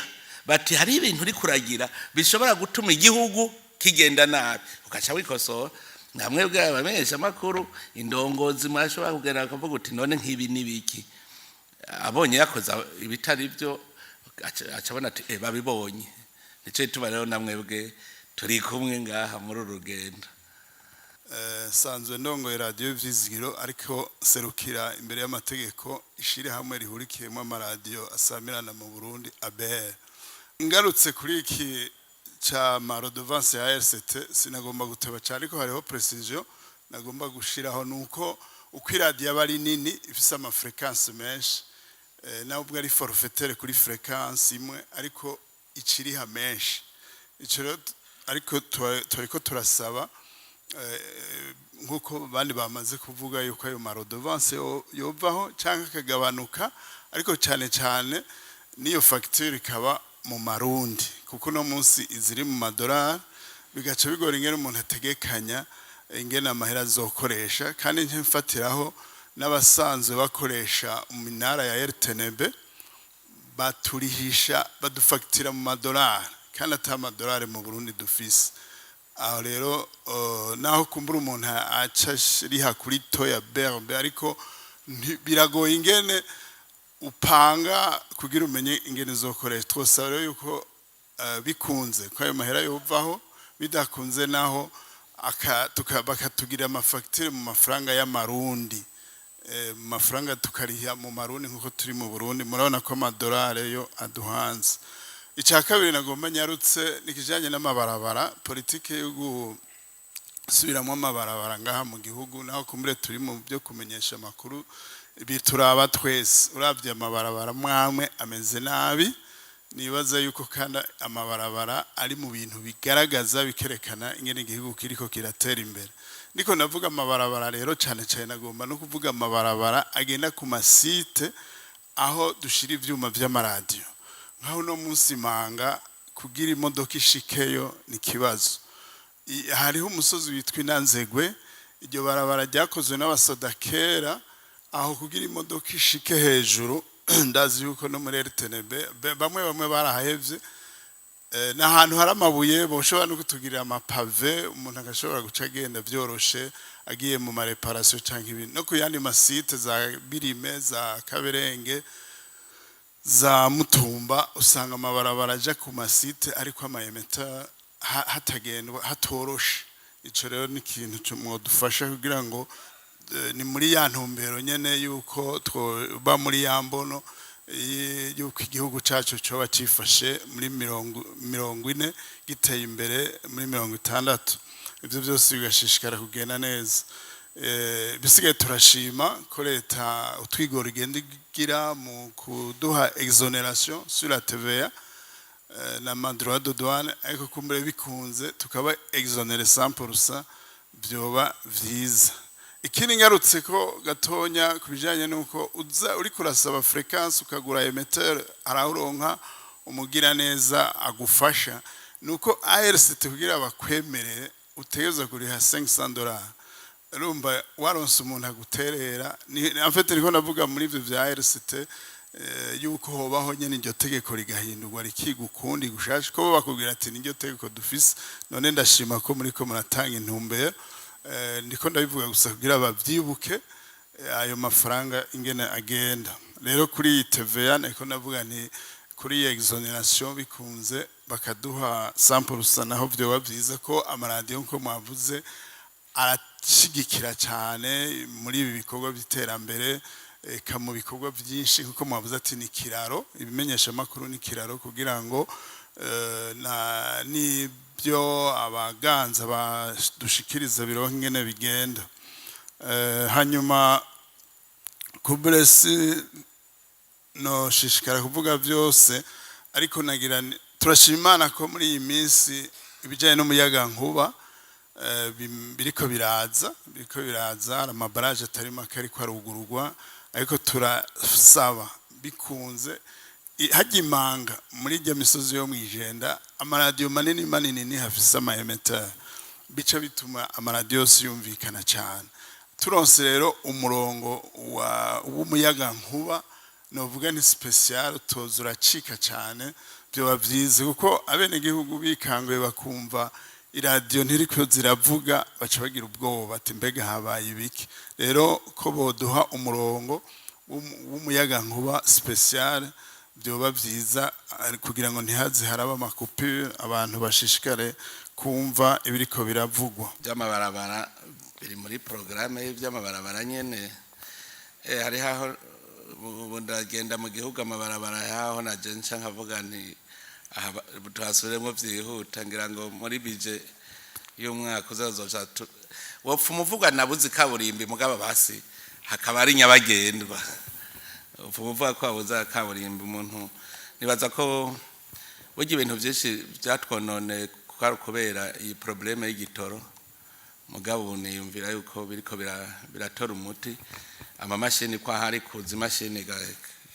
bati: "Hari ibintu uri kuragira bishobora gutuma igihugu kigenda nabi," ugaca wikosora. Namwe bw'abamenyesha amakuru, indongozi, murashobora kugenda bakavuga uti: "None nk'ibi n'ibiki?" Abonye yakoze ibitari byo, aca abona ati: "Babibonye." Nicyo gituma rero namwebwe turi kumwe ngaha muri uru rugendo. Sanzwe ndongoye radiyo Vyizigiro, ariko serukira imbere y'amategeko ishirahamwe rihurikiyemo amaradiyo asamirana mu Burundi, ABR. Ngarutse kuri iki ca ma redevance ya RCT, sinagomba guteba cyane, ariko hariho précision nagomba gushiraho, nuko uko iradiyo aba ari nini, ifise ama fréquences menshi, nawe ubwo ari forfaitaire kuri fréquence imwe, ariko iciriha menshi. Ico rero ariko turiko turasaba, nk'uko bandi bamaze kuvuga, yuko ayo ma redevance yovaho cyangwa akagabanuka, ariko cyane cyane n'iyo facture ikaba mu marundi, kuko uno munsi iziri mu madolari, bigaca bigora ingene umuntu ategekanya ingene amahera azokoresha. Kandi mfatiraho n'abasanzwe bakoresha iminara ya RTNB, baturihisha, badufagitira mu madolari, kandi ata amadolari mu Burundi dufise. Aho rero naho kumbura umuntu aca riha kuri taux ya BRB, ariko biragoye ingene upanga kugira umenye ingene uzokoresha. Twosaba rero yuko bikunze ko ayo mahera yovaho, bidakunze naho bakatugira amafagitire mu mafaranga y'amarundi, mu mafaranga tukariha mu marundi nk'uko turi mu Burundi. Murabona ko amadolari yo aduhanze. Icya kabiri nagomba nyarutse ni ikijyanye n'amabarabara, politike yo gusubiramo amabarabara ngaha mu gihugu. Naho kumbure turi mu byo kumenyesha amakuru, bituraba twese. Urabye amabarabara mwamwe ameze nabi. Nibaza yuko kandi amabarabara ari mu bintu bigaragaza, bikerekana ingene igihugu kiriko kiratera imbere. Niko navuga amabarabara rero, cyane cyane nagomba no kuvuga amabarabara agenda ku ma sites aho dushira ivyuma vy'amaradiyo. Nkaho uno munsi manga kugira imodoka ishikeyo ni ikibazo. Hariho umusozi witwa Inanzegwe, iryo barabara ryakozwe n'abasoda kera. Aho kugira imodoka ishike hejuru, ndazi yuko no muri RTNB bamwe bamwe barahevye. Ni ahantu hari amabuye, boshobora no kutugirira ama pavés, umuntu agashobora guca agenda vyoroshe agiye mu ma réparations canke ibintu. No ku yandi ma sites za Birime, za Kaberenge, za Mutumba, usanga amabarabara aja ku ma sites ariko ama émetteurs hatagendwa, hatoroshe. Ico rero ni ikintu mwodufasha kugira ngo ni muri ya ntumbero nyene yuko twoba muri ya mbono yuko igihugu cacu coba cifashe muri 40, giteye imbere muri 60, ivyo byose bigashishikara kugenda neza. Bisigaye turashima ko leta utwigoro igenda igira mu kuduha exonération sur la TVA na ma droit de douane, ariko kumbure bikunze tukaba exonéré 100% vyoba vyiza. Ikindi ngarutse ko gatonya ku bijyanye n'uko uza uri kurasaba fréquence, ukagura émetteur, arawuronka umugiraneza agufasha, ni uko ARCT kugira bakwemerere utegereza kuriha $500. Urumva waronse umuntu aguterera ni en fait niko ndavuga muri ivyo vya ARCT, yuko hobaho nyene iryo tegeko rigahindurwa, rikiga ukundi gushasha, ko bo bakubwira ati niryo tegeko dufise. None ndashima ko muriko muratanga intumbero. Ndiko ndabivuga gusa kugira bavyibuke ayo mafaranga ingene agenda. Rero kuri iyi TVA niko ndavuga nti kuri iyi exonération bikunze bakaduha 100%, naho vyoba vyiza ko amaradiyo, nko mwavuze, arashigikira cyane muri ibi bikorwa by'iterambere, eka mu bikorwa byinshi, kuko mwavuze ati ni kiraro, ibimenyesha makuru ni kiraro kugira ngo na n'ibyo abaganza badushikiriza bironke ingene bigenda. Hanyuma kuburesi no shishikara kuvuga byose, ariko nagira turashima Imana ko muri iyi minsi ibijyanye n'umuyaga nkuba biriko biraza, hari ama barrages atari make ariko arugururwa. Ariko turasaba bikunze hajya imanga muri irya misozi yo mwijenda, amaradiyo manini manini ni hafise ama émetteurs, bica bituma amaradiyo yose yumvikana cyane. Turonse rero umurongo w'umuyaga nkuba, novuga ni spécial, toza uracika cyane, byoba byiza, kuko abenegihugu bikanguye bakumva iradiyo ntiriko ziravuga, baca bagira ubwoba ati mbega habaye ibiki? Rero ko boduha umurongo w'umuyaga nkuba spécial, byoba byiza, kugira ngo ntihaze haraba ama coupures, abantu bashishikare kumva ibiriko biravugwa. By'amabarabara biri muri porogaramu y'iby'amabarabara nyene. Hariho aho ubu ndagenda mu gihugu, amabarabara yaho naje nca nkavuga nti aha tuhasubiremo byihuta. Ngira ngo muri budget y'umwaka uzazoca wopfa umuvuga nabuze ikaburimbi, mugabo basi hakaba ari nyabagendwa. Upfa umuvuga ko wabuze kaburimbi. Umuntu nibaza ko burya ibintu byinshi byatwonone kwari kubera iyi problème y'igitoro, mugabo ubu niyumvira yuko biriko biratora umuti. Amamashini ko ahari kuza imashini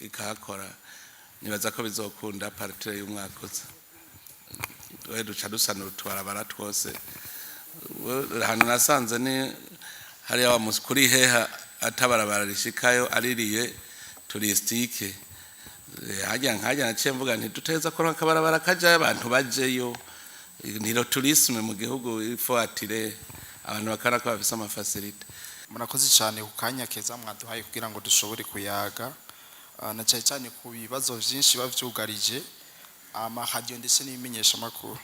ikahakora, nibaza ko bizokunda à partir y'umwaka uza. We duca dusanura utubarabara twose. Ahantu nasanze ni hariya wa kuri heha atabarabara rishikayo aririye touristique. Hajya nkajya naciye mvuga nti duteza ko akabarabara kajayo, abantu bajeyo, niro tourisme mu gihugu il faut attirer abantu bakana ko bafise ama facilités. Murakoze cyane ku kanya keza mwaduhaye kugira ngo dushobore kuyaga, na cyane cyane ku bibazo byinshi biba byugarije amaradiyo ndetse n'ibimenyeshamakuru.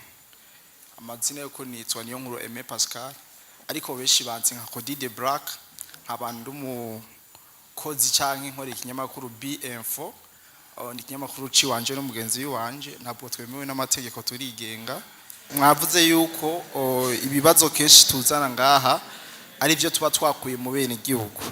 Amazina yuko nitwa niyo nkuru Aimé Pascal, ariko benshi banzi nka Cody de Black, nkaba ndi umukozi canke nkora ikinyamakuru B-Info. Ni ikinyamakuru ciwanje n'umugenzi wanje, ntabwo twemewe n'amategeko, turigenga. Mwavuze yuko ibibazo kenshi tuzana ngaha ari byo tuba twakuye mu bene igihugu.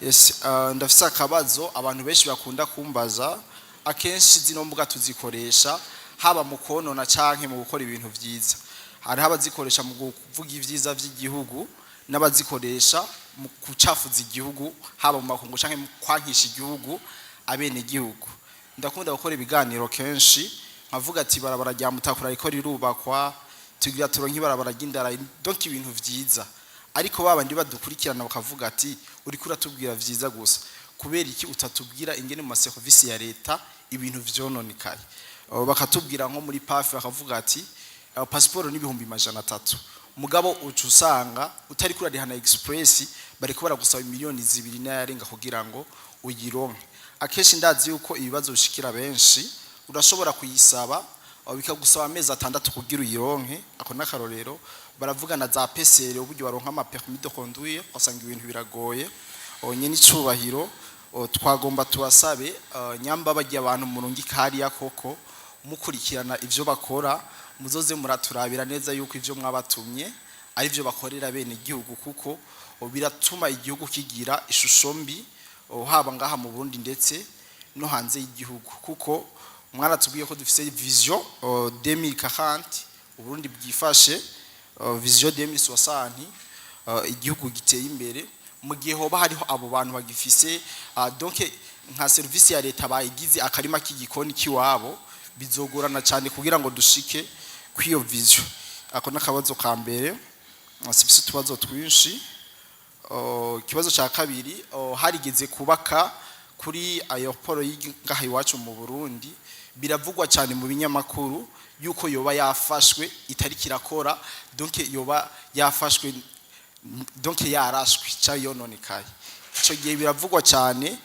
Yes, ndafise akabazo abantu benshi bakunda kumbaza akenshi. Zino mbuga tuzikoresha haba mu konona canke mu gukora ibintu vyiza. Hariho abazikoresha mu kuvuga ivyiza vy'igihugu n'abazikoresha mu kucafuza igihugu, haba mu makungu canke mu kwankisha igihugu abene igihugu. Ndakunda gukora ibiganiro kenshi nkavuga ati barabara rya Mutakura riko rirubakwa, tugira turonke ibarabara ry'indara, donc ibintu vyiza. Ariko babandi badukurikirana bakavuga ati uriko uratubwira vyiza gusa, kubera iki utatubwira ingene mu maserivisi ya leta ibintu vyononekaye? Bakatubwira nko muri PAF, bakavuga ati pasiporo n'300,000, mugabo uca usanga utari kurariha na express, bariko baragusaba miliyoni 2 n'ayarenga kugira ngo uyironke. Akenshi ndazi yuko ibibazo bishikira benshi, urashobora kuyisaba bikagusaba amezi 6 kugira uyironke. Ako n'akarorero. Baravugana za PCR, uburyo baronka ama permis de conduire, ugasanga ibintu biragoye. Onye n'icubahiro, twagomba tubasabe, nyamba bagiye abantu murungika hariya koko mukurikirana ivyo bakora, muzoze muraturabira neza yuko ivyo mwabatumye ari byo bakorera bene igihugu, kuko biratuma igihugu kigira ishusho mbi, haba ngaha mu Burundi ndetse no hanze y'igihugu, kuko mwaratubwiye ko dufise vision 2040 Uburundi bwifashe, vision 2060 igihugu giteye imbere. Mu gihe hoba hariho abo bantu bagifise donc nka service ya leta bayigize akarima k'igikoni kiwabo, bizogorana cyane kugira ngo dushike kw'iyo vision. Ako n'akabazo ka mbere. Sifise utubazo twinshi. Ikibazo cya kabiri, harigeze kubaka kuri aéroport y'ingaha iwacu mu Burundi, biravugwa cyane mu binyamakuru yuko yoba yafashwe itari kirakora, donc yoba yafashwe, donc yarashwe cyangwa yononekaye. Icyo gihe biravugwa cyane.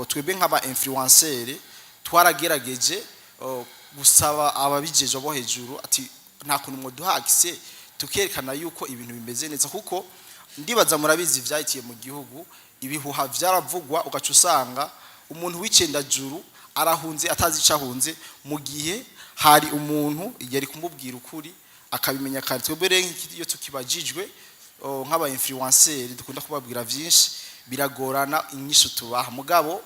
Twebwe nk'aba influenceur twaragerageje gusaba ababijeje bo hejuru ati nta kuntu mwoduha accès tukerekana yuko ibintu bimeze neza, kuko ndibaza murabizi vyahitiye mu gihugu, ibihuha vyaravugwa, ugaca usanga umuntu w'icendajuru arahunze atazi ico ahunze, mu gihe hari umuntu yari kumubwira ukuri akabimenya kare. Twebwe rero iyo tukibajijwe, nk'aba influenceur dukunda kubabwira vyinshi, biragorana inyishu tubaha. Mugabo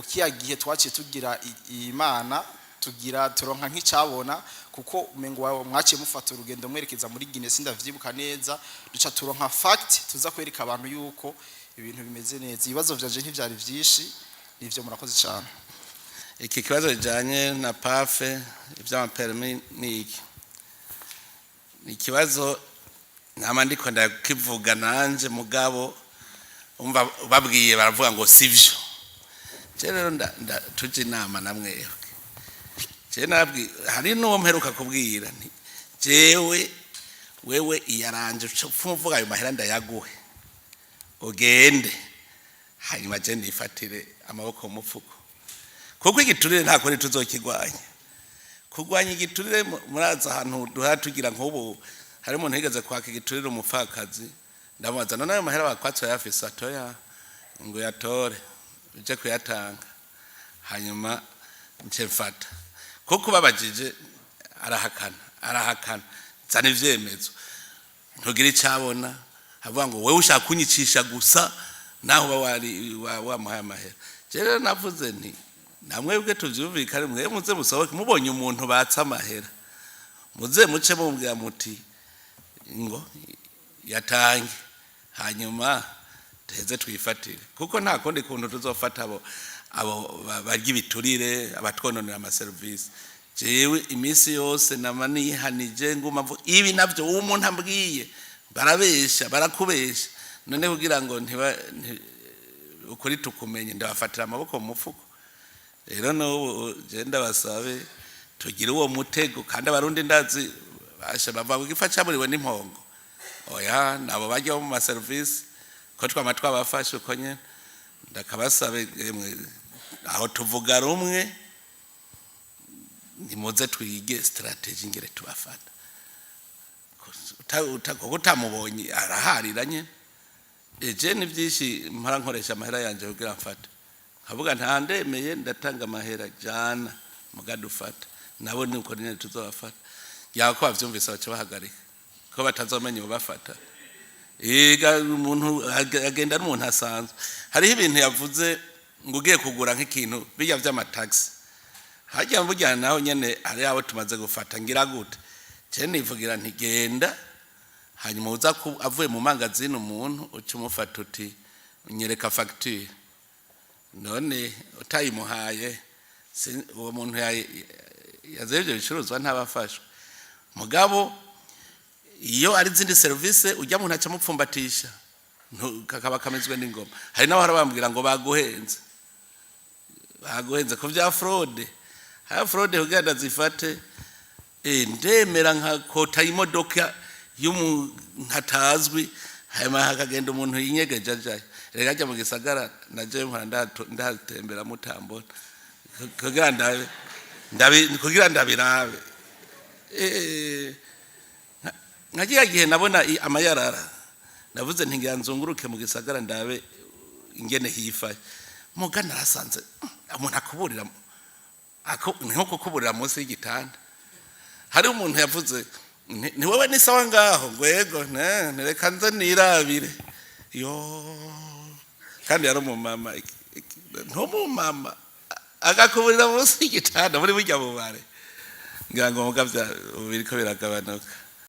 kiya gihe twaciye tugira imana, tugira turonka nk'icabona, kuko umengo mwaciye mufata urugendo mwerekeza muri Guinea, sindavyibuka neza, duca turonka fact tuza kwereka abantu yuko ibintu bimeze neza. Ibibazo vyanje ntivyari vyinshi, nivyo. Murakoze cyane. Iki kibazo kijanye na PAF, ivy'ama permis, ni iki, ni ikibazo nama ndiko ndakivuga nanje, mugabo umva babwiye baravuga ngo sivyo. Je rero tuje inama na mwebwe. Je nabwi hari n'uwo mperuka kubwira nti jewe wewe iyaranje uvuga ayo mahera ndayaguhe ugende, hanyuma je nifatire amaboko mu mufuko, kuko igiturire nta kuri tuzokigwanya. Kurwanya igiturire, murazi ahantu duhora tugira nk'ubu hari umuntu yigeze kwaka igiturire umupfakazi, ndamubaza: "None ayo mahera bakwatse uyafise?" "Atoya." Ngo yatore uje kuyatanga, hanyuma nce mfata, kuko babajije arahakana, arahakana, zana ivyemezo, ntugira icabona, avuga ngo wewe ushaka kunyicisha gusa, naho uba wari wamuhaye amahera. Je rero navuze nti namwebwe tuvyumvikane, mwe muze musohoke, mubonye umuntu batse amahera muze muce mubwira muti ngo yatange, hanyuma tuheze twifatire, kuko nta kundi kuntu tuzofata abo barya ibiturire, abatwononera amaserivisi. Jewe iminsi yose nama nihanije nguma mvuga ibi navyo uwo umuntu ambwiye, barabesha, barakubesha. None kugira ngo ntiba ukuri tukumenye, ndabafatira amaboko mu mufuko. Rero n'ubu je ndabasabe tugire uwo mutego, kandi Abarundi ndazi basha bava ku gifa caburiwe n'impongo. Oya, nabo bajya mu maserivisi ko twama twabafashe uko nyene. Ndakabasabe emwe, aho tuvuga rumwe, nimuze twige stratégie ngere tubafata. Kuko utamubonye araharira nyene. Eje ni byinshi mpora nkoresha amahera yanje kugira mfate, nkavuga nta ndemeye ndatanga amahera jana mugadufata, nabo ni uko nyene tuzobafata. Yaba ko bavyumvise baca bahagarika, ko batazomenya ubafata. Ega umuntu agenda ari umuntu asanzwe. Hariho ibintu yavuze ngo ugiye kugura nk'ikintu bijya vy'amataxi hajya burya naho nyene hari abo tumaze gufata. Ngira gute? Je nivugira nti genda, hanyuma uza avuye mu mangazini, umuntu uca umufata uti nyereka facture. None utayimuhaye, uwo muntu yazanye ibyo bicuruzwa ntabafashwe. Mugabo iyo ari izindi serivisi ujya muntu aca amupfumbatisha, kakaba kamezwe n'ingoma. Hari n'abahora bambwira ngo baguhenze, baguhenze ku bya fraude. Haya fraude kugira ndazifate, ndemera nka kota imodoka y'umuntu atazwi, hanyuma hakagenda umuntu yinyegeje ajayo. Reka ajya mu gisagara naje mpora ndahatembera mutambona kugira ndabe kugira ndabirabe. Nka kiriya gihe nabona amayarara, navuze nti ngira nzunguruke mu gisagara ndabe ingene hifaye. Muga narasanze umuntu akuburira ni nko kukuburira munsi y'igitanda. Hari umuntu yavuze ni wowe ni sawa ngaho, ngo yego, reka nze nirabire yo. Kandi yari umumama, ntumumama agakuburira munsi y'igitanda muri burya bubare. Ngira ngo muga biriko biragabanuka.